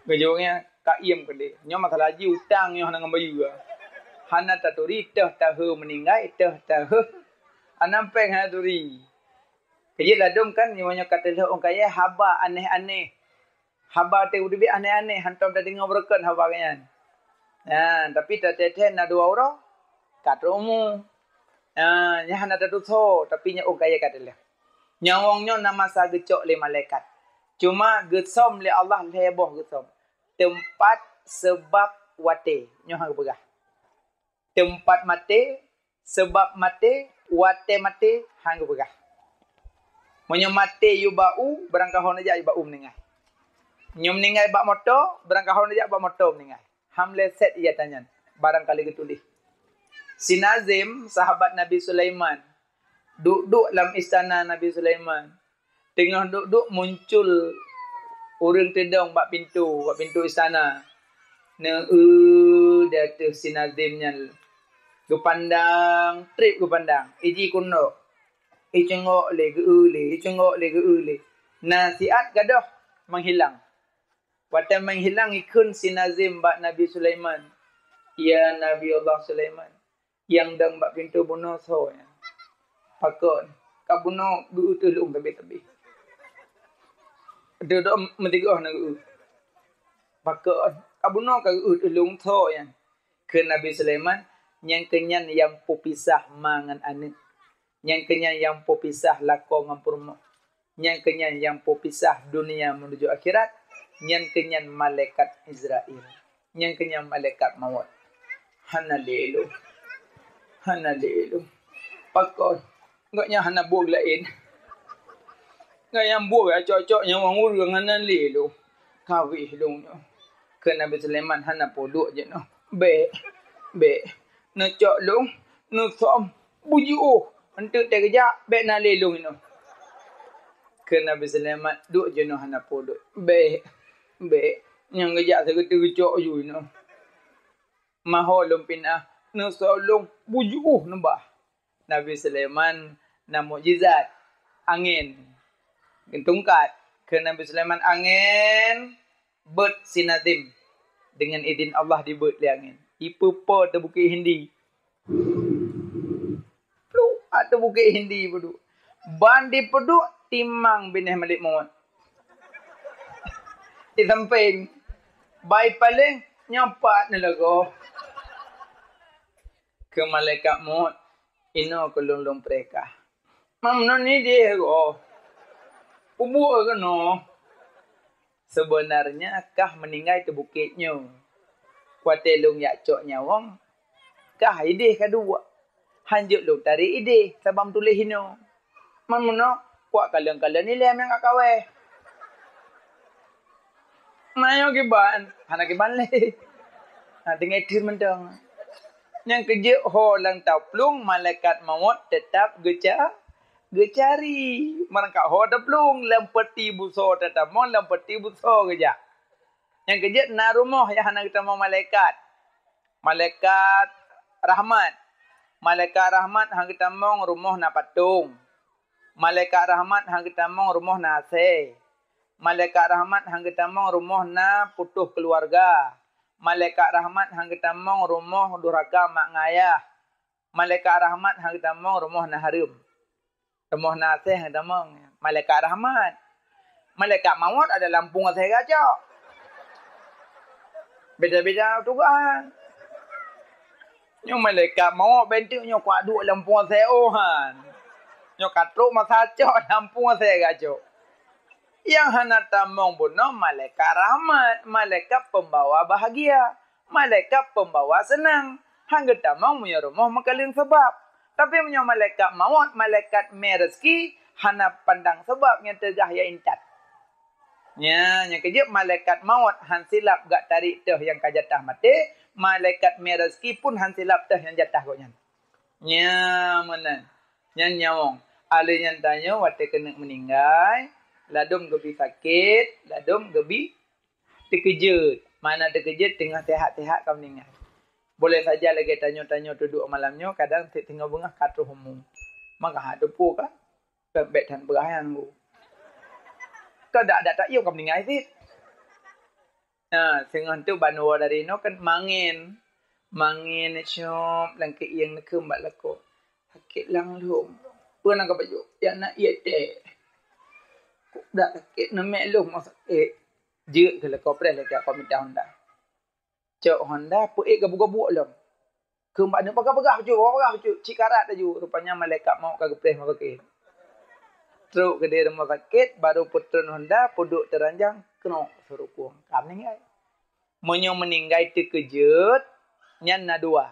Geujok nyan ka iem keudè. Nyoe masalah jih utang nyoe hana ngon bayeue. Hana taturi teuh tahe meuninggai, teuh tahe. Hana péng hana turi. Keujeuet ladôm kan nyoe, nyoe ka teulheueh ôn kayèe haba aneh-aneh. Haba teuh udép aneh-aneh, hantom tadeungoe beureukan haba nyan. Nah, tapi tateuthèe na dua uroe, ka trok umu. Nah, nyan hana tatusoe, tapi nyan ôn kayèe ka teulheueh. Nyawöng nyoe na masa geucok lé malaikat. Cuma geusöm lé Allah lhèe boh geusöm. Teumpat, seubab, watèe. Nyoe han geupeugah. Teumpat maté, seubab maté, watèe maté, han geupeugah. Meunyoe maté yue bak u, barangkaho neujak yue bak u meuninggai. Nyoe meuninggai bak moto, barangkaho neujak bak moto meuninggai. Han meuleset ijazah nyan, barangkali geutuléh. Si Nazim, sahabat Nabi Sulaiman, duek-duek lam istana Nabi Sulaiman. Teungoh duek-duek muncul ureueng teudong bak pintoe, bak pintoe istana. Neueu di ateueh si Nazim nyan. Geupandang, trép geupandang. Iji keuneuk. Iceungok lé, geueu lé, iceungok lé, geueu lé. Na siat gadôh menghilang. Watèe menghilang ikheun si Nazim bak Nabi Sulaiman, "Ya Nabi Allah Sulaiman, nyang dong bak pintoe bunoe soe nyan?" "Pakon, ka bunoe geueu teuh lôn sabé-sabé." Dudok meusigoe na geueu. "Pakon, ka bunoe ka geueu teuh lôn soe nyan?" Kheun Nabi Sulaiman, "Nyang keu nyan nyang peupisah ma ngon aneuk. Nyang keu nyan nyang peupisah lakoe ngon peurumoh. Nyang keu nyan nyang peupisah dunia meunujô akhirat. Nyang keu nyan malaikat Izrail. Nyang keu nyan malaikat mawöt." "Hana lé lôn. Hana lé lôn." "Pakon? Gobnyan hana buet laén. Gobnyan buet cok-cok nyawöng ureueng, hana lé lôn. Ka abéh lôn nyoe." Kheun Nabi Sulaiman, "Hana peue, duek jinoe." "Bèk, bèk. Neucok lôn, neusöm, bujiôh. Eunteuk teuh geujak, bèk na lé lôn inoe." Kheun Nabi Sulaiman, "Duek jinoe hana peue, duek." "Bèk, bèk. Nyang geujak sigoe teuk geucok ju inoe. Maho lôn pih na, neusöm lôn, bujiôh neubah." Nabi Sulaiman na mukjizat, angén. Tungkat. Kheun Nabi Sulaiman, "Angén, Beuet si Nazim. Deungon idin Allah dibeuet lé angén. Ipeupo ateueh Bukét Hindi. Pluek ateueh Bukét Hindi peuduek. Ban dipeuduek timang binéh Malek Maut. Di sampéng. Bai paléng nyoe pat neulagoe. Keu malaikat maut, inoe keu lôn lôn preh kah. Mam non idéh goe. Ubuk keunoe. Seubeunarnya kah meuninggai teubukét nyoe. Watée lôn jak cok nyawöng, kah idéh ka duek. Hanjeuet lôn tarek idéh sabab tuléh inoe. Man meunoe, kuak kalon-kalon ilée nyang ka kawée. Meunyoe kiban, hana kiban lé. Ha, tinggai teun mantong. Nyang keujeuet ho lam taplueng, malaikat mawöt teutap geuca-, geucari. Meurangkak ho taplueng, lam peuti busoe tatamong, lam peuti busoe geujak. Nyang keujeuet na rumoh nyang hana geutamong malaikat. Malaikat rahmat. Malaikat rahmat han geutamong rumoh na patong. Malaikat rahmat han geutamong rumoh na asée. Malaikat rahmat han geutamong rumoh na putôh keuluwarga. Malaikat rahmat han geutamong rumoh durhaka mak ngon ayah. Malaikat rahmat han geutamong rumoh na hareuem. Rumoh na asée han geutamong. Malaikat rahmat. Malaikat mawöt ada lampôh asée gacok. Beda-beda tugaih. Nyoe malaikat mawöt bentuk nyoe kuat duek lampôh asée oh han. Nyoe ka trok masa cok lampôh asée gacok. Nyang hana tamong bunoe malaikat rahmat, malaikat pembawa bahagia, malaikat pembawa seunang. Han geutamong meunyoe rumoh meukaleng sabab. Tapi meunyoe malaikat mawöt, malaikat mé rezeki, hana pandang sabab nyang teugah ya intat. Nya, nyang keujeuet malaikat mawöt han silap gak tarék teuh nyang ka jatah maté, malaikat mé rezeki pun han silap teuh nyang jatah gobnyan. Nya meunan. Nyan nyawöng. Alèh nyan tanyoe watèe keuneuk meuninggai, ladôm geubi sakét, ladôm geubi teukeujeuet. Makna teukeujeuet teungoh seuhat-seuhat ka meuninggai. Boleh saja lagèe tanyoe-tanyoe teuduek malam nyoe, kadang teungoh beungoh ka troh umu. Maka hana teupeu ka, ka bèk that peugah nyan bu. Ka dak-dak tak yum ka meuninggai cit. Ha, singoh tu ban woe dari inoe kan mangén. Mangén cop lam keuieng neukheun bak lakoe. Sakét lam lôn. Peue na ka pajoh? Ya na ié teh. Kok dak sakét, neumek lôn mau sakét. Jeuet keu lakoe preh lé jak mita honda. Cok honda, peuék gabuk-gabuk lom. Kheun bak nyoe, "Peugah-peugah bacut, peugah-peugah bacut." Cit karat laju, rupanya malaikat maut ka geupreh rumoh sakét. Trok keudéh rumoh sakét, baru peutron honda, peuduek teuranjang, keunok seurukueng. Ka meuninggai. Meunyoe meuninggai teukeujeuet, nyan na dua.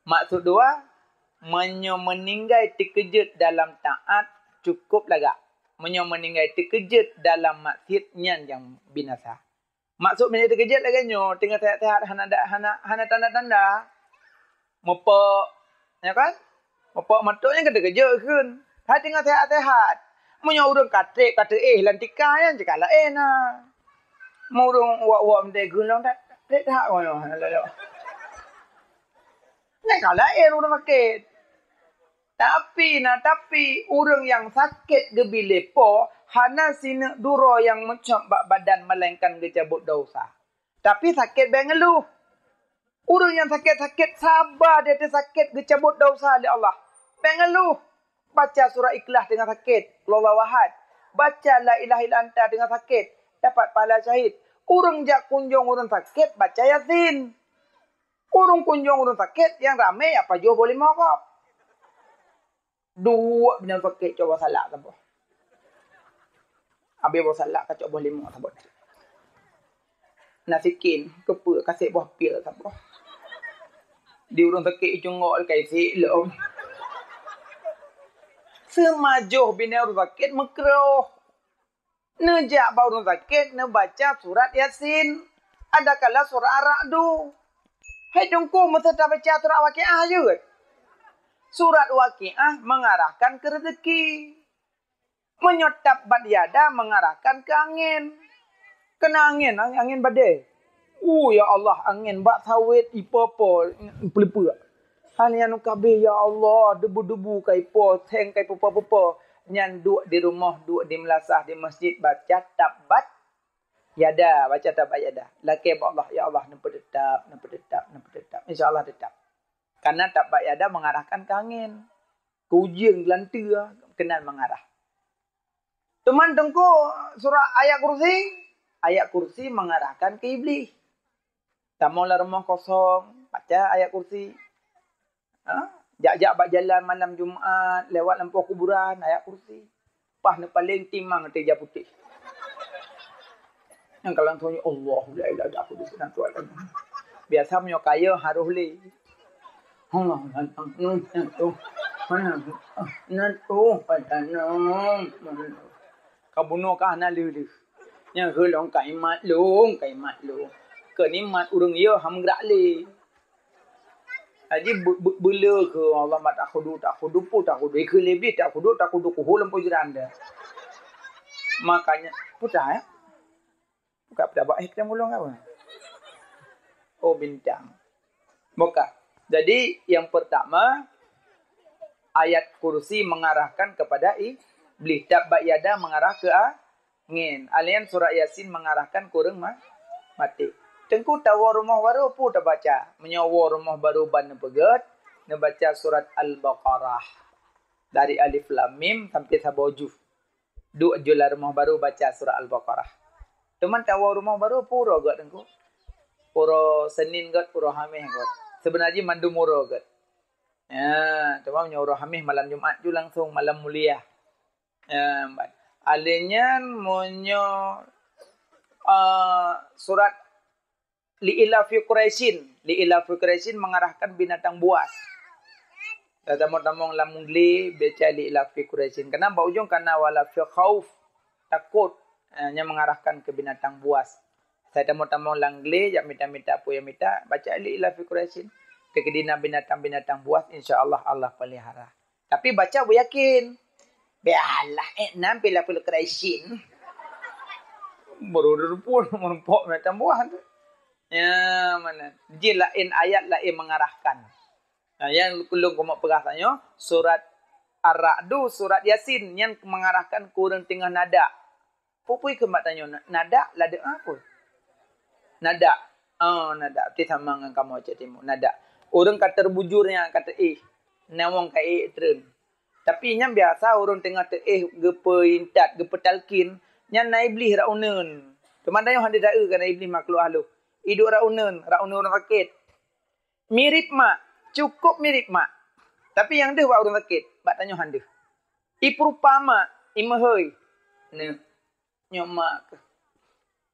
Maksud dua, meunyoe meuninggai teukeujeuet dalam taát, cukup lagak. Meunyoe meuninggai teukeujeuet dalam maksiet, nyan nyang binasa. Maksud meunyoe teukeujeuet lagèe nyoe, teungoh seuhat-seuhat hana da-, hana, hana tanda-tanda. Mupok, ya kan? Mupok meutok nyan kan teukeujeuet kheun. Hai teungoh seuhat-seuhat. Meunyoe ureueng ka trép, ka teuéh lam tika nyan cit ka laén na. Meu ureueng uwak-uwak meuntée geulong that, trép that ngon nyoe. Nyan ka laén ureueng sakét. Tapi na, tapi ureueng nyang sakét geubi lé Po hana sineuk duroe nyang meucok bak badan, melainkan geucabot desya. Tapi sakét bèk ngeuluh. Ureueng nyang sakét-sakét saba di ateueh sakét, geucabot desya lé Allah. Bèk ngeuluh. Baca surat Ikhlas teungoh sakét, Qul Huwallahu Ahad. Baca La ilaha illa anta teungoh sakét, dapat pahala syahid. Ureueng jak kunjong ureueng sakét, baca Yasin. Ureueng kunjong ureueng sakét nyang ramé, ya pajoh boh limong gob. Duek binéh sakét cok boh salak saboh. Abéh boh salak ka cok boh limong saboh. Na sikin, keupeue ka sép boh pil saboh. Di ureueng sakét icunggok ka isik lom. Seumajoh binéh ureueng sakét meukroh. Neujak bak ureueng sakét, neubaca surat Yasin, adakala surat Ar-Ra'du. Hai Teungku, meuseuta baca surat Waqiah jeuet. Surat Waqiah mengarahkan ke rezeki. Meunyoe Tabbat Yada mengarahkan ke angén. Keunan angén, angén badée. Uh, ya Allah, angén bak sawét ipo-po peuleupeuk. Hana nyan kabeh, ya Allah, debu-debu ka ipo, seng ka ipo-po-po. Nyan duek di rumoh, duek di meulasah, di masjid, baca Tabbat Yada, baca tabbat yada. Lakée bak Allah, ya Allah, neupeuteutab, neupeuteutab, neupeuteutab. Insya Allah teutab. Karena tabbat yada mengarahkan ke angin. Ke ujeuen geulanteu, keunan mengarah. Teuma teungku, surah ayat kursi, ayat kursi mengarahkan ke iblis. Tamong lam rumoh kosong, baca ayat kursi. Ha? Jak-jak bak jalan malam Jumat, lewat lampôh kuburan, ayat kursi. Paih neupaleng timang teuja putéh. Nyang ka langsung, "Allahu la ilaha illa huwa." Biasa meunyoe kayée harôh lé. Ka bunoe ka hana lheueh-lheueh. Nyang heulong ka imat lôn, ka imat lôn. Keu nikmat ureuëng yôh ham grak lé. Jadi be-, be-, beuleu keu Allah mat takhudu, takhudu, pu takhudu. Ikeu leubeh takhudu, takhudu kuhu lam pujran dia. Makanya, putra ya? Buka pejabat eh kita mulung apa? Oh, bintang. Buka. Jadi, yang pertama, ayat kursi mengarahkan kepada iblis. Tabbat yada mengarah ke angin. Alian surat Yasin mengarahkan ke ureuëng ma-, maté. Teungku tawoe rumoh baru pu tabaca. Meunyoe woe rumoh baru ban neupeugét, neubaca surat Al-Baqarah. Dari Alif Lam Mim sampai saboh juz. Duek juz lam rumoh baru baca surat Al-Baqarah. Teuma tawoe rumoh baru pu uroe gét teungku. Uroe Senin gét, uroe Hamis gét. Sebenarnya mandum uroe gét. Ya, teuma meunyoe uroe Hamis malam Jumat ju langsung malam mulia. Ya, ban. Alé nyan meunyoe, eh, surat Li ila fi Quraisyin. Li ila fi Quraisyin mengarahkan binatang buas. Tamong-tamong lam Mungli baca li ila fi Quraisyin. Karena bak ujong karena wala fi khauf, takut. Eh, nyan mengarahkan ke binatang buas. Saya tamong-tamong lam Mungli, jak mita-mita apa yang mita, baca li ila fi Quraisyin. Keudina binatang-binatang buas, insya Allah, Allah pelihara. Tapi baca beuyakin. Biarlah eh nan pila pula Quraisyin. Baru pun meureumpok macam buah tu. Ya, mana? Jih laén ayat laén mengarahkan. Nah, yang kulung kumat peugah tanyoe, surat Ar-Ra'du, surat Yasin, yang mengarahkan ke ureuëng teungoh nada. Pupui keumat tanyoe, na-, nadak ladeueng apa? Nadak. Oh, nadak. Ti sama ngon kamoe cak timu. Nadak. Ureuëng ka terbujur nyang ka teuéh. Nawong ka ék treun. Tapi nyan biasa ureuëng teungoh teuéh geupeuintat, geupeutalkin, nyan na iblih rak uneuen. Teuma tanyoe hana taeu kana iblih makhluk halus. Iduek rak uneuen, rak uneuen ureuëng sakét. Mirip mak, cukup mirip mak. Tapi nyang deuh bak ureuëng sakét, bak tanyoe han deuh. Ipeurupa mak, imeuhôi. Nyoe mak keuh.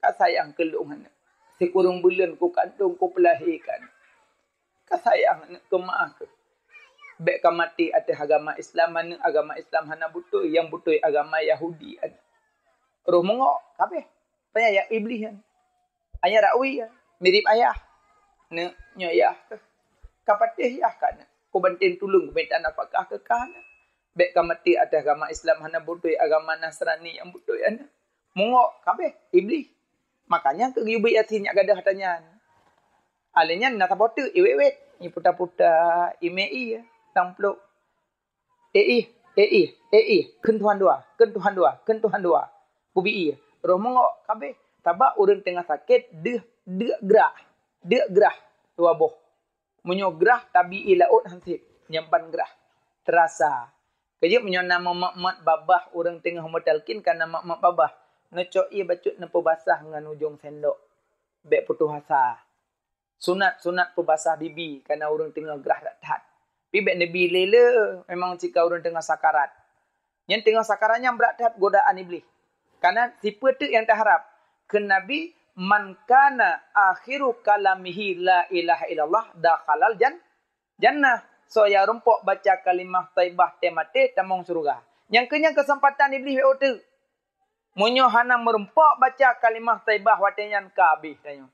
Ka sayang keu lôn aneuk. Sikureueng buleuen kukandong kupeulahé keuh aneuk. Ka sayang aneuk keu mak keuh. Bék ka maté ateueh agama Islam, aneuk agama Islam hana beutôi, nyang beutôi agama Yahudi aneuk. Roh meungok kabeh. Panyaya iblih nyan. Ayah rak ui ya, mirip ayah. Neuk, nyoe yah keuh. Ka patéh yah ka neuk. Ku banten tulung ku minta nafakah keu ka neuk. Bék ka maté ateueh agama Islam hana beutôi, agama Nasrani nyang beutôi aneuk. Meungok kabeh iblih. Makanya keu geuyue beuet Yasin nyak gadoh ata nyan. Alé nyan na saboh teuk iwet-wet, iputa-puta, imé ie, tamplok. Eh ih, eh ih, eh ih, kheun Tuhan dua, kheun Tuhan dua, kheun Tuhan dua. Kubi ie, roh meungok kabeh. Sabab ureuëng teungoh sakét deuh, deuk grah, deuk grah dua boh. Meunyoe grah tabi ie laôt han sép, nyan ban grah. Teurasa. Keujeuet meunyoe na meumat-mat babah ureuëng teungoh meutalkin kana mat-mat babah, neucok ie bacut neupeubasah ngon ujong sendok. Bék putôh asa. Sunat-sunat peubasah bibi kana ureuëng teungoh grah that-that. Pi bék neubi lé le, memang cit ka ureuëng teungoh sakarat. Nyang teungoh sakarat nyan brat that godaan iblih. Kana sipeue teuk nyang taharab? Kheun Nabi, "Man kana akhiru kalamihi la ilaha illallah dakhalal jan-, jannah." Soe nyang rumpok baca kalimah thaibah teumaté tamong syeuruga. Nyang keu nyan keuseumpatan iblih wék teuk. Meunyoe hana meurumpok baca kalimah thaibah watée nyan ka habéh tanyoe.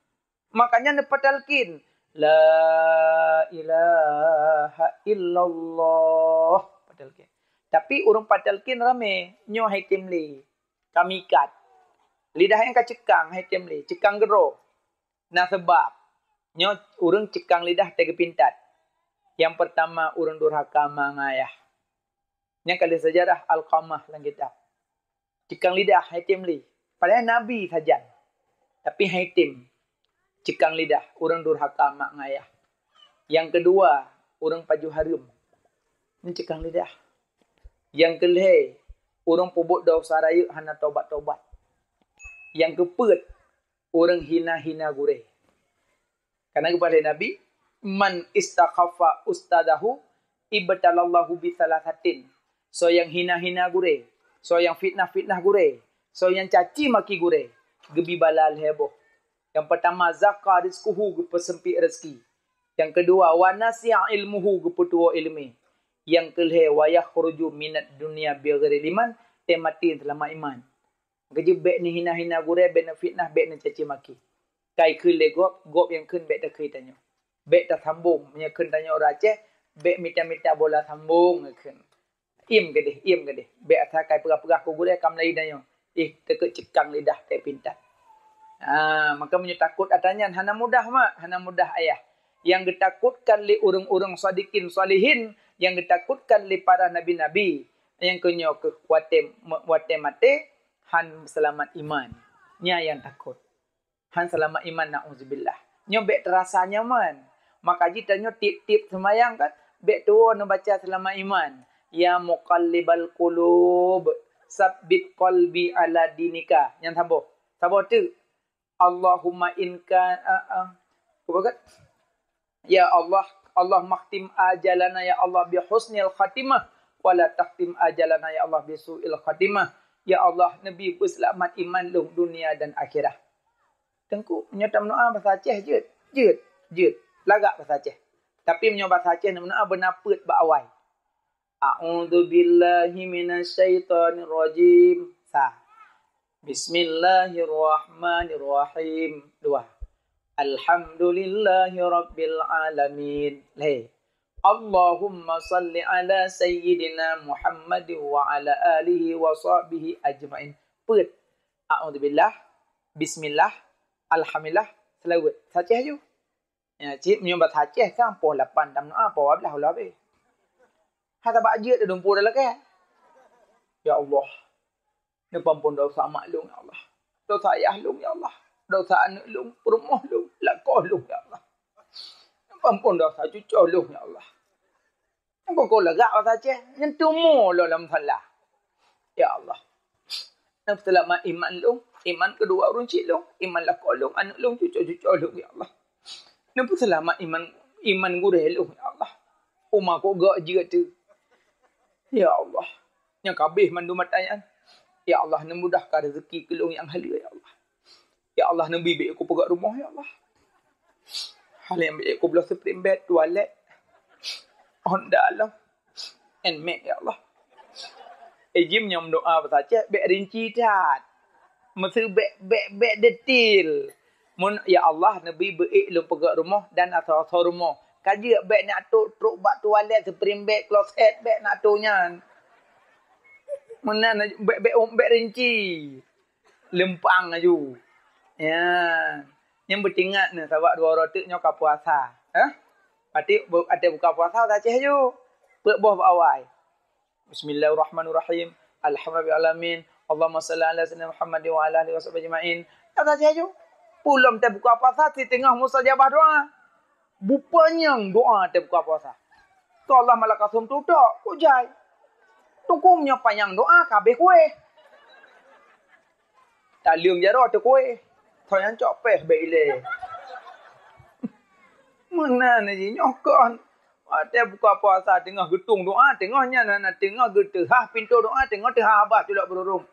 Makanya neupatalkin, "La ilaha illallah." Patalkin. Tapi ureuëng patalkin ramé, nyoe hai tem lé. Ka mikat. Lidah nyang ka ceukang hai tem lé, ceukang geuro. Na seubab. Nyoe ureuëng ceukang lidah teugeupintat. Nyang pertama ureuëng durhaka ma ngon ayah. Nyang ka lheueh sejarah Alqamah lam kitab. Ceukang lidah hai tem lé. Padahai Nabi sajan. Tapi hai tem, cekang lidah, ureuëng durhaka mak ngon ayah. Nyang keudua, ureuëng pajoh hareuem. Nyan cekang lidah. Nyang keulhée, ureuëng peubuet desya rayeuk hana tobat-tobat. Nyang keupeuet, ureuëng hina-hina gurée. Karena geupeugah lé Nabi, "Man istakhaffa ustadahu ibtalallahu bi thalathatin." Soe nyang hina-hina gurée, soe nyang fitnah-fitnah gurée, soe nyang caci maki gurée, geubi bala lhée boh. Nyang peutama, zaqa rizquhu, geupeuseumpit rezeki. Nyang keudua, wa nasi'a ilmuhu, geupeutuwoe iéleumé. Nyang keulhée, wa yakhruju minad dunya bi ghairi iman, tém maté seulamat iman. Keujeuet bék neuhina-hina gurée, bék neufitnah, bék neucaci maki. Kai kheun lé gob, gob nyang kheun bék takheun tanyoe. Bék tasambong, meunyoe kheun tanyoe ureuëng Aceh, bék mita-mita bola sambong kheun. Iem keudeh, iem keudeh. Bék asa kai peugah-peugah keu gurée ka meulayeue tanyoe. Ih, teukeuet cekang lidah teuh pintar. Ah, maka meunyoe takot ata nyan hana mudah mak, hana mudah ayah. Nyang geutakotkan lé ureuëng-ureuëng sadikin salihin, nyang geutakotkan lé para nabi-nabi, nyang keunyoe keuh watée, watée maté, han seulamat iman. Nyan nyang takot. Han seulamat iman, na'udzubillah. Nyoe bék teurasa nyaman. Maka jih tanyoe tiep-tiep seumayang kan, bék tuwoe neubaca seulamat iman. Ya muqallibal qulub, sabbit qalbi ala dinika. Nyan saboh. Saboh teuk. Allahumma inka, a, a, apa kan? Ya Allah, Allah makhtim ajalana ya Allah bi husnil khatimah, wa la takhtim ajalana ya Allah bi su'il khatimah. Ya Allah, neubi beuseulamat iman lôn dunia dan akhirat. Teungku, meunyoe tameudoa basa Aceh jeuet, jeuet, jeuet. Lagak basa Aceh. Tapi meunyoe basa Aceh neumeudoa beuna peuet bak awai. A'udzubillahi minasyaitonirrajim. Sa. Bismillahirrahmanirrahim. Dua. Alhamdulillahi rabbil alamin. Lhée. Allahumma salli ala sayyidina Muhammad wa ala alihi wa sahbihi ajmain. Peuet. A'udzubillah, bismillah, alhamdulillah, seulaweuet. Sa Aceh ju. Ya, cit meunyoe basa Aceh kan poh lapan tameudoa, poh dua belas ulah habéh. Hana bak jeuet dumpeue dah lakée. Ya Allah, neupeuampon desya mak lôn ya Allah. Desya ayah lôn ya Allah. Desya aneuëk lôn, peurumoh lôn, lakoe lôn ya Allah. Neupeuampon desya cucoe lôn ya Allah. Nyang pokok lagak basa Aceh, nyan tumo lom lam salah. Ya Allah. Neupeuseulamat iman lôn, iman keudua ureuëng chik lôn, iman lakoe lôn, aneuëk lôn, cucoe-cucoe lôn, ya Allah. Neupeuseulamat iman, iman gurée lôn, ya Allah. Uma kok gak jeuet tu. Ya Allah. Nyang kabeh mandum mata nyan. Ya Allah, neumudahkan rezeki keu lôn nyang haleue, ya Allah. Ya Allah, neubi bék kupeugah rumoh, ya Allah. Hana bék kubloe spring bed, toilet, Honda lom, Nmax, ya Allah. Eh, jim nyang meudoa basa Aceh, bék rinci that. Meuseue bék, bék, bék detail. Mun, ya Allah, neubi beuék lôn peugah rumoh dan asoe-asoe rumoh. Ka jeuet bék nak trok, trok bak toilet, spring bed, kloset, bék nak trok nyan. Meunan, bék, bék, bék rinci. Leumpang laju. Ya. Nyang beutingat nyoe, sabab dua uroe teuk nyoe ka puasa. Hah? Até bu-, até buka puasa, basa Aceh ju. Peuet boh bak awai. Bismillahirrahmanirrahim. Alhamdulillahirabbil alamin. Allahumma shalli ala sayyidina Muhammad wa ala alihi wa sahbihi ajmain. Basa Aceh ju. Pulom teubuka puasa, siteungoh mustajabah doa. Bupanyang doa teubuka puasa. Toh Allah malakasum tutok, kujai. Tukung nyoe panyang doa, kabeh kueh. Taleueng jaroe teuh kueh. Toh nyang cok péh bék ilée. Meunan jih nyoe kon. Watée buka puasa teungoh geutung doa, teungoh nyan hana teungoh geuteuhah pintoe doa, teungoh teuhah babah culok beururung.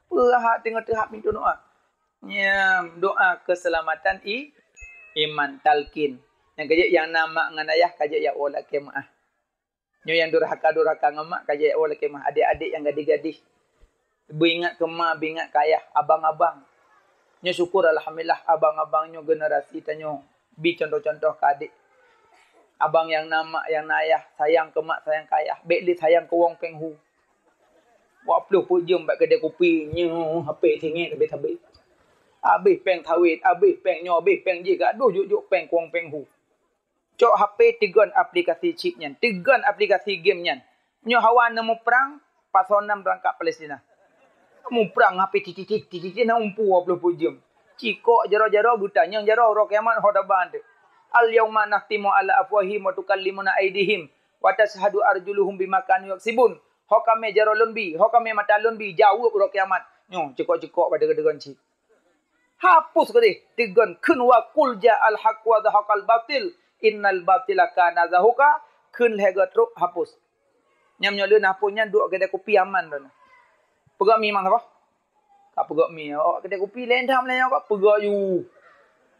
Peue hak teungoh teuhah pintoe doa? Nyam, doa keuseulamatan i-, iman, talkin. Nyang keujeuet nyang na mak ngon ayah ka jeuet jak woe lakée meuáh. Nyoe nyang durhaka-durhaka ngon mak ka jeuet jak woe lakée meuáh. Adék-adék nyang gadih-gadih, beuingat keu ma, beuingat keu ayah, abang-abang. Nyoe syukur alhamdulillah abang-abang nyoe generasi tanyoe bi contoh-contoh keu adék. Abang nyang na mak, nyang na ayah, sayang keu mak, sayang keu ayah. Bék lé sayang keu wong péng hu. Wak ploh peuet jeuem bak keudée kupi, nyoe H P singét sabé-sabé. Abéh péng sawét, abéh péng nyoe, abéh péng jih, gadoh jok-jok péng keu wong péng hu. Cok H P, teugon aplikasi chip nyan, teugon aplikasi game nyan. Nyoe hawa na muprang, pasoe nam beurangkat Palestina. Muprang H P titit-titit, titit-titit, na umpu dua ploh peuet jeuem. Cikok jaroe-jaroe geutanyong jaroe uroe kiamat ho taban teuh. Al-yauma nakhtimu ala afwahihim wa tukallimuna aidihim wa tasyhadu arjuluhum bima kanu yaksibun. Ho kamé jaroe lôn bi, ho kamé mata lôn bi, jaweueb uroe kiamat. Nyoe cikok-cikok bak deungon-deungon cit. Hapus keudeh, teugon kheun wa qul ja'al haqq wa zahaqal batil, innal batila kana zahuqa, kheun lhée goe trok hapus. Nyam nyoe lheueh hapus nyan duek keudè kupi aman lôn. Peugah mi mang saboh. Ka peugah mi, awak keudè kupi lendam lé nyoe ka peugah yu.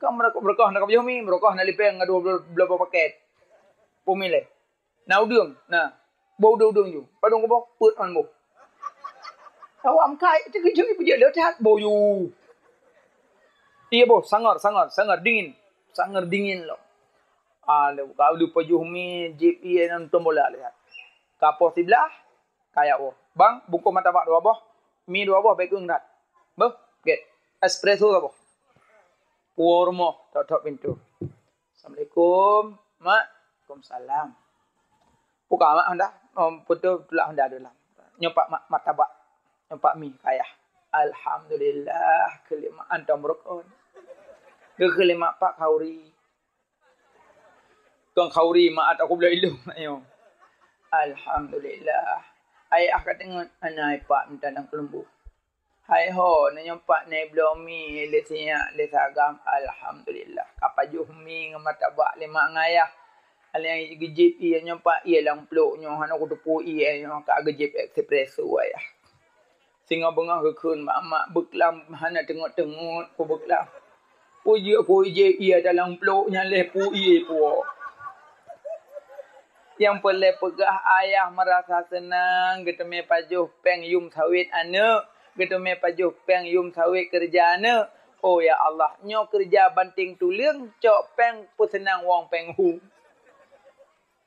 Ka meureukoh-meureukoh na ka pajoh mi, meureukoh na lipeng ngadua bloe paket. Pumi lé. Na udeueng, na. Boh udeueng-udeueng ju. Padum kuboh, peuet ngon boh. Awak meukai, teukeujot peujeuet le that boh ju. Iya boh, sangor, sangor, sangor dingin. Sangor dingin lom. Ah, le ka udah pajoh mi jip ié nonton bola lihat. Kapoh siblah, kayak boh. Bang, bungkôh martabak dua boh, mi dua boh, baik keueng that. Beuh, get. Espresso saboh. Puwoe rumoh, tok-tok pintu. Assalamualaikum, Mak. Waalaikumsalam. Buka Mak Honda. Oh, betul tulak Honda dulu lah. Nyopak mak martabak. Nyopak mi kayah. Alhamdulillah, kelima antam rukun. Kelima pak khauri. Kong khauri mak atau aku boleh ilung ayo. Alhamdulillah. Ayah ka tengok anak ipak minta dalam kelembu. Hai ho, na nyopak na bloe mi lé siyak lé sagam, alhamdulillah. Ka pajoh mi ngon martabak lé mak ngon ayah. Alèh geujép ié nyopak ié lam plôk nyoe, hana kuteupeu ié nyoe ka geujép espresso ayah. Singoh beungoh geukheun mak, mak beuklam hana teungeut-teungeut ku beuklam. Peue jeuet ku ijép ié dalam plôk nyan lé pu ié puwoe. Nyang peureulèe peugah ayah meurasa seunang geuteumé pajoh péng yum sawét aneuk, geuteumé pajoh péng yum sawét keureuja aneuk. Oh ya Allah, nyoe keureuja banting tuleueng cok péng peuseunang wong péng hu.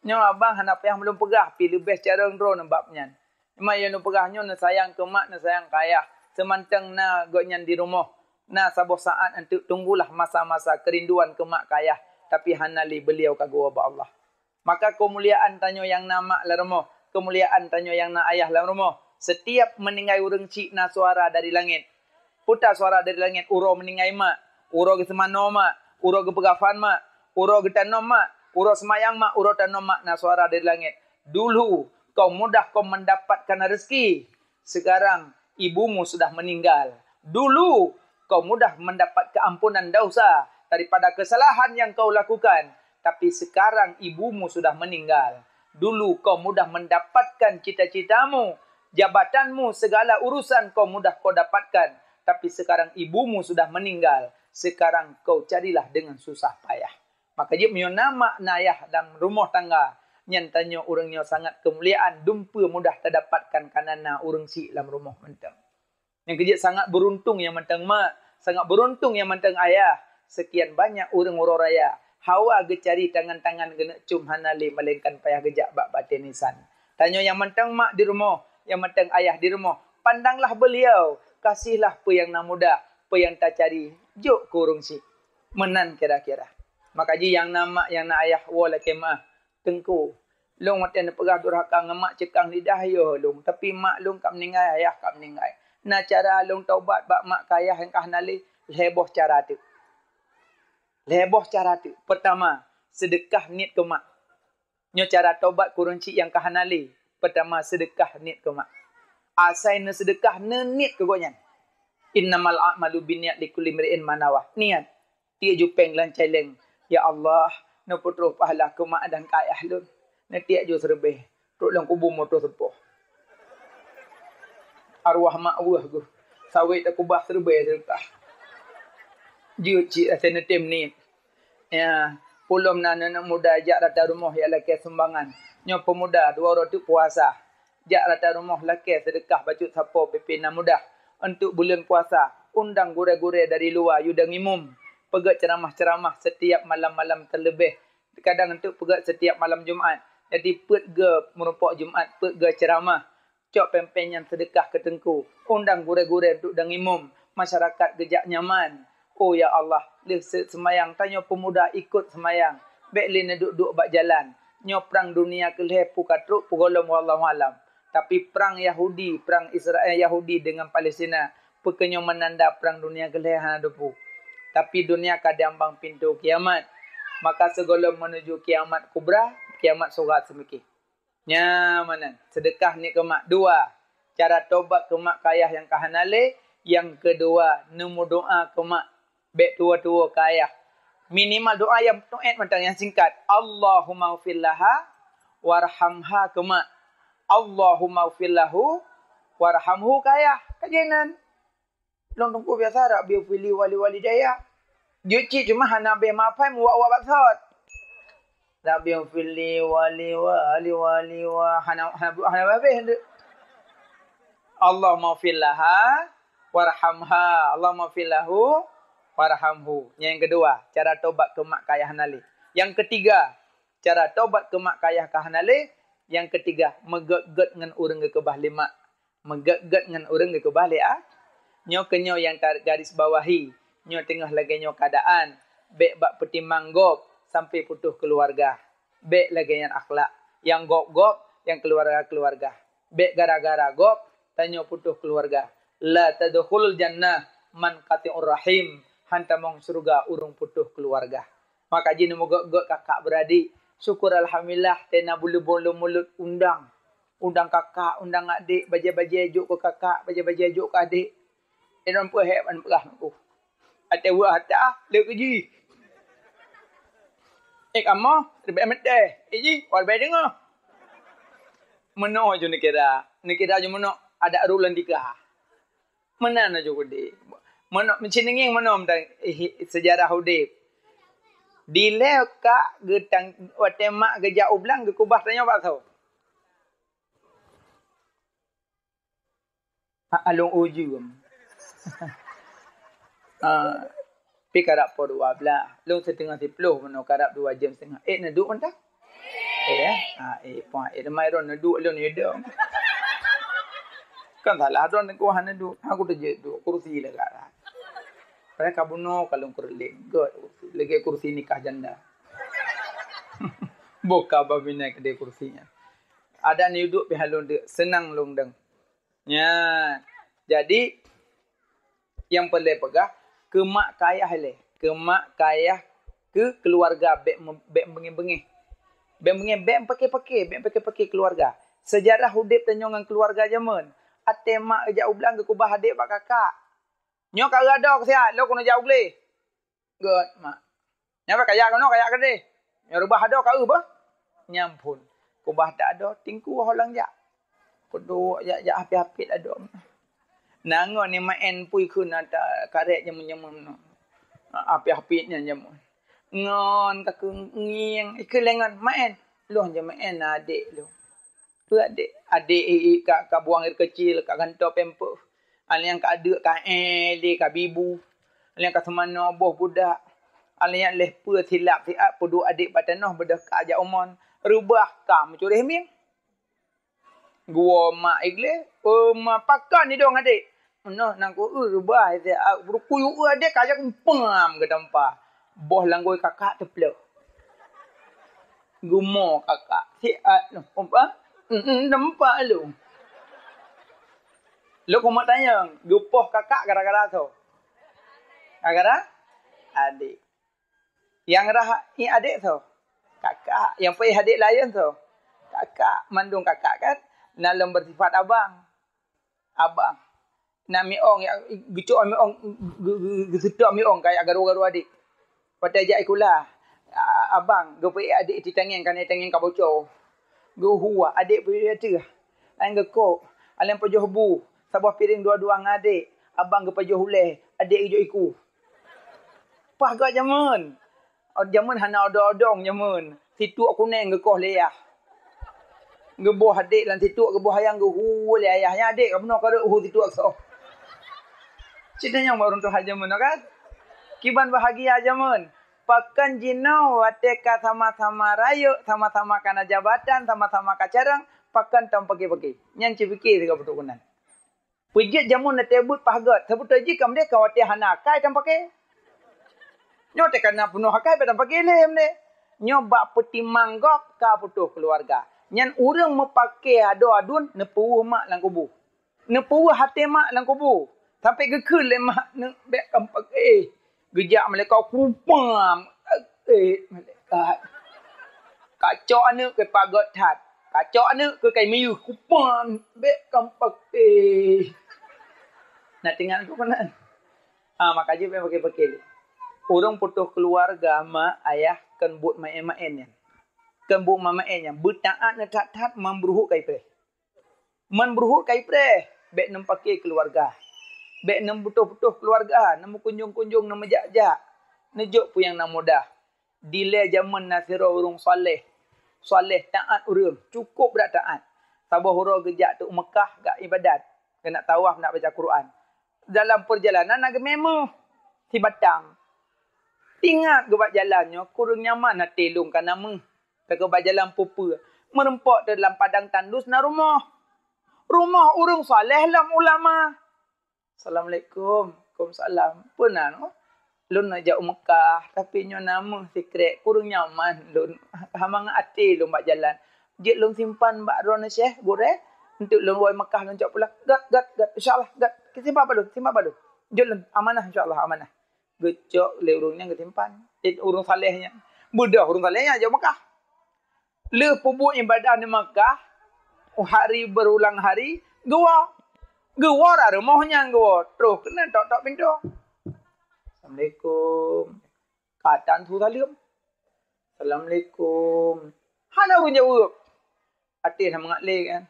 Nyoe abang hana payah meulôn peugah, pi leubeh carông droeneuh bab nyan. Teuma nyang neupeugah nyoe neusayang keu mak, neusayang keu ayah. Seumantong na gobnyan di rumoh, na saboh saát eunteuk tunggulah masa-masa keurinduan keu mak keu ayah, tapi hana lé beuliau ka geuwoe bak Allah. Maka keumuliaan tanyoe nyang na mak lam rumoh, keumuliaan tanyoe nyang na ayah lam rumoh. Setiap meuninggai ureuëng chik na suara dari langét. Peue ta suara dari langét, uroe meuninggai mak, uroe geuseumanoe mak, uroe geupeugafan mak, uroe geutanom mak, uroe seumayang mak, uroe tanom mak, na suara dari langét. Dulu kau mudah kau mendapatkan rezeki, sekarang ibumu sudah meninggal. Dulu kau mudah mendapat keampunan dosa daripada kesalahan yang kau lakukan, tapi sekarang ibumu sudah meninggal. Dulu kau mudah mendapatkan cita-citamu, jabatanmu, segala urusan kau mudah kau dapatkan, tapi sekarang ibumu sudah meninggal. Sekarang kau carilah dengan susah payah. Maka jeuet meunyoe na mak na ayah lam rumoh tangga, nyan tanyoe ureuëng nyoe sangat keumuliaan, dumpeue mudah tadapatkan kareuna na ureuëng chik lam rumoh mantong. Nyang keujeuet sangat beuruntung nyang mantong mak, sangat beuruntung nyang mantong ayah. Sekian banyak ureuëng uroe raya, hawa geucari tangan-tangan geuneuk com hana lé, melainkan payah geujak bak batée nisan. Tanyoe nyang mantong mak di rumoh, nyang mantong ayah di rumoh, pandanglah beuliau, kasihlah peue nyang na mudah, peue nyang tacari, jok keu ureuëng chik. Meunan kira-kira. Maka jih nyang na mak, nyang na ayah, woe lakée meu'ah, Teungku, lôn watée neupeugah durhaka ngon mak ceukang lidah yoh lôn, tapi mak lôn ka meuninggai, ayah ka meuninggai. Na cara lôn taubat bak mak keu ayah nyang ka hana lé, lhée boh cara teuk. Lhée boh cara teuk. Peurtama, seudeukah niet keu mak. Nyoe cara taubat keu ureuëng chik nyang ka hana lé. Peurtama, seudeukah niet keu mak. Asai neuseudeukah, neuniet keu gobnyan. Innamal a'malu binniyat likulli imri'in ma nawa. Niet. Tiek ju péng lam céléng, "Ya Allah, neupeutroh pahala keu mak dan keu ayah lôn." Neutiek ju seureubée, trok lam kubu meutroh seupoh. Arwah mak weueh geuh, sawét takubah seureubée seudeukah. Jeuet cit asai neutem niet. Ya, pulom na aneuk muda jak rata rumoh jak lakée sumbangan. Nyoe peumuda dua uroe teuk puasa. Jak rata rumoh lakée seudeukah bacut sapo pipéh na mudah. Eunteuk buleuen puasa, undang gurée-gurée dari luwa yue dan imum. Peugét ceuramah-ceuramah setiap malam-malam teuleubeh. Kadang eunteuk peugét setiap malam Jumat. Jadi peuet geu meurumpok Jumat, peuet geu ceuramah. Cok péng-péng nyan seudeukah keu teungku. Undang gurée-gurée eunteuk dan imum. Masyarakat geujak nyaman. Oh ya Allah, lheueh seumayang tanyoe peumuda ikot seumayang, bék lé neuduek-duek bak jalan. Nyoe prang dunia keu lhée peue ka trok peue gohlom wallahu alam. Tapi prang Yahudi, prang Israel Yahudi deungon Palestina, peue keuh nyoe meunanda prang dunia keu lhée hana teupeu. Tapi dunia ka diambang pintoe kiamat. Maka sigohlom meunuju kiamat kubra, kiamat surat seumike. Nyan meunan, seudeukah nyoe keu mak. Dua, cara tobat keu mak keu ayah nyang ka hana lé. Nyang keudua, neumeudoá keu mak. Bék tuwo-tuwo keu ayah. Minimal doá nyang peuet mantong nyang singkat. Allahummaghfir laha warhamha keu mak. Allahummaghfir lahu warhamhu keu ayah. Ka jeuet nan. Lôn teungku biasa, Rabbi ghfirli wa li walidayya. Jeuet cit cuma hana beh mafai muwak-wak baksot. Rabbi ghfirli wa li wa li wa li wa hana hana hana habéh tu. Allahumma ghfir laha warhamha. Allahumma ghfir lahu warhamhu. Nyang keudua, cara tobat keu mak keu ayah hana lé. Nyang keutiga, cara tobat keu mak keu ayah ka hana lé. Nyang keutiga, meugét-gét ngon ureuëng geukeubah lé mak. Meugét-gét ngon ureuëng geukeubah lé a. Nyoe keuh nyoe nyang ta garis bawahi, nyoe teungoh lagée nyoe keuadaan, bék bak peutimang gob sampai putôh keuluwarga. Bék lagée nyan akhlak, nyang gob-gob, nyang keuluwarga-keuluwarga. Bék gara-gara gob tanyoe putôh keuluwarga. La tadkhulul jannah man qati'ur rahim, han tamong syeuruga ureuëng putôh keuluwarga. Maka jih neumeugét-gét kakak beuradek. Syukur alhamdulillah, tena buleubon lom mulut undang. Undang kakak, undang adek, bajée-bajée jok keu kakak, bajée-bajée jok keu adek. Inong peuhek ban peugah nangku. Até weueh ata, lé keu jih. Eh kamoe, ribet meudeh. Eh jih, wal bai deungoe. Meunoe ju neukira. Neukira ju meunoe, adak ru lam tika. Meunan laju udeb. Meunoe meuciningeng meunoe meudan, eh, seujarah udeb. Dilée kak geutang watée mak geujak u blang geukeubah tanyoe baksoe. Ha, along ujeum. Ah, pi karab poh dua belas, lôn siteungoh siploh meunoe karab dua jeuem siteungoh. Eh, neuduek mantong? Eh, eh. Ha, eh, puah, eh, teuma droe neuduek lôn idong. Kan salah droe neukuah neuduek. Aku teujeuet duek kursi lagak rhat. Padahai ka bunoe ka lôn keureuling. Gét kursi. Lagée kursi nikah janda. Boh ka babinai keudeh kursi nyan. Adak neuduek pih lôn deuk, seunang lôn dong. Nyan. Jadi, nyang peureulée peugah, keu mak keu ayah ilée. Keu mak keu ayah, keu keuluwarga bék me-, bék beungéh-beungéh. Bék beungéh, bék peuké-peuké, bék peuké-peuké keuluwarga. Seujarah udeb tanyoe ngon keuluwarga jameun. Até mak jak u blang geukeubah adek bak kakak. Nyoe ka eu adoe keu siat, lôn keuneuk jak u gleh. Gét, mak. Nyan bah kajak keunoe, kajak keudeh. Nyoe reubah adoe ka eu beuh. Nyan phon. Keubah that adoe, tingku ho lam jak. Peuduek jak-jak hapit-hapit adoe. Na ngon ni maén pui kheun ata karét jameun-jameun nyoe. Hapit-hapit nyan jameun. Ngon ka keu ngieng, ikeu lé ngon maén. Lôn je maén na adek lôn. Peue adek? Adek i, i, ka, ka buang air kecil, ka gantoe pampers. Alèh nyan ka adeuk, ka éh lé, ka bibu. Alèh nyan ka seumanoe boh budak. Alèh nyan lheuh peue silap siat peuduek adek bak tanoh beudôh ka jak umon. Reubah ka meucureh mieng. Geuwoe mak i gleh, "Oh, ma, pakon idong adek?" "Meunoe nangku eu reubah siat, beurukui eu adek ka jak umpam geutampa." Boh langgôi kakak teuplok. Geumo kakak, siat noh, pompa, mm, mm, nampak lôn. Lôn keumat tanyong, geupoh kakak gara-gara soe? Gara-gara adek. Nyang rhah ié adek soe? Kakak. Nyang peuéh adek laén soe? Kakak. Mandum kakak kan na lôn beusifat abang. Abang. Na miong, ya, geucok miong, geu-, geu-, geuseutôt miong kaya garu-garu adek. Watèe jak sikula, a-, abang geupeuék adek sitangieng, keuneuk tangieng ka boco. Geuhue adek peuék ateueh. Laén geukok, laén pajoh bu, saboh piréng dua-dua ngon adek. Abang geupajoh ulèe, adek geujok iku. Paih gét jameun. Jameun hana odong-odong jameun. Situek kunèng geukoh lé ayah. Geuboh adek lam situek, geuboh ayang geuhue lé ayah. Nyan adek ka bunoe ka rhot hue situek soe. Cit nyan baru tuha jameun kan? Kiban bahagia jameun. Pakon jinoe watèe ka sama-sama rayeuk, sama-sama kana jabatan, sama-sama ka carông, pakon tom peuké-peuké. Nyan cit pike sigoe peutrok keunan. Peujeuet jameun watèe beuet paih gét, saboh teujih ka meudeh ka watèe hana akai tam paké. Nyoe teuka na peunoh akai, bak tam paké lé meudeh. Nyoe bak peutimang gob ka putôh keuluwarga. Nyan ureueng meupaké adoe aduen neupeuweuh mak lam kubu. Neupeuweuh até mak lam kubu. Sampoe geukheun lé mak, "Neuk bèk kam paké." Geujak malaikat kupang. Eh, malaikat. Kacok aneuk keu pagot that. Kacok aneuk keu kai miyuh kupang. Bek kampak eh. Nah, tinggal tu kena. Ah, maka jih pakai-pakai. Ureuëng putôh keuluwarga mak ayah kon buet maén-maén nyan. Kon buet maén-maén nyan. Beutaát na that-that man bruhot kai preh. Man bruhot kai preh, bek neum paké keuluwarga. Bek neum putôh-putôh keuluwarga, neum kunjong-kunjong, neum jak-jak. Neujok peue nyang na mudah. Dilée jamén na sidroe ureuëng saleh. Saleh taát ureuëng, cukup brat taát. Saboh uroe geujak teuk Meukah gak ibadat, geunak tawaf, nak baca Quran. Dalam peurjalanan na geumé meuh sibatang. Ingat geubat jalan nyoe kureueng nyaman até lôn ka na meuh. Ka geubat jalan peue-peue. Meureumpok teuh lam padang tandus na rumoh. Rumoh ureuëng saleh lom ulama. Assalamualaikum. Waalaikumsalam. Peue na nyoe? Lôn neujak u Meukah, tapi nyoe na meuh sikrek, kureueng nyaman lôn. Hana mangat até lôn bak jalan. Jeuet lôn simpan bak droeneuh Syekh, gurée. Enteuk lôn woe Meukah lôn cok pulang. Gat, gat, gat. Insya Allah, gat. Simpan bak lôn, simpan bak lôn. Jeuet lôn, amanah insya Allah, amanah. Geucok lé ureuëng nyan geusimpan. Eh, ureuëng saleh nyan. Beudôh ureuëng saleh nyan jak Meukah. Lheueh peubuet ibadah di Meukah, hari berulang hari, geuwoe. Geuwoe rot rumoh nyan geuwoe. Troh keunan tok-tok pintoe. Assalamualaikum. Ka tan su saleuem. Assalamualaikum. Hana ureuëng jaweueb. Até na mangat lé kan.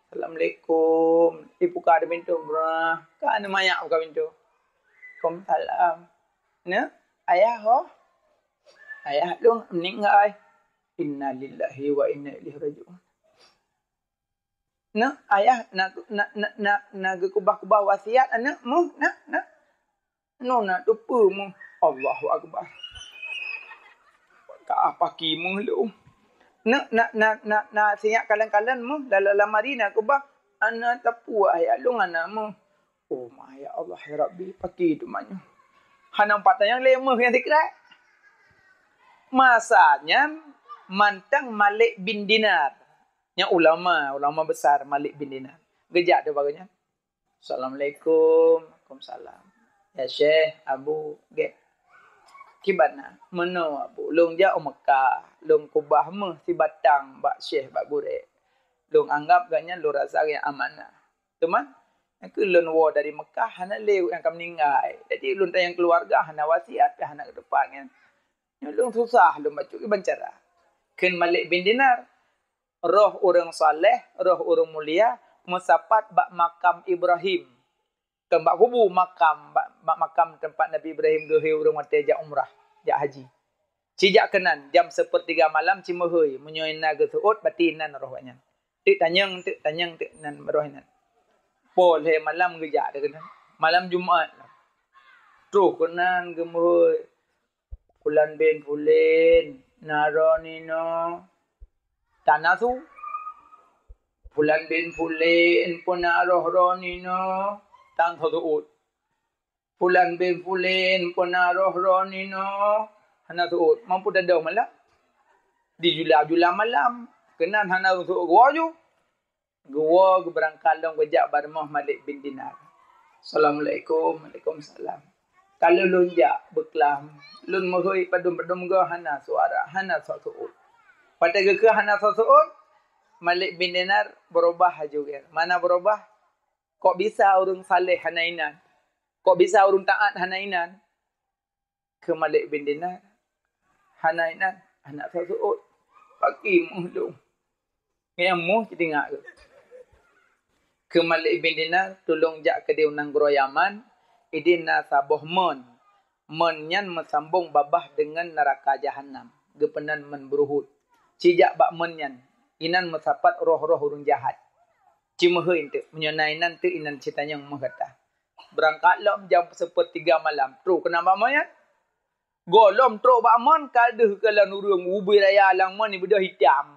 Assalamualaikum. Ibuka ada pintoe, brah. Ka na manyak buka pintoe. Waalaikumsalam. Na, ayah ho? Ayah lôn meuninggai. Innalillahi wa inna ilaihi raji'un. Na, ayah na, na, na, na, na geukeubah-keubah wasiat aneuk meuh, na, na. Nyoe na teupeu meuh. Allahu Akbar. Ka paki meuh lôn. Na, na, na, na, na sinyak kalon-kalon meuh, lam, lam lamari na keubah. Ana teupeu ayah lôn ana meuh. Oh ma, ya Allah, ya Rabbi, paki teuma nyoe. Hana pat tanyong lé meuh nyang sikrek. Masa nyan mantong Malik bin Dinar. Nyang ulama, ulama besar Malik bin Dinar. Geujak di bagoe nyan. Assalamualaikum. Waalaikumsalam. Ya Syekh, Abu, gét. Kiban na? Meunoe Abu, lôn jak u Meukah, lôn keubah meuh sibatang bak Syekh, bak gurée. Lôn anggab gobnyan lôn rasa nyang amanah. Teuma, nyang keu lôn woe dari Meukah hana lé nyang ka meuninggai. Jadi lôn tanyong keuluwarga hana wasiat, hana geutupat nyan. Nyoe lôn susah lôn bacut kiban cara. Kheun Malik bin Dinar, roh ureuëng saleh, roh ureuëng mulia, meusapat bak makam Ibrahim. Kon bak kubu, makam, bak, bak makam teumpat Nabi Ibrahim geuhôi ureuëng watée jak umrah, jak haji. Ci jak keunan, jam seupeurtiga malam ci meuhôi, meunyoe na geuseuôt, berarti inan roh gobnyan. Teuk tanyong, teuk tanyong, teuk inan roh inan. Poh lhée malam geujak di keunan. Malam Jumat. Troh keunan geumeuhôi. Fulan bin Fulan, na droeneuh inoe? Tan na su. Fulan bin Fulan, peue na roh droeneuh inoe? Tan seuôt. Fulan bin Fulan, peue na roh droeneuh inoe? Hana seuôt. Mampu tadong malam. Di jula-jula malam. Keunan hana seuôt geuwoe ju. Geuwoe geubeurangkat lom geujak bak rumoh Malik bin Dinar. Assalamualaikum. Waalaikumsalam. Ka lheueh lôn jak beuklam, lôn meuhôi padum-padum goe hana suara, hana soe seuôt. Watée geukheun hana soe seuôt, Malik bin Dinar beurubah laju gét. Mana beurubah? Kok bisa ureuëng saleh hana inan? Kok bisa ureuëng taát hana inan? Kheun Malik bin Dinar, hana inan, hana soe seuôt. Paki meuh lôn. Nyang meuh cit ingat keu. Kheun Malik bin Dinar, tulông jak keudéh u nanggroe Yaman, idin na saboh mon. Mon nyan meusambông babah deungon neuraka Jahannam, geupeunan mon beuruhot. Ci jak bak mon nyan, inan meusapat roh-roh ureuëng jahat. Ci meuhôi eunteuk, meunyoe na inan teuk inan ci tanyong meuh gata. Beurangkat lom jam seupeurtiga malam, troh keunan bak mon nyan. Gohlom trok bak mon ka deuh keu lôn ureuëng ubé raya lam mon ibeudôh itam.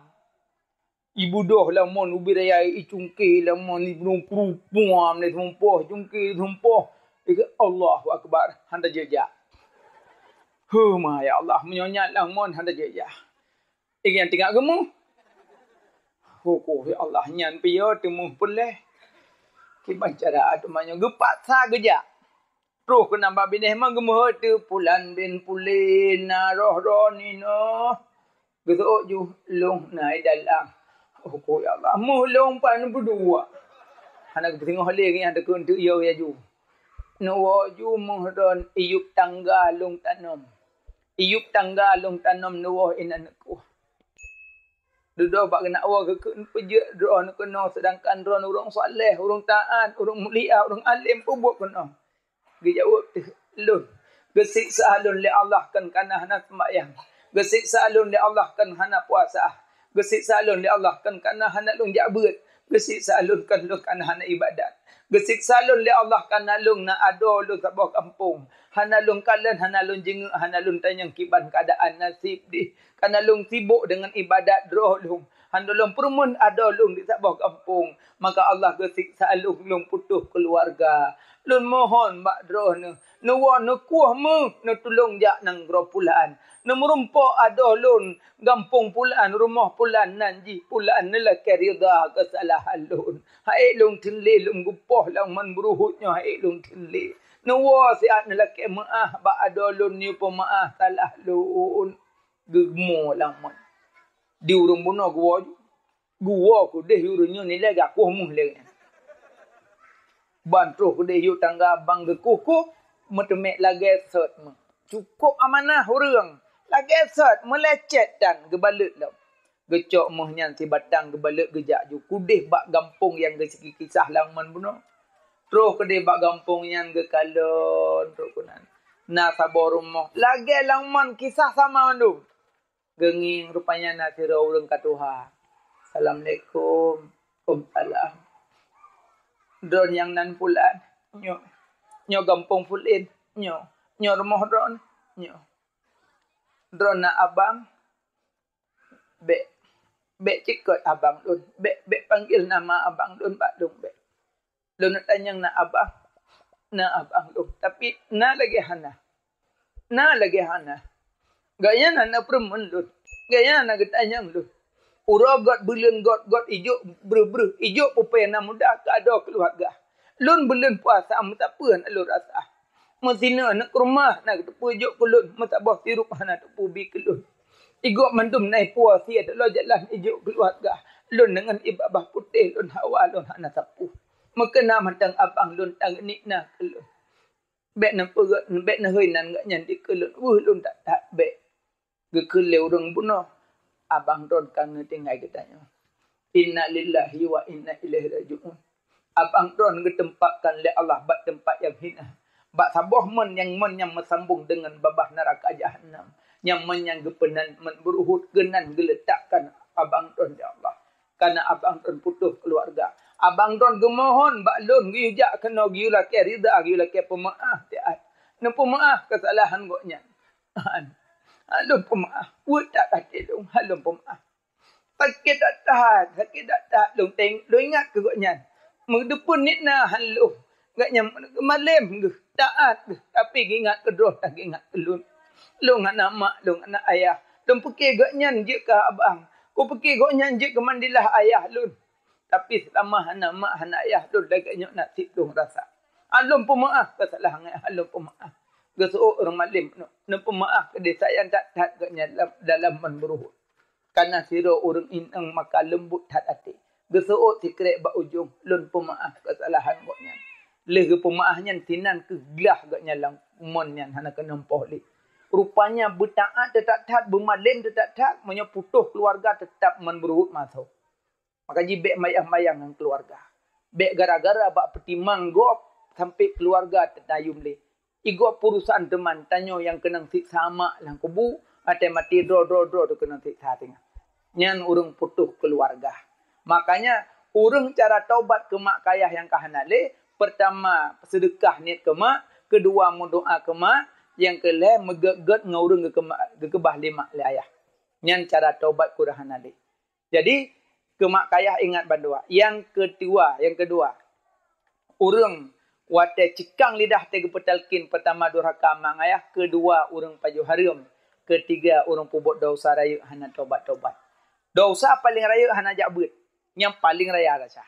Ibeudôh lam mon ubé raya, icungké lam mon, ibeudôh prupuam lé seumpôh, icungké lé seumpôh. Ikeu Allahu Akbar, hana jeuet jak. Heuh ma ya Allah, meunyoe nyan lam mon hana jeuet jak. Ingat tingak geumuh. Huköh ya Allah nyan piye teumuh puléh. Kiban cara teuma nyoe geupaksa geujak. Troh keunan bak binéh meugeumeuhôi teuh, "Pulan bin Pulan na roh droeneuh inoe." Geuseuôt ju, "Lôn na i dalam." "Oh, ko ya Allah, meuh lôn pan beudua." Hana geupeusingoh lé nyang teukeuen teu yo ya ju. Neuwoe ju meuh droen iyup tangga lôn tanom. Iyup tangga lôn tanom neuwoe inan neukueh. Dudoe bak geunak woe geukheun peujeuet droeneuh keunoe, seudangkan droeneuh ureuëng saleh, ureuëng taat, ureuëng mulia, ureuëng além peubuet keunoe. Geujaweueb teuh, "Lôn. Geusiksa lôn lé Allah kon kana hana seumayang. Geusiksa lôn lé Allah kon hana puasa. Geusiksa lôn lé Allah kon kana hana lôn jak beuet. Geusiksa lôn kon lôn kana hana ibadat. Geusiksa lôn lé Allah kana lôn na adoe lôn saboh gampông. Hana lôn kalon, hana lôn jingeuk, hana lôn tanyong kiban keuadaan naseb dih. Kana lôn sibok deungon ibadat droe lôn. Hana lôn peureumeun adoe lôn di saboh gampông. Maka Allah geusiksa lôn, lôn putôh keuluwarga. Lôn mohon bak droeneuh, neuwoe neukueh meuh, neutulông jak nanggroe pulan. Neumeurumpok adoe lôn, gampông pulan, rumoh pulan, nan jih pulan, neulakée rida keusalahan lôn. Hai lôn theun lé lôn geupoh lam mon beuruhot nyoe, hai lôn theun lé. Neuwoe siat neulakée meuáh bak adoe lôn, neuyue peumeuáh salah lôn." Geumeuáh lam mon. Di ureuëng bunoe geuwoe ju. Geuwoe keudeh ureuëng nyoe nilai gakueh meuh lé nyan. Ban troh keudeh yue tangga abang geukueh-kueh, meuteumé lagée sot meuh. Cukôp amanah ureuëng, lagée sot meulecet dan geubalot lom. Geucok meuh nyan sibatang geubalot geujak ju keudeh bak gampông nyang geusiki kisah lam mon bunoe. Troh keudeh bak gampông nyan geukalon troh keunan. Na saboh rumoh lagée lam mon kisah sama mandum. Geungieng rupanya na sidroe ureuëng ka tuha. "Assalamualaikum." "Waalaikumsalam." "Droen nyang nan pulan?" "Nyoe." "Nyoe gampông pulan?" "Nyoe." "Nyoe rumoh droen?" "Nyoe." "Droen na abang?" "Bék, bék cit kot abang lôn. Bék, bék panggil nama abang lôn bak lôn, bék. Lôn tanyong na abang, na abang lôn, tapi na lagée hana. Na lagée hana. Gobnyan hana peureumeun lôn. Gobnyan hana geutanyong lôn. Uroe göt buleuen göt-göt ijok breuh-breuh, ijok peue-peue nyang na muda keu adoe keuluwarga. Lôn buleuen puasa meusapeue hana lôn rasa. Meusinoe aneuk rumoh na geuteupeue jok keu lôn, meusaboh sirup hana teupeubi keu lôn. Igob mandum na ipuwoe sie teuloe jalan ijok keuluwarga. Lôn deungon ié babah putéh lôn hawa lôn hana sapeue. Meukeuna mantong abang lôn tanggeunik na keu lôn. Bék neupeugét, bék neuhôi nan gobnyan dikeue lôn. Weueh lôn that-that bék." Geukheun lé ureuëng bunoe, abang droen ka neutinggai geutanyoe. Inna lillahi wa inna ilaihi raji'un. Abang droen geuteumpat kan lé Allah bak teumpat nyang hina. Bak saboh mon nyang, mon nyang meusambong deungon babah neuraka jahanam. Nyang mon nyang geupeunan mon beuruhot keunan geuleutakkan abang droen lé Allah. Kana abang droen putôh keuluwarga. Abang droen geumohon bak lôn geuyue jak keunoe geuyue lakée rida, geuyue lakée peumeuáh siat. Neupeumeuáh keusalahan gobnyan. An, lôn peumeuáh. Weueh that até lôn, han lôn peumeuáh. Sakét that-that, sakét that-that lôn teng-, lôn ingat keu gobnyan. Meudeupeue niet na han lôn. Gobnyan malém geuh, taát geuh, tapi geuingat keudroe tan geuingat keu lôn. Lôn hana mak, lôn hana ayah. Lôn pike gobnyan jeuet keu abang. Kupike gobnyan jeuet keu mandilah ayah lôn. Tapi seulama hana mak, hana ayah lôn, lagée nyoe naseb lôn rasa. Han lôn peumeuáh keusalahan gobnyan, han lôn peumeuáh. Geuseuôt ureuëng malém nyoe, neupeumeuáh keudeh sayang that-that gobnyan lam, dalam mon beuruhot. Kana sidroe ureuëng inong maka leumbot that até. Geuseuôt sikrek bak ujong, lôn peumeuáh keusalahan gobnyan. Lheueh geupeumeuáh nyan sinan keuh glah gobnyan lam mon nyan hana keunong poh lé. Rupanya beutaát teutat-that, beumalém teutat-that, meunyoe putôh keuluwarga teutap mon beuruhot masoe. Maka jih bék mayang-mayang ngon keuluwarga. Bék gara-gara bak peutimang gob sampoe keuluwarga teutayôm lé. Igob peurusan teuma tanyoe nyang keunong siksa mak lam kubu, watée maté droe-droe-droe teuh keunong siksa singoh. Nyan ureuëng putôh keuluwarga. Makanya, ureuëng cara taubat keu mak keu ayah nyang ka hana lé, peurtama seudeukah niet keu mak, keudua meudoá keu mak, nyang keulhée meugét-gét ngon ureuëng geukeuma-, geukeubah lé mak lé ayah. Nyan cara taubat keu ureuëng hana lé. Jadi, keu mak keu ayah ingat bandua. Nyang keudua, nyang keudua, ureuëng watée cikang lidah teuh geupeutalkin, peurtama durhaka mak ngon ayah, keudua ureuëng pajoh hareuem, keutiga ureuëng peubuet desya rayeuk hana tobat-tobat. Desya paleng rayeuk hana jak beuet, nyang paleng raya desya.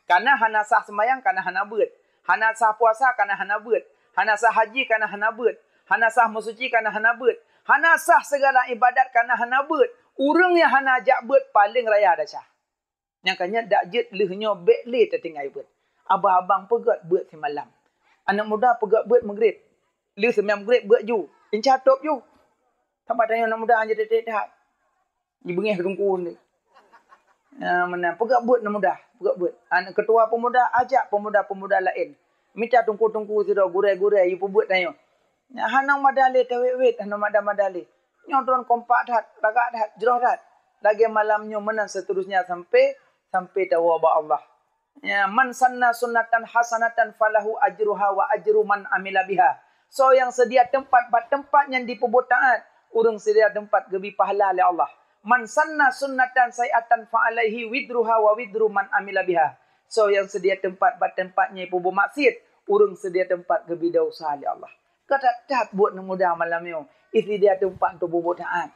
Kana hana sah seumayang, kana hana beuet. Hana sah puasa, kana hana beuet. Hana sah haji kana hana beuet. Hana sah meusuci kana hana beuet. Hana sah sigala iébadat kana hana beuet. Ureuëng nyang hana jak beuet paleng raya desya. Nyang ka nyan dak jeuet lheueh nyoe bék lé tatinggai beuet. Abang-abang peugét beuet simalam. Aneuk muda peugét beuet meugreb. Lheueh seumbahyang meugreb beuet ju. Inca tôb ju. Saban tanyoe aneuk muda hana jeuet that. Jibeungéh keu teungku ni. Ya, meunan. Peugét beuet aneuk muda. Peugét beuet. Aneuk keutua peumuda, ajak peumuda-peumuda laén. Mita teungku-teungku sidroe, gurée-gurée, yue peubeuet tanyoe. Nyan hana mada lé tawét-wét, hana mada-mada lé. Nyoe droen kompak that, lagak that, jroh that. Lagée malam nyoe meunan seuterusnya sampai, sampai tawoe bak Allah. Ya, "Man sanna sunnatan hasanatan falahu ajruha wa ajru man amila biha." Soe nyang seudia teumpat bak teumpat nyang jipeubuet taát, ureuëng seudia teumpat geubri pahala lé Allah. "Man sanna sunnatan sayyi'atan fa alaihi wizruha wa wizru man amila biha." Soe nyang seudia teumpat bak teumpat nyang jipeubuet maksiet, ureuëng seudia teumpat geubri desya lé Allah. Ka that-that buet aneuk muda malam nyoe, istri dia teumpat untuk bubuet taat.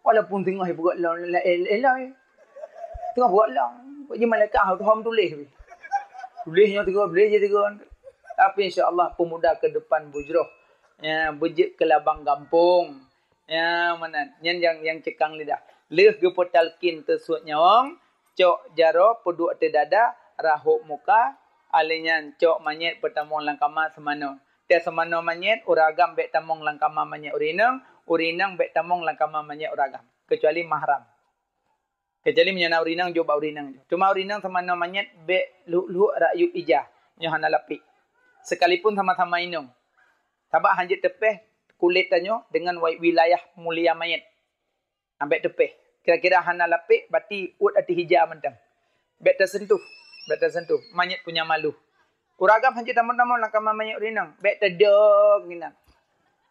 Walaupun teungoh buet lom, lom, lom, lom. Teungoh buet lom. Buet jih malaikat hom tuléh. Tuléh nyoe teungoh, tuléh jih teungoh. Tapi insya Allah pemuda ke depan bujroh. Ya, beujeuet keu labang gampông. Ya, meunan. Nyan nyang, nyang cekang lidah. Lheueh geupeutalkin teusuet nyawöng, cok jaroe peuduek ateueh dada, rahôk muka, alèh nyan cok manyét peutamong lam kama seumanoe. Teuh seumanoe manyét, ureueng agam bèk tamong lam kama manyét ureueng inong, ureueng inong bèk tamong lam kama manyét ureueng agam, keucuali mahram. Keucuali meunyoe na ureueng inong jok bak ureueng inong. Cuma ureueng inong seumanoe manyét bèk lhok-lhok rakyueb ija, nyoe hana lapék. Sekalipun sama-sama inong. Sabab hanjeuet teupéh kulét tanyoe deungon wa-, wilayah mulia manyét. Bèk teupéh. Kira-kira hana lapék, berarti uet ateueh ija mantong. Bèk tasentuh, bèk tasentuh. Manyét punya malu. Ureueng agam hanjeuet tamong-tamong lam kama manyét ureueng inong. Bèk tadong inan.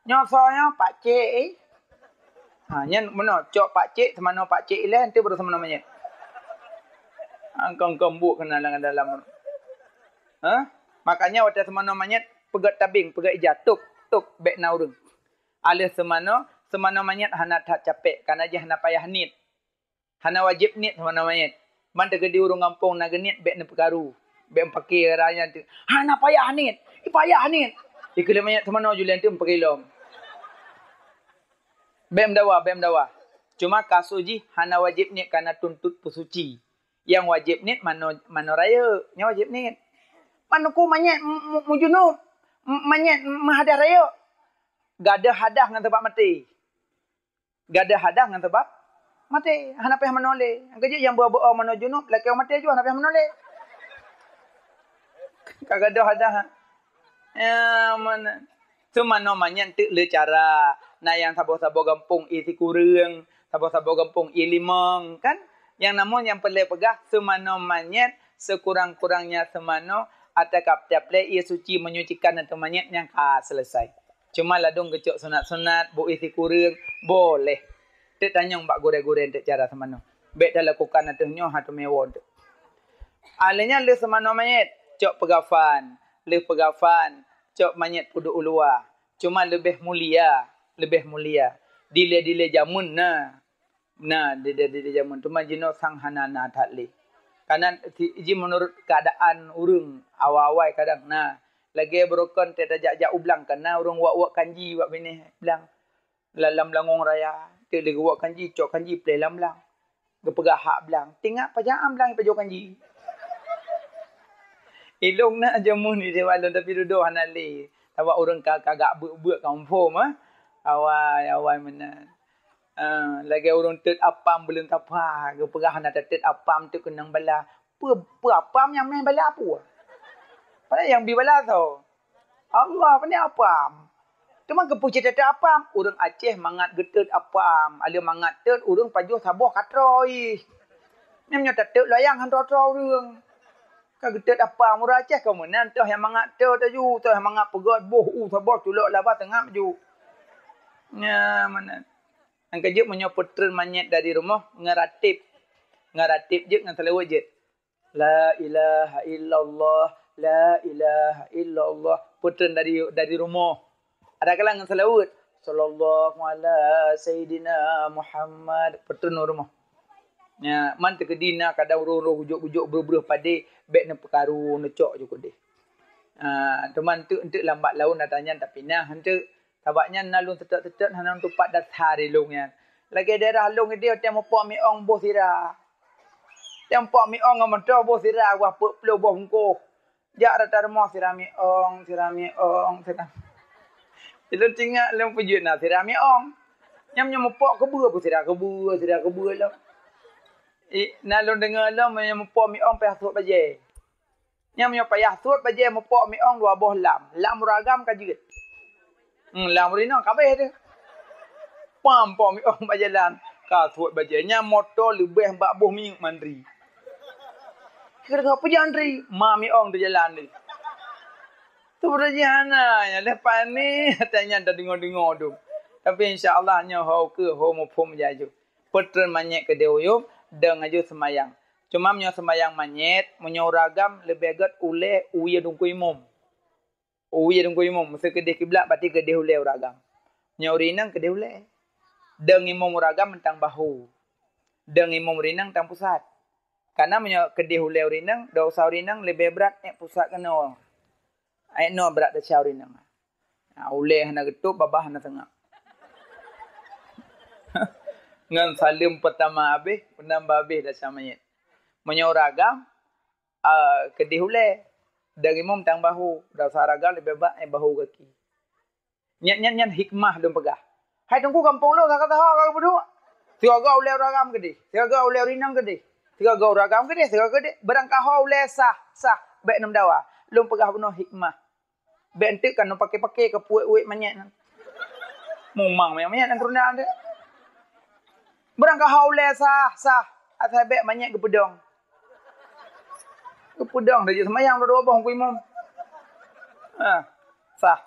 Nyoe soe nyoe, pakcik, eh. Ha, nyan meunoe, cok pakcik, seumanoe pakcik ilèe, enteuk baru seumanoe manyét. Ha, kong-kong buet keunan lam dalam. Ha? Makanya watèe seumanoe manyét, peugöt tabeng, peugöt ija, tôb, tôb, bèk na ureueng. Alèh seumanoe, seumanoe manyét hana that capék, kareuna jih hana payah niet. Hana wajéb niet seumanoe manyét. Man teukeudi ureueng gampông na geuniet bèk neupeukaru, bèk meupaké raya nyan teuk. Hana payah niet, payah niet. Ikeu lé manyét seumanoe ju lé teuk meupaké lom. Bèk meudawa, bèk meudawa. Cuma kasus jih hana wajéb niet kareuna tuntot peusuci. Nyang wajéb niet manoe, manoe rayeuk, nyan wajéb niet. Man uku manyét mu-, mu-, meujunub, m-, manyét meuhadah rayeuk. Gadôh hadah ngon sabab maté. Gadôh hadah ngon sabab maté, hana payah manoe lé. Nyang keujeuet nyang beu-, beu-, manoe junub, lakèe maté ju hana payah manoe lé. Ka gadôh hadah. Ya, meunan. Seumanoe manyét teuk lé cara. Na nyang saboh-saboh gampông ie sikureueng, saboh-saboh gampông ie limong, kan? Nyang namun nyang peureulèe peugah, seumanoe manyét, sekurang-kurangnya seumanoe, atawa ka peureulèe ie suci menyucikan ateueh manyét nyang ka seuleusai. Cuma ladôm geucok sunat-sunat, beu ie sikureueng, boleh. Teuk tanyong bak gurèe-gurèe teuk cara seumanoe. Bèk talakukan ateueh nyoe, ha teumé woe teuk. Alèh nyan lheueh seumanoe manyét, cok peugafan. Lheueh peugafan, cok manyét peuduek u luwa. Cuma leubeh mulia, leubeh mulia. Dilèe-dilèe jameun na. Na, dilèe-dilèe jameun. Teuma jinoe sang hana na that lé. Kareuna si-, jih meunurot keuadaan ureueng, awai-awai kadang na. Lagèe beurukon teuh tajak-jak u blang, kan na ureueng wak-wak kanji bak binéh blang. Lam, lam langong raya, teuk lé geuwak kanji, cok kanji pleh lam blang. Geupeugah hak blang, "Tingat pajan blang ipajoh kanji." Ilong na jameun di dewan lôn, tapi dudoe hana lé. Sabab ureueng ka, ka gak beuk-beuk confirm, eh. Awai, awai meunan. Ah, lagèe ureueng teut apam buleuen sapa, geupeugah hana tateut apam teuk keunong bala. Peue, peue apam nyang meh bala peue? Padahai nyang bi bala soe? Allah, pane apam. Teuma keupeue cit teut apam? Ureueng Aceh mangat geuteut apam. Alèh mangat teut, ureueng pajoh saboh ka troe. Nyan meunyoe tateut layang han troe-troe ureueng. Ka geuteut apam, ureueng Aceh ka meunan, toh nyang mangat teut aju, toh nyang mangat peugöt boh u saboh culok laba teungap ju. Nyan meunan. Nyang keujeuet meunyoe peutreun manyét dari rumoh, ngeuratéb. Ngeuratéb jeuet ngon seulaweuet jeuet. La ilaha illallah, la ilaha illallah. Peutreun dari, dari rumoh. Ada kala ngon seulaweuet, "Sallallahu ala sayyidina Muhammad." Peutreun u rumoh. Nyan, man teukeudi na kadang ureueng-ureueng gujok-gujok breuh-breuh padé, bèk neupeukaru, neucok ju keudeh. Ah, teuma enteuk-enteuk lam bak laôn ata nyan tapinah enteuk. Sabab nyan na lôn seutôt-seutôt hana lôn tupat dasar di lôn nyan. Lagèe daerah lôn idéh watèe mupok miong boh sira. Watèe mupok miong ngon meuntô boh sira wah peuet ploh boh bungkôh. Jak rata rumoh sira miong, sira miong, sira. Lôn teuingat lôn peujeuet na sira miong. Nyan meunyoe mupok keubeue pun sira keubeue, sira keubeue lom. I, na lôn deungö lom meunyoe mupok miong payah sot bajèe. Nyan meunyoe payah sot bajèe mupok miong dua boh lam. Lam ureueng agam ka jeuet. Hmm, lam ureueng inong ka abéh teuh. Pam pok miong bak jalan. Ka sot bajèe. Nyan moto leubeh bak boh minyeuk mandri. Kira-kira peue jih andri? Ma miong teuh jalan teuh. Teuh beurajih hana, nyang lheueh pané, ata nyan tadeungoe-deungoe dum. Tapi insya Allah nyoe ho keuh ho muphom laju. Peutrön manyét keudéh u yup, dong laju seumayang. Cuma meunyoe seumayang manyét, meunyoe ureueng agam leubeh gèt ulèe u ie teungku imum. U ie teungku imum, meuseu keudéh kiblat berarti keudéh ulèe ureueng agam. Meunyoe ureueng inong keudéh ulèe. Dong imum ureueng agam mantong bahu. Dong imum ureueng inong tang pusat. Karena meunyoe keudéh ulèe ureueng inong, dosa ureueng inong leubeh brat nèk pusat keunoe. Nèk noe brat desya ureueng inong. Ha, ulèe hana geutôp, babah hana seungab. Ngon saleuem peutama abéh, peunambah abéh desya manyét. Meunyoe ureueng agam, a, keudéh ulèe, dong imum tang bahu, dosa ureueng agam leubeh brat nèk bahu gaki. Nyan, nyan, nyan hikmah lôn peugah. Hai teungku gampông lôn, saga saha ka geupeudôk. Sigoe-goe ulèe ureueng agam keudéh, sigoe-goe ulèe ureueng inong keudéh, sigoe-goe ureueng agam keudéh, sigoe keudéh. Beurangkaho ulèe sah, sah, bèk neumeudawa. Lôn peugah bunoe hikmah. Bèk enteuk ka neupaké-paké keu puet-uet manyét nyan. Mumang manyét-manyét nyang keureuda teuh. Beurangkaho ulèe sah, sah, asai bèk manyét geupeudong. Geupeudong dah jeuet seumayang dua-dua boh ku imum. Ha, sah.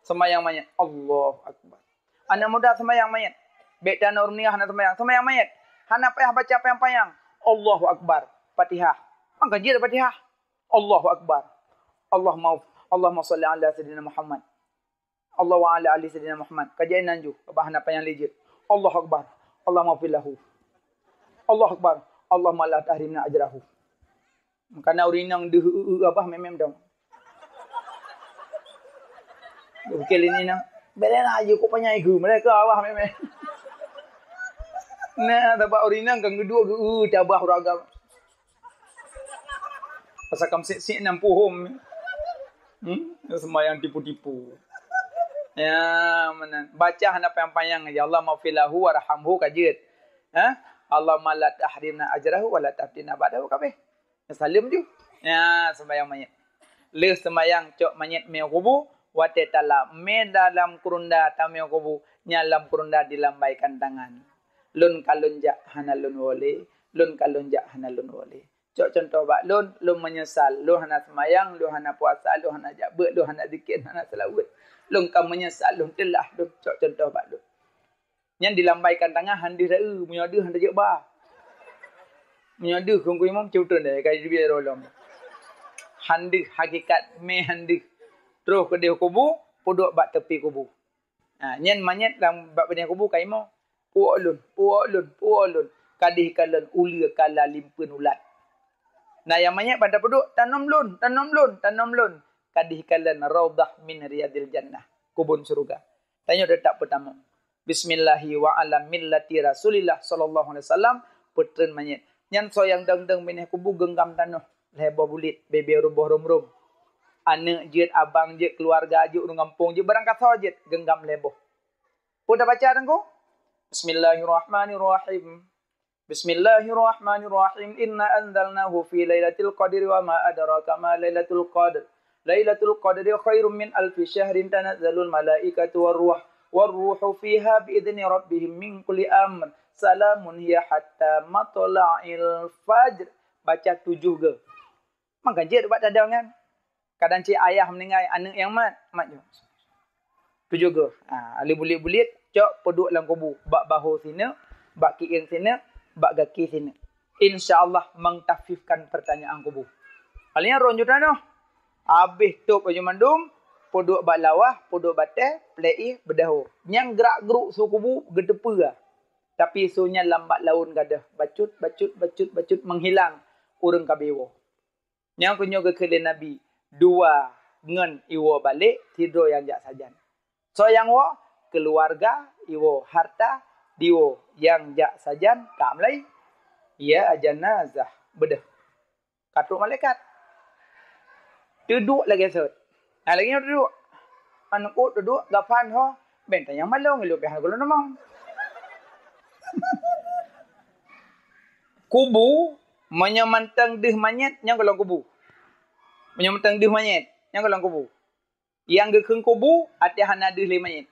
Seumayang manyét. Allahu Akbar. Aneuk muda seumayang manyét. Bèk tanoh ureueng ninggai hana seumayang. Seumayang manyét. Hana payah baca panyang-panyang. Allahu Akbar. Fatihah. Maka jeuet Fatihah. Allahu Akbar. Allahumma, Allahumma shalli ala Sayyidina Muhammad. Allahu wa ala ali Sayyidina Muhammad. Ka jai nan ju, babah hana panyang lé jeuet. Allahu Akbar. Allahumma fir lahu. Allahu Akbar. Allahumma la tahrimna ajrahu. Karena ureueng inong deuh eu-eu babah mèmèm dong. Oke, lini nang. Bèk lé na aju kok panyang igu mereka babah mèmèm. Nah, tabak ureueng inong kan geudua geu-eu tabah ureueng agam. Pasal kam sik-sik nam puhom. Hmm? Sembahyang tipu-tipu. Ya, meunan. Baca hana panyang-panyang, "Ya Allah, maghfir lahu warhamhu," ka jeuet. Ha? "Allahumma la tahrimna ajrahu wa la taftinna ba'dahu," ka abéh. Saleuem ju. Ya, sembahyang manyét. Lheueh sembahyang cok manyét mé kubu, watèe talam mé dalam keurunda tamé kubu, nyan lam keurunda dilambaikan tangan. Lôn ka lôn jak hana lôn woe lé, lôn ka lôn jak hana lôn woe lé. Cok contoh bak lôn, lôn meunyeusal, lôn hana seumayang, lôn hana puasa, lôn hana jak beuet, lôn hana zikir, hana seulaweuet. Lôn ka meunyeusal, lôn teulah lôn, cok contoh bak lôn. Nyan dilambaikan tangan han deuh dai, meunyoe deuh han jeuet ba. Meunyoe deuh kungkui imum ceutrön deh, ka jibie roh lom. Han deuh hakikat mé han deuh. Troh keudeh kubu, peuduek bak tepi kubu. Ha, nyan manyét lam bak binéh kubu ka imoe. Puwoe lôn, puwoe lôn, puwoe lôn. Kadeh ka lôn uleue kala limpeuen ulat. Na nyang manyét ban tapeuduek, tanom lôn, tanom lôn, tanom lôn. Kadeh ka lôn raudhah min riyadil jannah, keubon syeuruga. Tanyoe teutap peutamong. Bismillahi wa ala millati Rasulillah sallallahu alaihi wasallam, peutrön manyét. Nyan soe nyang dong-dong binéh kubu geunggam tanoh lhèe boh buleut, bebe ruboh rom-rom. Aneuk jeuet, abang jeuet, keuluwarga jeuet, ureueng gampông jeuet, barangkasoe jeuet, geunggam lhèe boh. Peue tabaca Teungku? Bismillahirrahmanirrahim. Bismillahirrahmanirrahim. Inna anzalnahu fi lailatul qadri wa ma adraka ma lailatul qadr. Lailatul qadri khairum min alfi syahrin, tanazzalul malaikatu war ruh, war ruhu fiha bi idzni rabbihim min kulli amr. Salamun hiya hatta matla'il fajr. Baca tujoh goe. Maka jeuet bak tadong nyan. Kadang cit ayah meuninggai, aneuk nyang mat, mat ju. Tujoh goe. Ha, lheueh buleut-buleut, cok peuduek lam kubu. Bak bahô sineuk, bak kieng sineuk, bak gaki sineuk. Insya Allah mengtakhfifkan pertanyaan kubu. Paléng nyan rhot ju tanoh. Abéh tôb laju mandum, peuduek bak lawah, peuduek bak até, plek ié, beudahô. Nyang grak-gruk su kubu geuteupeue. Tapi su nyan lam bak laôn gadôh, bacut, bacut, bacut, bacut, menghilang, ureueng ka beuwoe. Nyang keuh nyoe geukheun lé Nabi, dua ngon iwoe balek sidroe nyang jak sajan. Soe nyang woe? Keuluwarga, iwoe harta, diwoe nyang jak sajan ka meulayeue. Ya janazah, beudôh. Ka trok malaikat. Teuduek lagèe sot. Nah, lagèe nyoe teuduek. Aneuk teuduek, gafan ho, bèk tanyong malong, ilok pih hana gohlom tamong. Kubu, meunyoe mantong deuh manyét, nyan gohlom kubu. Meunyoe mantong deuh manyét, nyan gohlom kubu. Nyang geukheun kubu, até hana deuh lé manyét.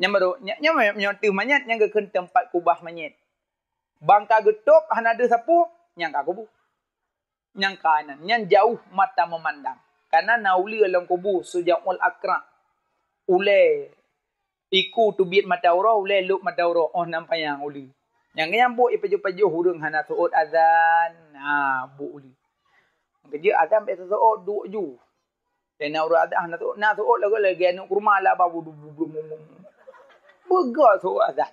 Nyan baru, nya-, nyan meunyoe deuh manyét, nyan geukheun teumpat kubah manyét. Bangka geutôb hana deuh sapeue, nyan ka kubu. Nyan ka nyan, nyan jauh mata memandang. Karena na uleue lam kubu, sujau'ul akra. Ulèe iku teubiet mata uroe, ulèe lôb mata uroe, 'oh nan panyang uleue. Nyang nyan buet ipajoh-pajoh ureueng hana seuôt azan, ha, buet uleue. Keujeuet azan bèk seuôt, duek ju. Dan na ureueng azan hana seuôt, na seuôt lagu lagèe aneuk kurma laba bu-, bu-, bu-, bu-, bu-, bu-, beuga seuôt azan.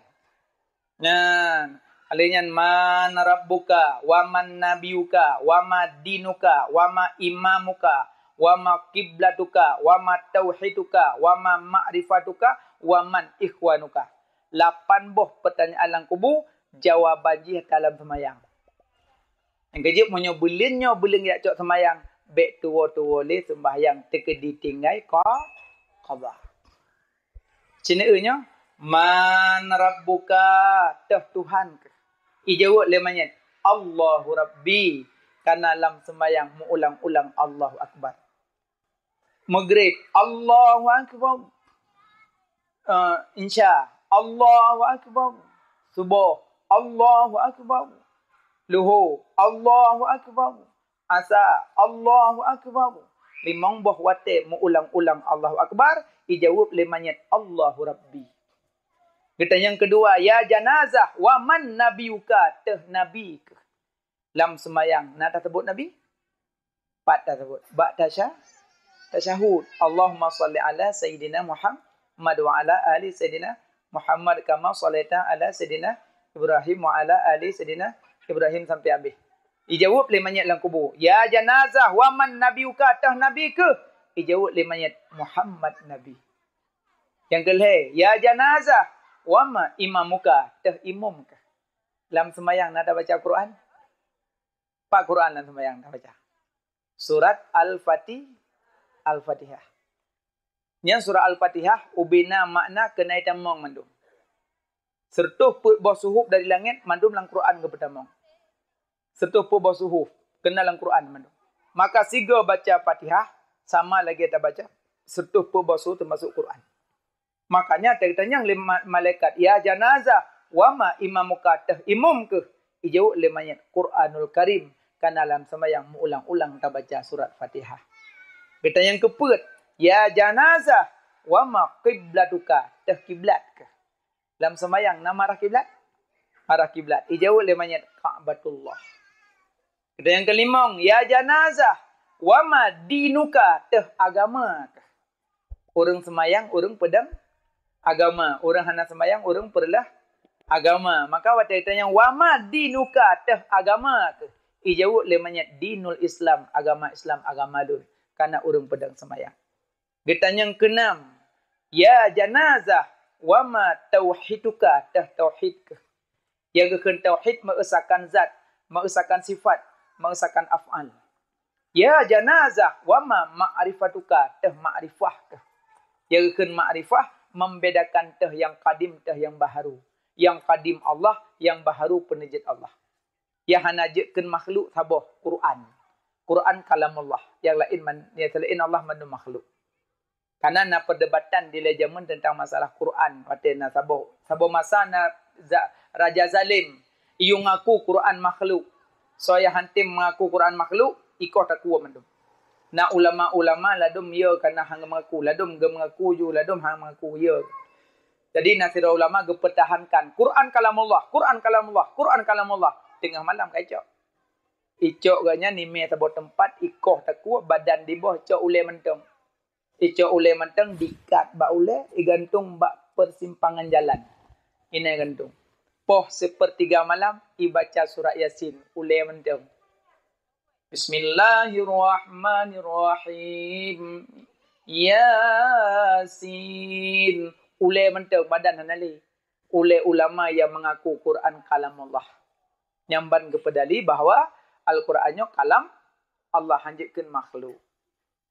Nyan, lheuh nyan, "Man rabbuka, wa man nabiyuka, wa ma dinuka, wa ma imamuka, wa ma qiblatuka, wa ma tauhiduka, wa ma ma'rifatuka, wa man ikhwanuka." Lapan boh peutanyaan lam kubu, jawaban jih ka lam seumayang. Nyang keujeuet, meunyoe buleuen nyoe buleuen jak cok seumayang, bèk tuwoe-tuwoe lé seumbahyang teukeudi tinggai qa-, qadha. Sineuk nyoe, "Man rabbuka?" Toh Tuhan keuh? Ijaweueb lé manyét, "Allahu Rabbi." Kana lam seumayang meu-ulang-ulang Allahu Akbar. Maghrib, "Allahu Akbar." Eh, Isya, "Allahu Akbar." Suboh, "Allahu Akbar." Luho, "Allahu Akbar." Asa, "Allahu Akbar." Limong boh watèe meu-ulang-ulang Allahu Akbar, ijaweueb lé manyét, "Allahu Rabbi." Geutanyong keudua, "Ya janazah, wa man nabiyuka?" Toh Nabi keuh? Lam seumayang na taseubut Nabi? Pat taseubut? Bak tasya-, tasyahud. "Allahumma shalli ala Sayyidina Muhammad wa ala ali Sayyidina Muhammad kama shallaita ala Sayyidina Ibrahim wa ala ali Sayyidina Ibrahim," sampai habéh. Ijaweueb lé manyét lam kubu, "Ya janazah, wa man nabiyuka?" Toh Nabi keuh? Ijaweueb lé manyét, "Muhammad Nabi." Nyang keulhèe, "Ya janazah, wa ma imamuka?" Toh imum keuh? Lam seumayang na tabaca Quran? Pat Quran lam seumayang tabaca? Surat Al-Fati-, Al-Fatihah. Nyan surat Al-Fatihah, ubena makna keunan tamong mandum. Seureutôh peuet boh suhuf dari langèt mandum lam Quran geupeutamong. Seureutôh peuet boh suhuf keunan lam Quran mandum. Maka sigoe baca Fatihah sama lagèe tabaca seureutôh peuet boh suhuf teumasuk Quran. Makanya teutanyong lé ma-, malaikat, "Ya janazah, wa ma imamuka?" Toh imum keuh? Ijaweueb lé manyét, "Quranul Karim." Kana lam seumayang meu-ulang-ulang tabaca surat Fatihah. Geutanyong keupeuet, "Ya janazah, wa ma qiblatuka?" Toh kiblat keuh? Lam seumayang na marah kiblat? Marah kiblat. Ijaweueb lé manyét, "Ka'batullah." Geutanyong keulimong, "Ya janazah, wa ma dinuka?" Toh agama keuh? Ureueng seumayang, ureueng peudong agama. Ureueng hana seumayang, ureueng peureuloh agama. Maka watèe geutanyong, "Wa ma dinuka?" Toh agama keuh? Ijaweueb lé manyét, "Dinul Islam, agama Islam, agama lôn." Kana ureueng peudong seumayang. Geutanyong keunam, "Ya janazah, wa ma tauhiduka?" Toh tauhid keuh? Nyang geukheun tauhid meuesakan zat, meuesakan sifat, meuesakan af'al. "Ya janazah, wa ma ma'rifatuka?" Toh ma'rifah keuh? Nyang geukheun ma'rifah membedakan toh nyang kadim, toh nyang baharu. Nyang kadim Allah, nyang baharu peuneujeuet Allah. Nyang hana jeuet kheun makhluk saboh, Quran. Quran kalamullah. Nyang laén man-, nyang seulaén Allah mandum makhluk. Kana na perdebatan dilèe jameun teuntang masalah Quran. Watèe na saboh, saboh masa na za-, raja zalim, iyue ngaku Quran makhluk. Soe nyang han tem mengaku Quran makhluk, ikoh takue mandum. Na ulama-ulama ladôm yö kana han mengaku, ladôm geumengaku ju, ladôm han mengaku yö. Jadi na sidroe ulama geupeutahankan, "Quran kalamullah, Quran kalamullah, Quran kalamullah." Teungoh malam ka icok. Icok geuh nyan imè saboh teumpat, ikoh takue, badan diboh, icok ulèe mantong. Icok ulèe mantong, diikat bak ulèe, igantung bak persimpangan jalan. Inan gantung. Poh seupeurtiga malam, ibaca surat Yasin, ulèe mantong. Bismillahirrahmanirrahim. Yasin. Ulée mantong badan hana lé. Ulée ulama yang mengaku Quran kalam Allah. Nyang ban geupeudali bahwa Al-Quran nyoe kalam Allah, hanjeuet kheun makhluk.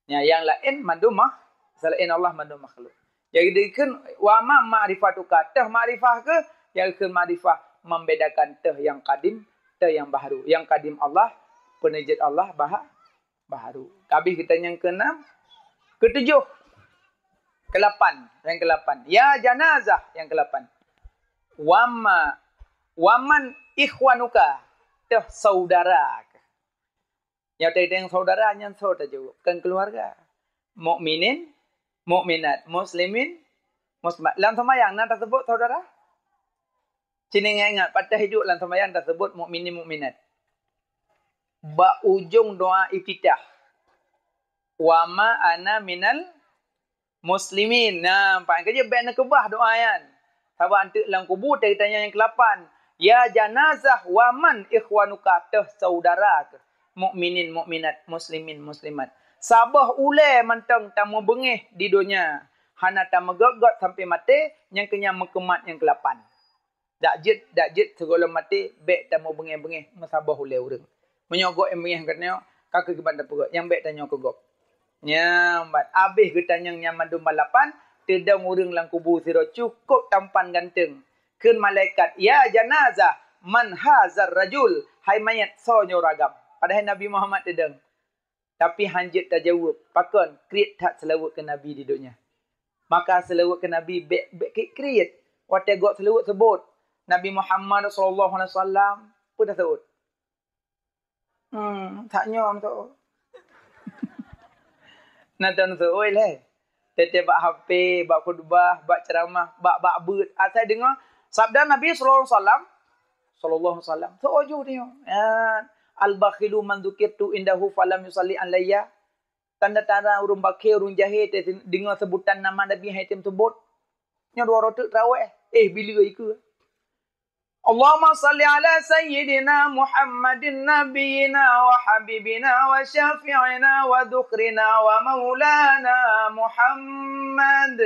Nya, nyang laén mandum mah-, selaén Allah mandum makhluk. Jadi kheun wa ma ma'rifatuka, teuh makrifah keuh, jadi kheun makrifah membedakan teuh nyang kadim, teuh nyang bahru. Nyang kadim Allah, peuneuh jeuet Allah bah-, bahru. Kabeh kita nyang keenam, ketujuh, kelapan, nyang kelapan. Ya janazah, nyang kelapan. Wa ma, wa man ikhwanuka, teuh saudara keuh. Nyang teuntang saudara nyan soe tajaweueb, kon keuluwarga. Mukminin, mukminat, muslimin, muslimat. Lam seumayang na taseubut saudara? Cit ingat-ingat, patéh duek lam seumayang taseubut mukminin, mukminat. Bak ujong doa iftitah, "Wa ma ana minal muslimin." Nah, pakai keujeuet bèk neukeubah doa nyan. Sabab anteuk lam kubu teutanyoe nyang keulapan, "Ya janazah, wa man ikhwanuka?" Teuh saudara keuh, mukminin, mukminat, muslimin, muslimat. Saboh ulée mantong tameubeungéh di donya, hana tameugöt-göt sampoe maté, nyang keu nyan meukeumat nyang keulapan. Dak jeuet, dak jeuet sigohlom maté bèk tameubeungéh-beungéh meusaboh ulée ureuëng. Meunyoe gob nyang beungéh geutanyoe, ka keuh kiban tapeugöt, nyang bèk tanyoe keu gob. Nyang ban abéh geutanyong nyang mandum balapan, teudong ureuëng lam kubu sidroe cukôp tampan ganteng. Kheun malaikat, "Ya janazah, man hazar rajul?" Hai manyét, soe nyoe ureuëng agam? Padahai Nabi Muhammad teudong. Tapi hanjeuet tajaweueb, pakon kriet that seulaweuet keu Nabi di donya. Maka seulaweuet keu Nabi bèk, bèk kriet-kriet. Watée gob seulaweuet seubot, "Nabi Muhammad sallallahu alaihi wasallam," peue taseubut? Hmm, that nyoe meutu'oh. Na taneuseuôt lé. Teuntèe bak H P, bak khutbah, bak ceuramah, bak, bak beuet. Asai deungoe sabda Nabi sallallahu alaihi wasallam, sallallahu alaihi wasallam. Seuôt ju deungoe. Ya, "Al-bakhilu man dzukirtu indahu falam yusalli alayya." Tanda-tanda ureuëng bakhil, ureuëng jahé, teuh deungoe seubutan nama Nabi han jitem seubot. Nyoe dua rot teuk traweh. Eh, bila ikeu. Allahumma salli ala sayyidina Muhammadin nabiyyina wa habibina wa syafi'ina wa dzukhrina wa maulana Muhammad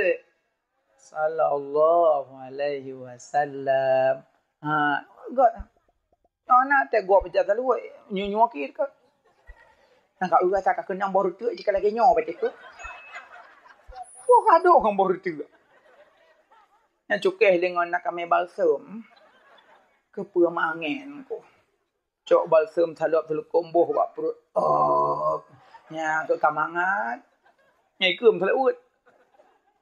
sallallahu alaihi wasallam. Ha, göt. Nyoe na teuh gob baca seulaweuet, nyoe-nyoe keu. Nang ka ureuëng rasa ka keunong boh reuteuek jika lagèe nyoe baca tu. Wah, adoh ngon boh reuteuek. Nyang cukéh lé ngon na kamé balsem. Keupeue mangén ku. Cok balsem salop seuleukom boh bak pruet. Oh, nyang keu ka mangat. Nyang ikeu seulaweuet.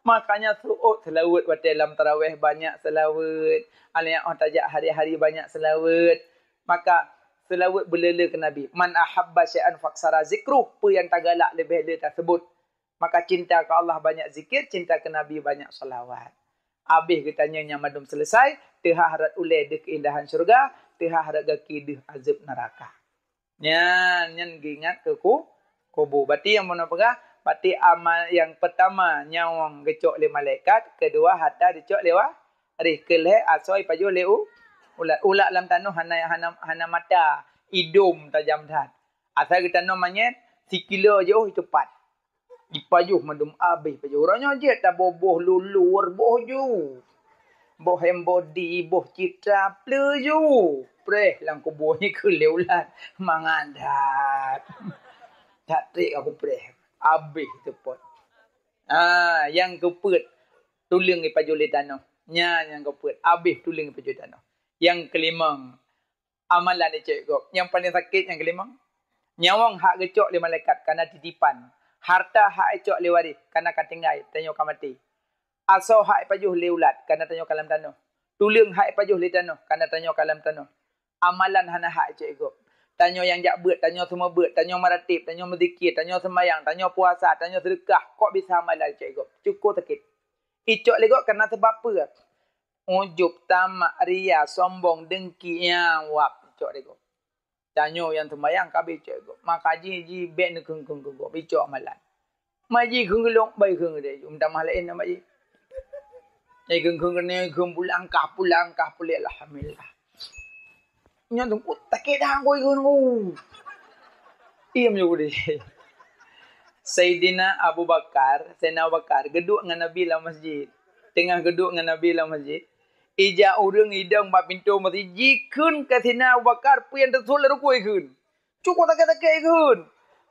Makanya seuôt seulaweuet watée lam taraweh banyak seulaweuet. Aneuk nyoe tajak hari-hari banyak seulaweuet. Maka seulaweuet beuleu-leu keu Nabi. "Man ahabba syai'an faksara zikruh." Peue nyang tagalak leubeh le taseubut. Maka cinta keu Allah banyak zikir, cinta keu Nabi banyak seulaweuet. Abéh geutanyong nyang mandum seuleusai, teuhah rot ulée deuh keuindahan syeuruga, teuhah rot gaki deuh azeueb neuraka. Nyan, nyan geuingat keu ku-, kubu. Berarti nyang meunan peugah, berarti amal nyang peutama nyawöng geucok lé malaikat, keudua hata dicok lé wa-, waréh, keulhée asoe pajoh lé u-, ulat. Ulat lam tanoh hana, hana, hana mata, idôm tajam that. Asai geutanoh manyét, sikilo jiôh iteupat. Ipajoh mandum abéh pajoh. Uroe nyoe jeuet taboh boh lulur, boh ju. Boh hand body, boh citra, pleu ju. Preh lam kubu nyan keu lé ulat. Mangat that. That trek aku preh. Abéh teupot. Ah, nyang keupeuet tuleueng ipajoh lé tanoh. Nyan nyang keupeuet. Abéh tuleueng ipajoh tanoh. Nyang keulimong, amalan icok gob. Nyang paleng sakét nyang keulimong. Nyawöng hak geucok lé malaikat kana titipan. Harta hak icok lé waréh kana ka tinggai, tanyoe ka maté. Asoe hak ipajoh lé ulat kana tanyoe ka lam tanoh. Tuleueng hak ipajoh lé tanoh kana tanyoe ka lam tanoh. Amalan hana hak icok gob. Tanyoe nyang jak beuet, tanyoe seumeubeuet, tanyoe meuratéb, tanyoe meuzikir, tanyoe seumayang, tanyoe puasa, tanyoe seudeukah, kok bisa amalan icok gob. Cukôp sakét. Icok lé gob kana sabab peue? Ujub, tamak, ria, sombong, dengki, nyang wab icok lé gob. Tanyoe nyang seumayang ka abéh icok gob. Maka jih, jih bèk neukheun-kheun keu gob, icok amalan. Ma jih kheun keu lôn, bai kheun keu lôn, jeuet meutamah laén nama jih. Nyang kheun-kheun keu nyoe, kheun pulang kah, pulang kah, puléh, alhamdulillah. Nyoe teungku sakét dah ngui kheun. Iem ju udeb. Saidina Abu Bakar, Saidina Abu Bakar geuduek ngon Nabi lam masjid. Teungoh geuduek ngon Nabi lam masjid, ijak ureuëng idong bak pintoe masjid, jikheun keu Saidina Abu Bakar peue nyang teutuléh lam rukui kheun. Cukup sakét-sakét kheun.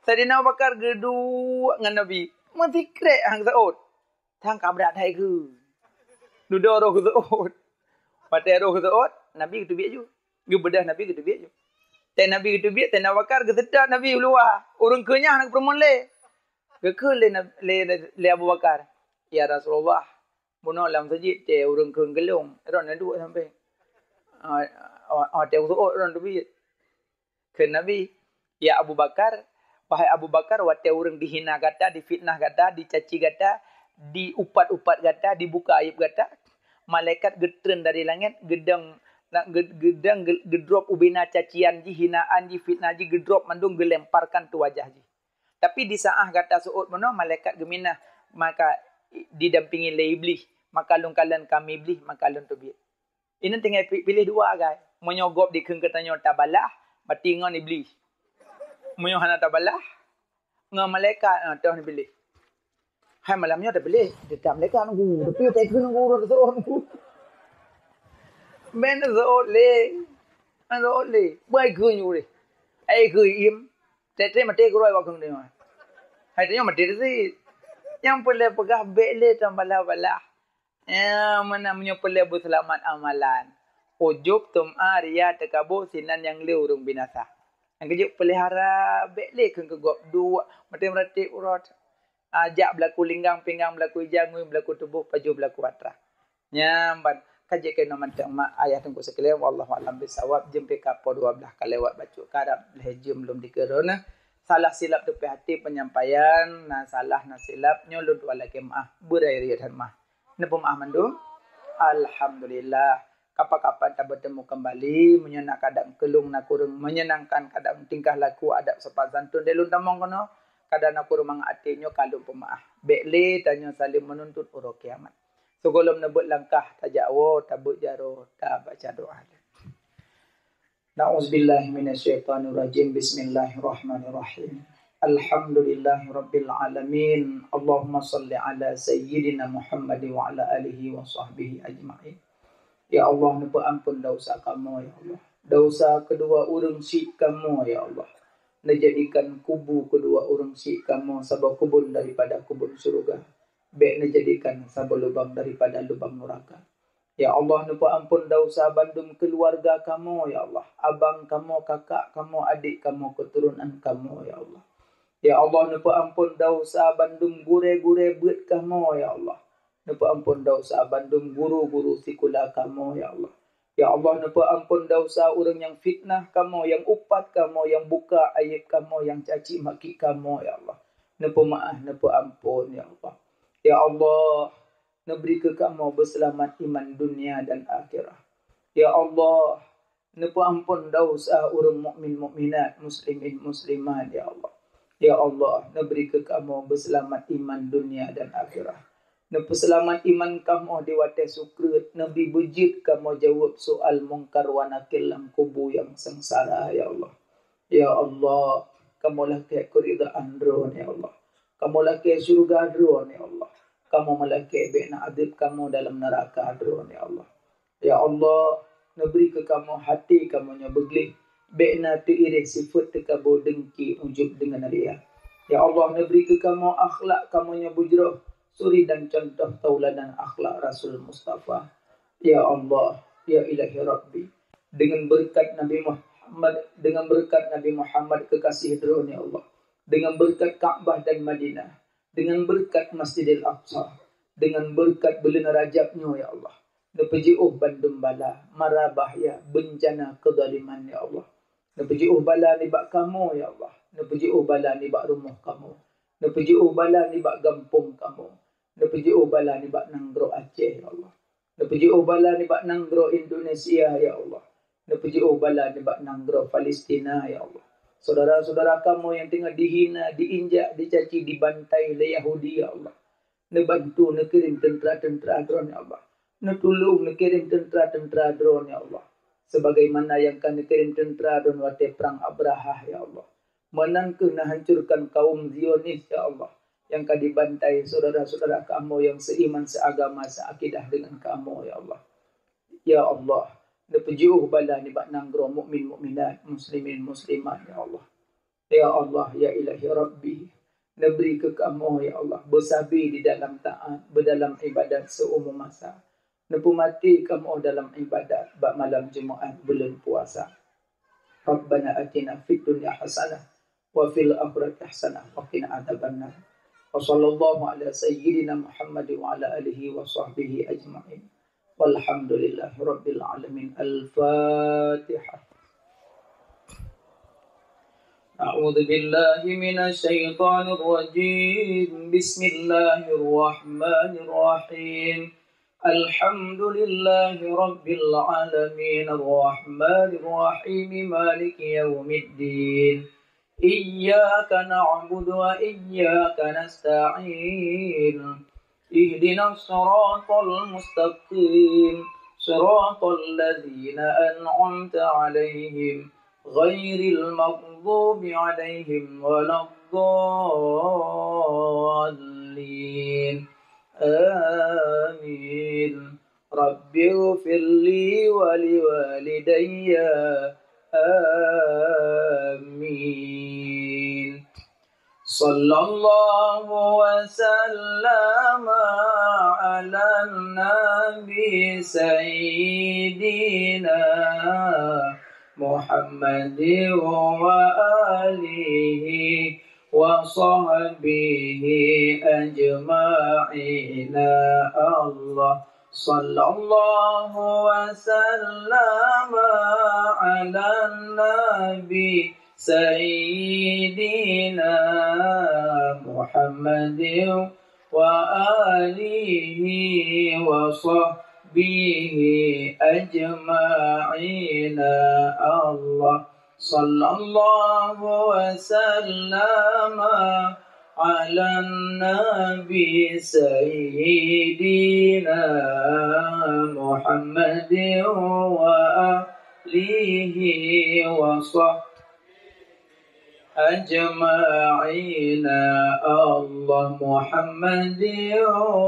Saidina Abu Bakar geuduek ngon Nabi. Meusikrek han geuseuôt. Sang ka brat hai kheun. Dudoe roh geuseuôt. Watée roh geuseuôt, Nabi geuteubiet ju. Geubeudôh Nabi geuteubiet ju. Tée Nabi geuteubiet, Saidina Abu Bakar geuseutôt Nabi u luwa. Ureuëng kheun nyan hana geupeureumeun lé. Geukheun lé, lé, lé Abu Bakar, "Ya Rasulullah, bunoe lam masjid tée ureuëng kheun geulong, droeneuh duek sampéng." Ah, ah, ah, tée geuseuôt droeneuh teubiet. Kheun Nabi, "Ya Abu Bakar, wahai Abu Bakar, watée ureuëng dihina gata, difitnah gata, dicaci gata, diupat-upat gata, dibuka aib gata, malaikat geutreun dari langét, geudong, na, geu-, geudong, geu-, geudrop ubena cacian jih, hinaan jih, fitnah jih, geudrop mandum, geulemparkan tu wajah jih. Tapi di saat gata seuôt bunoe, malaikat geuminah, maka didampingi lé Iblih, maka lôn kalon kami Iblih, maka lôn teubiet." Inan tinggai pi-, piléh dua agai. Meunyoe gob dikheun geutanyoe tabalah, berarti ngon Iblih. Meunyoe hana tabalah, ngon malaikat, ah, toh neupiléh. Hai malam nyoe tapiléh, teutab malaikat nunggu. Tapi tai kheun nunggu, ureuëng seuôt nunggu. Ben seuôt lé. Ben seuôt lé. Bai kheun ju lé. Ai kheun iem. Tét-tét maté keurôi bak kheun deungoe. Hai tanyoe maté teusit. Nyang peureulée peugah bék lé tabalah-balah. Eh, meunan meunyoe peureulée beuseulamat amalan. Ujub, tum'a, ria, teukabu, sinan nyang le ureuëng binasa. Nyang keujeuet peulihara, bék lé kheun keu gob duek, maté meuratéb uroe. Ah, jak beulaku linggang, pinggang beulaku ija, ngui beulaku tuboh, pajoh beulaku atra. Nyan ban ka jeuet keunoe mantong mak ayah teungku sekalian, wallahu a'lam bissawab. Jeuem pih ka poh dua belas ka lewat bacut karab lhée jeuem lom dikeue droeneuh. Salah silap teupih até penyampaian, na salah na silap nyoe lôn tuan lakée meu'ah, beurayeuk-rayeuk that meu'ah. Neupeumaah mandum? Alhamdulillah. Kapan-kapan tabeutemu kembali, meunyoe na kadang keulung na kureueng menyenangkan kadang tingkah laku adab sopan santun di lôn tamong keunoe, kadang na kureueng mangat até nyoe ka lôn peumaah. Bék lé tanyoe saléng meununtut uroe kiamat. Sigohlom neubeuet langkah tajak woe, tabeuet jaroe, tabaca doa. Na'uzubillahi minasyaitonirrajim. Bismillahirrahmanirrahim. Alhamdulillahirabbil alamin. Allahumma shalli ala sayyidina Muhammad wa ala alihi wa sahbihi ajma'in. Ya Allah, neupeuampon desya kamoe, ya Allah. Desya keudua ureuëng syik kamoe, ya Allah. Neujadikan kubu keudua ureuëng syik kamoe saboh keubon daripada keubon syeuruga. Bék neujadikan saboh lubang daripada lubang nuraka. Ya Allah, neupeuampon desya bandum keuluwarga kamoe, ya Allah. Abang kamoe, kakak kamoe, adék kamoe, keuturonan kamoe, ya Allah. Ya Allah, neupeuampon desya bandum gurée-gurée beuet kamoe, ya Allah. Neupeuampon desya bandum guru-guru sikula kamoe, ya Allah. Ya Allah, neupeuampon desya ureuëng nyang fitnah kamoe, nyang upat kamoe, nyang buka aieb kamoe, nyang caci maki kamoe, ya Allah. Neupeumaah, neupeuampon, ya Allah. Ya Allah, neubri keu kamoe beuseulamat iman dunia dan akhirat. Ya Allah, neupeuampon desya ureuëng mukmin mukminat, muslimin muslimat, ya Allah. Ya Allah, neubri keu kamoe beuseulamat iman dunia dan akhirat. Neupeuseulamat iman kamoe di watée sukreut, neubi beujeuet kamoe jaweueb soal Mungkar wa Nakir lam kubu nyang seungsara, ya Allah. Ya Allah, kamoe lakée keuridaan Droeneuh, ya Allah. Kamoe lakée syeuruga Droeneuh, ya Allah. Kamoe meulakée bék na adeueb kamoe dalam neuraka Droeneuh, ya Allah. Ya Allah, neubri keu kamoe até kamoe nyang beugleh, bék na teuireh sifeuet teukabu, deungki, ujub deungon ria. Ya Allah, neubri keu kamoe akhlak kamoe nyang beujroh, suri dan cuntoh tauladan akhlak Rasul Mustafa. Ya Allah, ya Ilahi Rabbi, deungon beureukat Nabi Muhammad, deungon beureukat Nabi Muhammad keukaséh Droeneuh, ya Allah, deungon beureukat Ka'bah dan Madinah, deungon beureukat Masjidil Aqsa, deungon beureukat buleuen Rajab nyoe, ya Allah, neupeujiôh bandum bala, mara bahya, beuncana, keuzaliman, ya Allah. Neupeujiôh bala nibak kamoe, ya Allah. Neupeujiôh bala nibak rumoh kamoe. Neupeujiôh bala nibak gampông kamoe. Neupeujiôh bala nibak nanggroe Aceh, ya Allah. Neupeujiôh bala nibak nanggroe Indonesia, ya Allah. Neupeujiôh bala nibak nanggroe Palestina, ya Allah. Syedara-syedara kamoe nyang teungoh dihina, diinjak, dicaci, dibantai lé Yahudi, ya Allah. Neubantu, neukirém teuntra-teuntra Droeneuh, ya Allah. Neutulông, neukirém teuntra-teuntra Droeneuh, ya Allah. Sebagaimana nyang ka neukirém teuntra Droeneuh watée prang Abrahah, ya Allah. Meunan kheueh neuhancurkan kaum Zionis, ya Allah, nyang ka dibantai syedara-syedara kamoe nyang seiman, seagama, seakidah deungon kamoe, ya Allah. Ya Allah, neupeujiôh bala nibak nanggroe mukmin mukminat, muslimin muslimat, ya Allah. Ya Allah, ya Ilahi Rabbi, neubri keu kamoe, ya Allah, beusabe di dalam taat, beudalam ibadat seumu masa. Neupeumaté kamoe dalam ibadat bak malam Jumaat buleuen puasa. Rabbana atina fid dunya hasanah wa fil akhirati hasanah wa qina adzabannar. Wa sallallahu ala sayyidina Muhammad wa ala alihi wa sahbihi ajma'in. Walhamdulillahi rabbil alamin. Al-Fatihah. أعوذ بالله من الشيطان الرجيم. بسم الله الرحمن الرحيم. الحمد لله رب العالمين. الرحمن الرحيم. مالك يوم الدين. إياك نعبد وإياك نستعين. اهدنا الصراط المستقيم. صراط الذين أنعمت عليهم غير المغضوب عليهم ولا الضالين. آمين. رب اغفر لي ولوالدي. آمين. صلى الله وسلم على النبي سيدنا محمد وآله وصحبه أجمعين. الله، صلى الله وسلم على النبي سيدنا محمد وآله وصحبه أجمعين. الله، صلى الله وسلم على النبي سيدنا محمد وآله وصحبه أجمعين. الله، محمد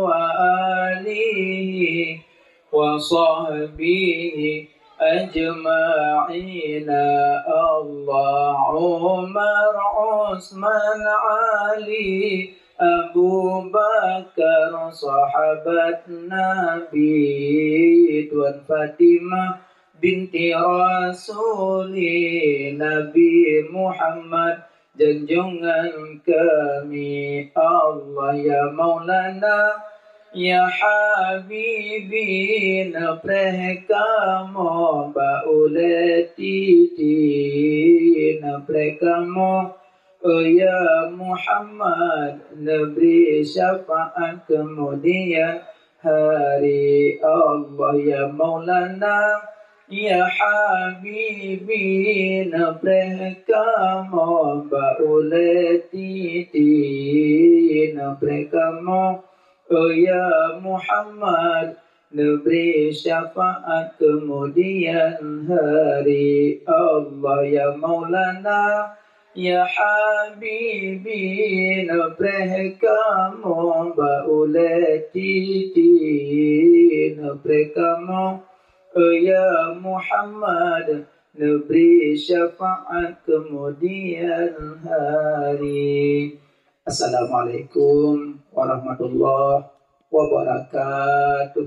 وآله وصحبه أجمعين. الله، عمر، عثمان، علي، أبو بكر، صحابة النبي، Tuan Fatimah، binti Rasuli Nabi Muhammad, junjungan kami. Allah, ya Maulana, ya Habibi, neupreh kamoe bak ulée titi, neupreh kamoe, oh ya Muhammad, neubri syafaat keumudian hari. Allah, ya Maulana, ya Habibi, neupreh kamoe bak ulée titi, neupreh kamoe, oh ya Muhammad, neubri syafaat keumudian hari. Allah, ya Maulana, ya Habibi, neupreh kamoe bak ulée titi, neupreh kamoe, oh ya Muhammad, neubri syafaat keumudian hari. Assalamualaikum warahmatullahi wabarakatuh.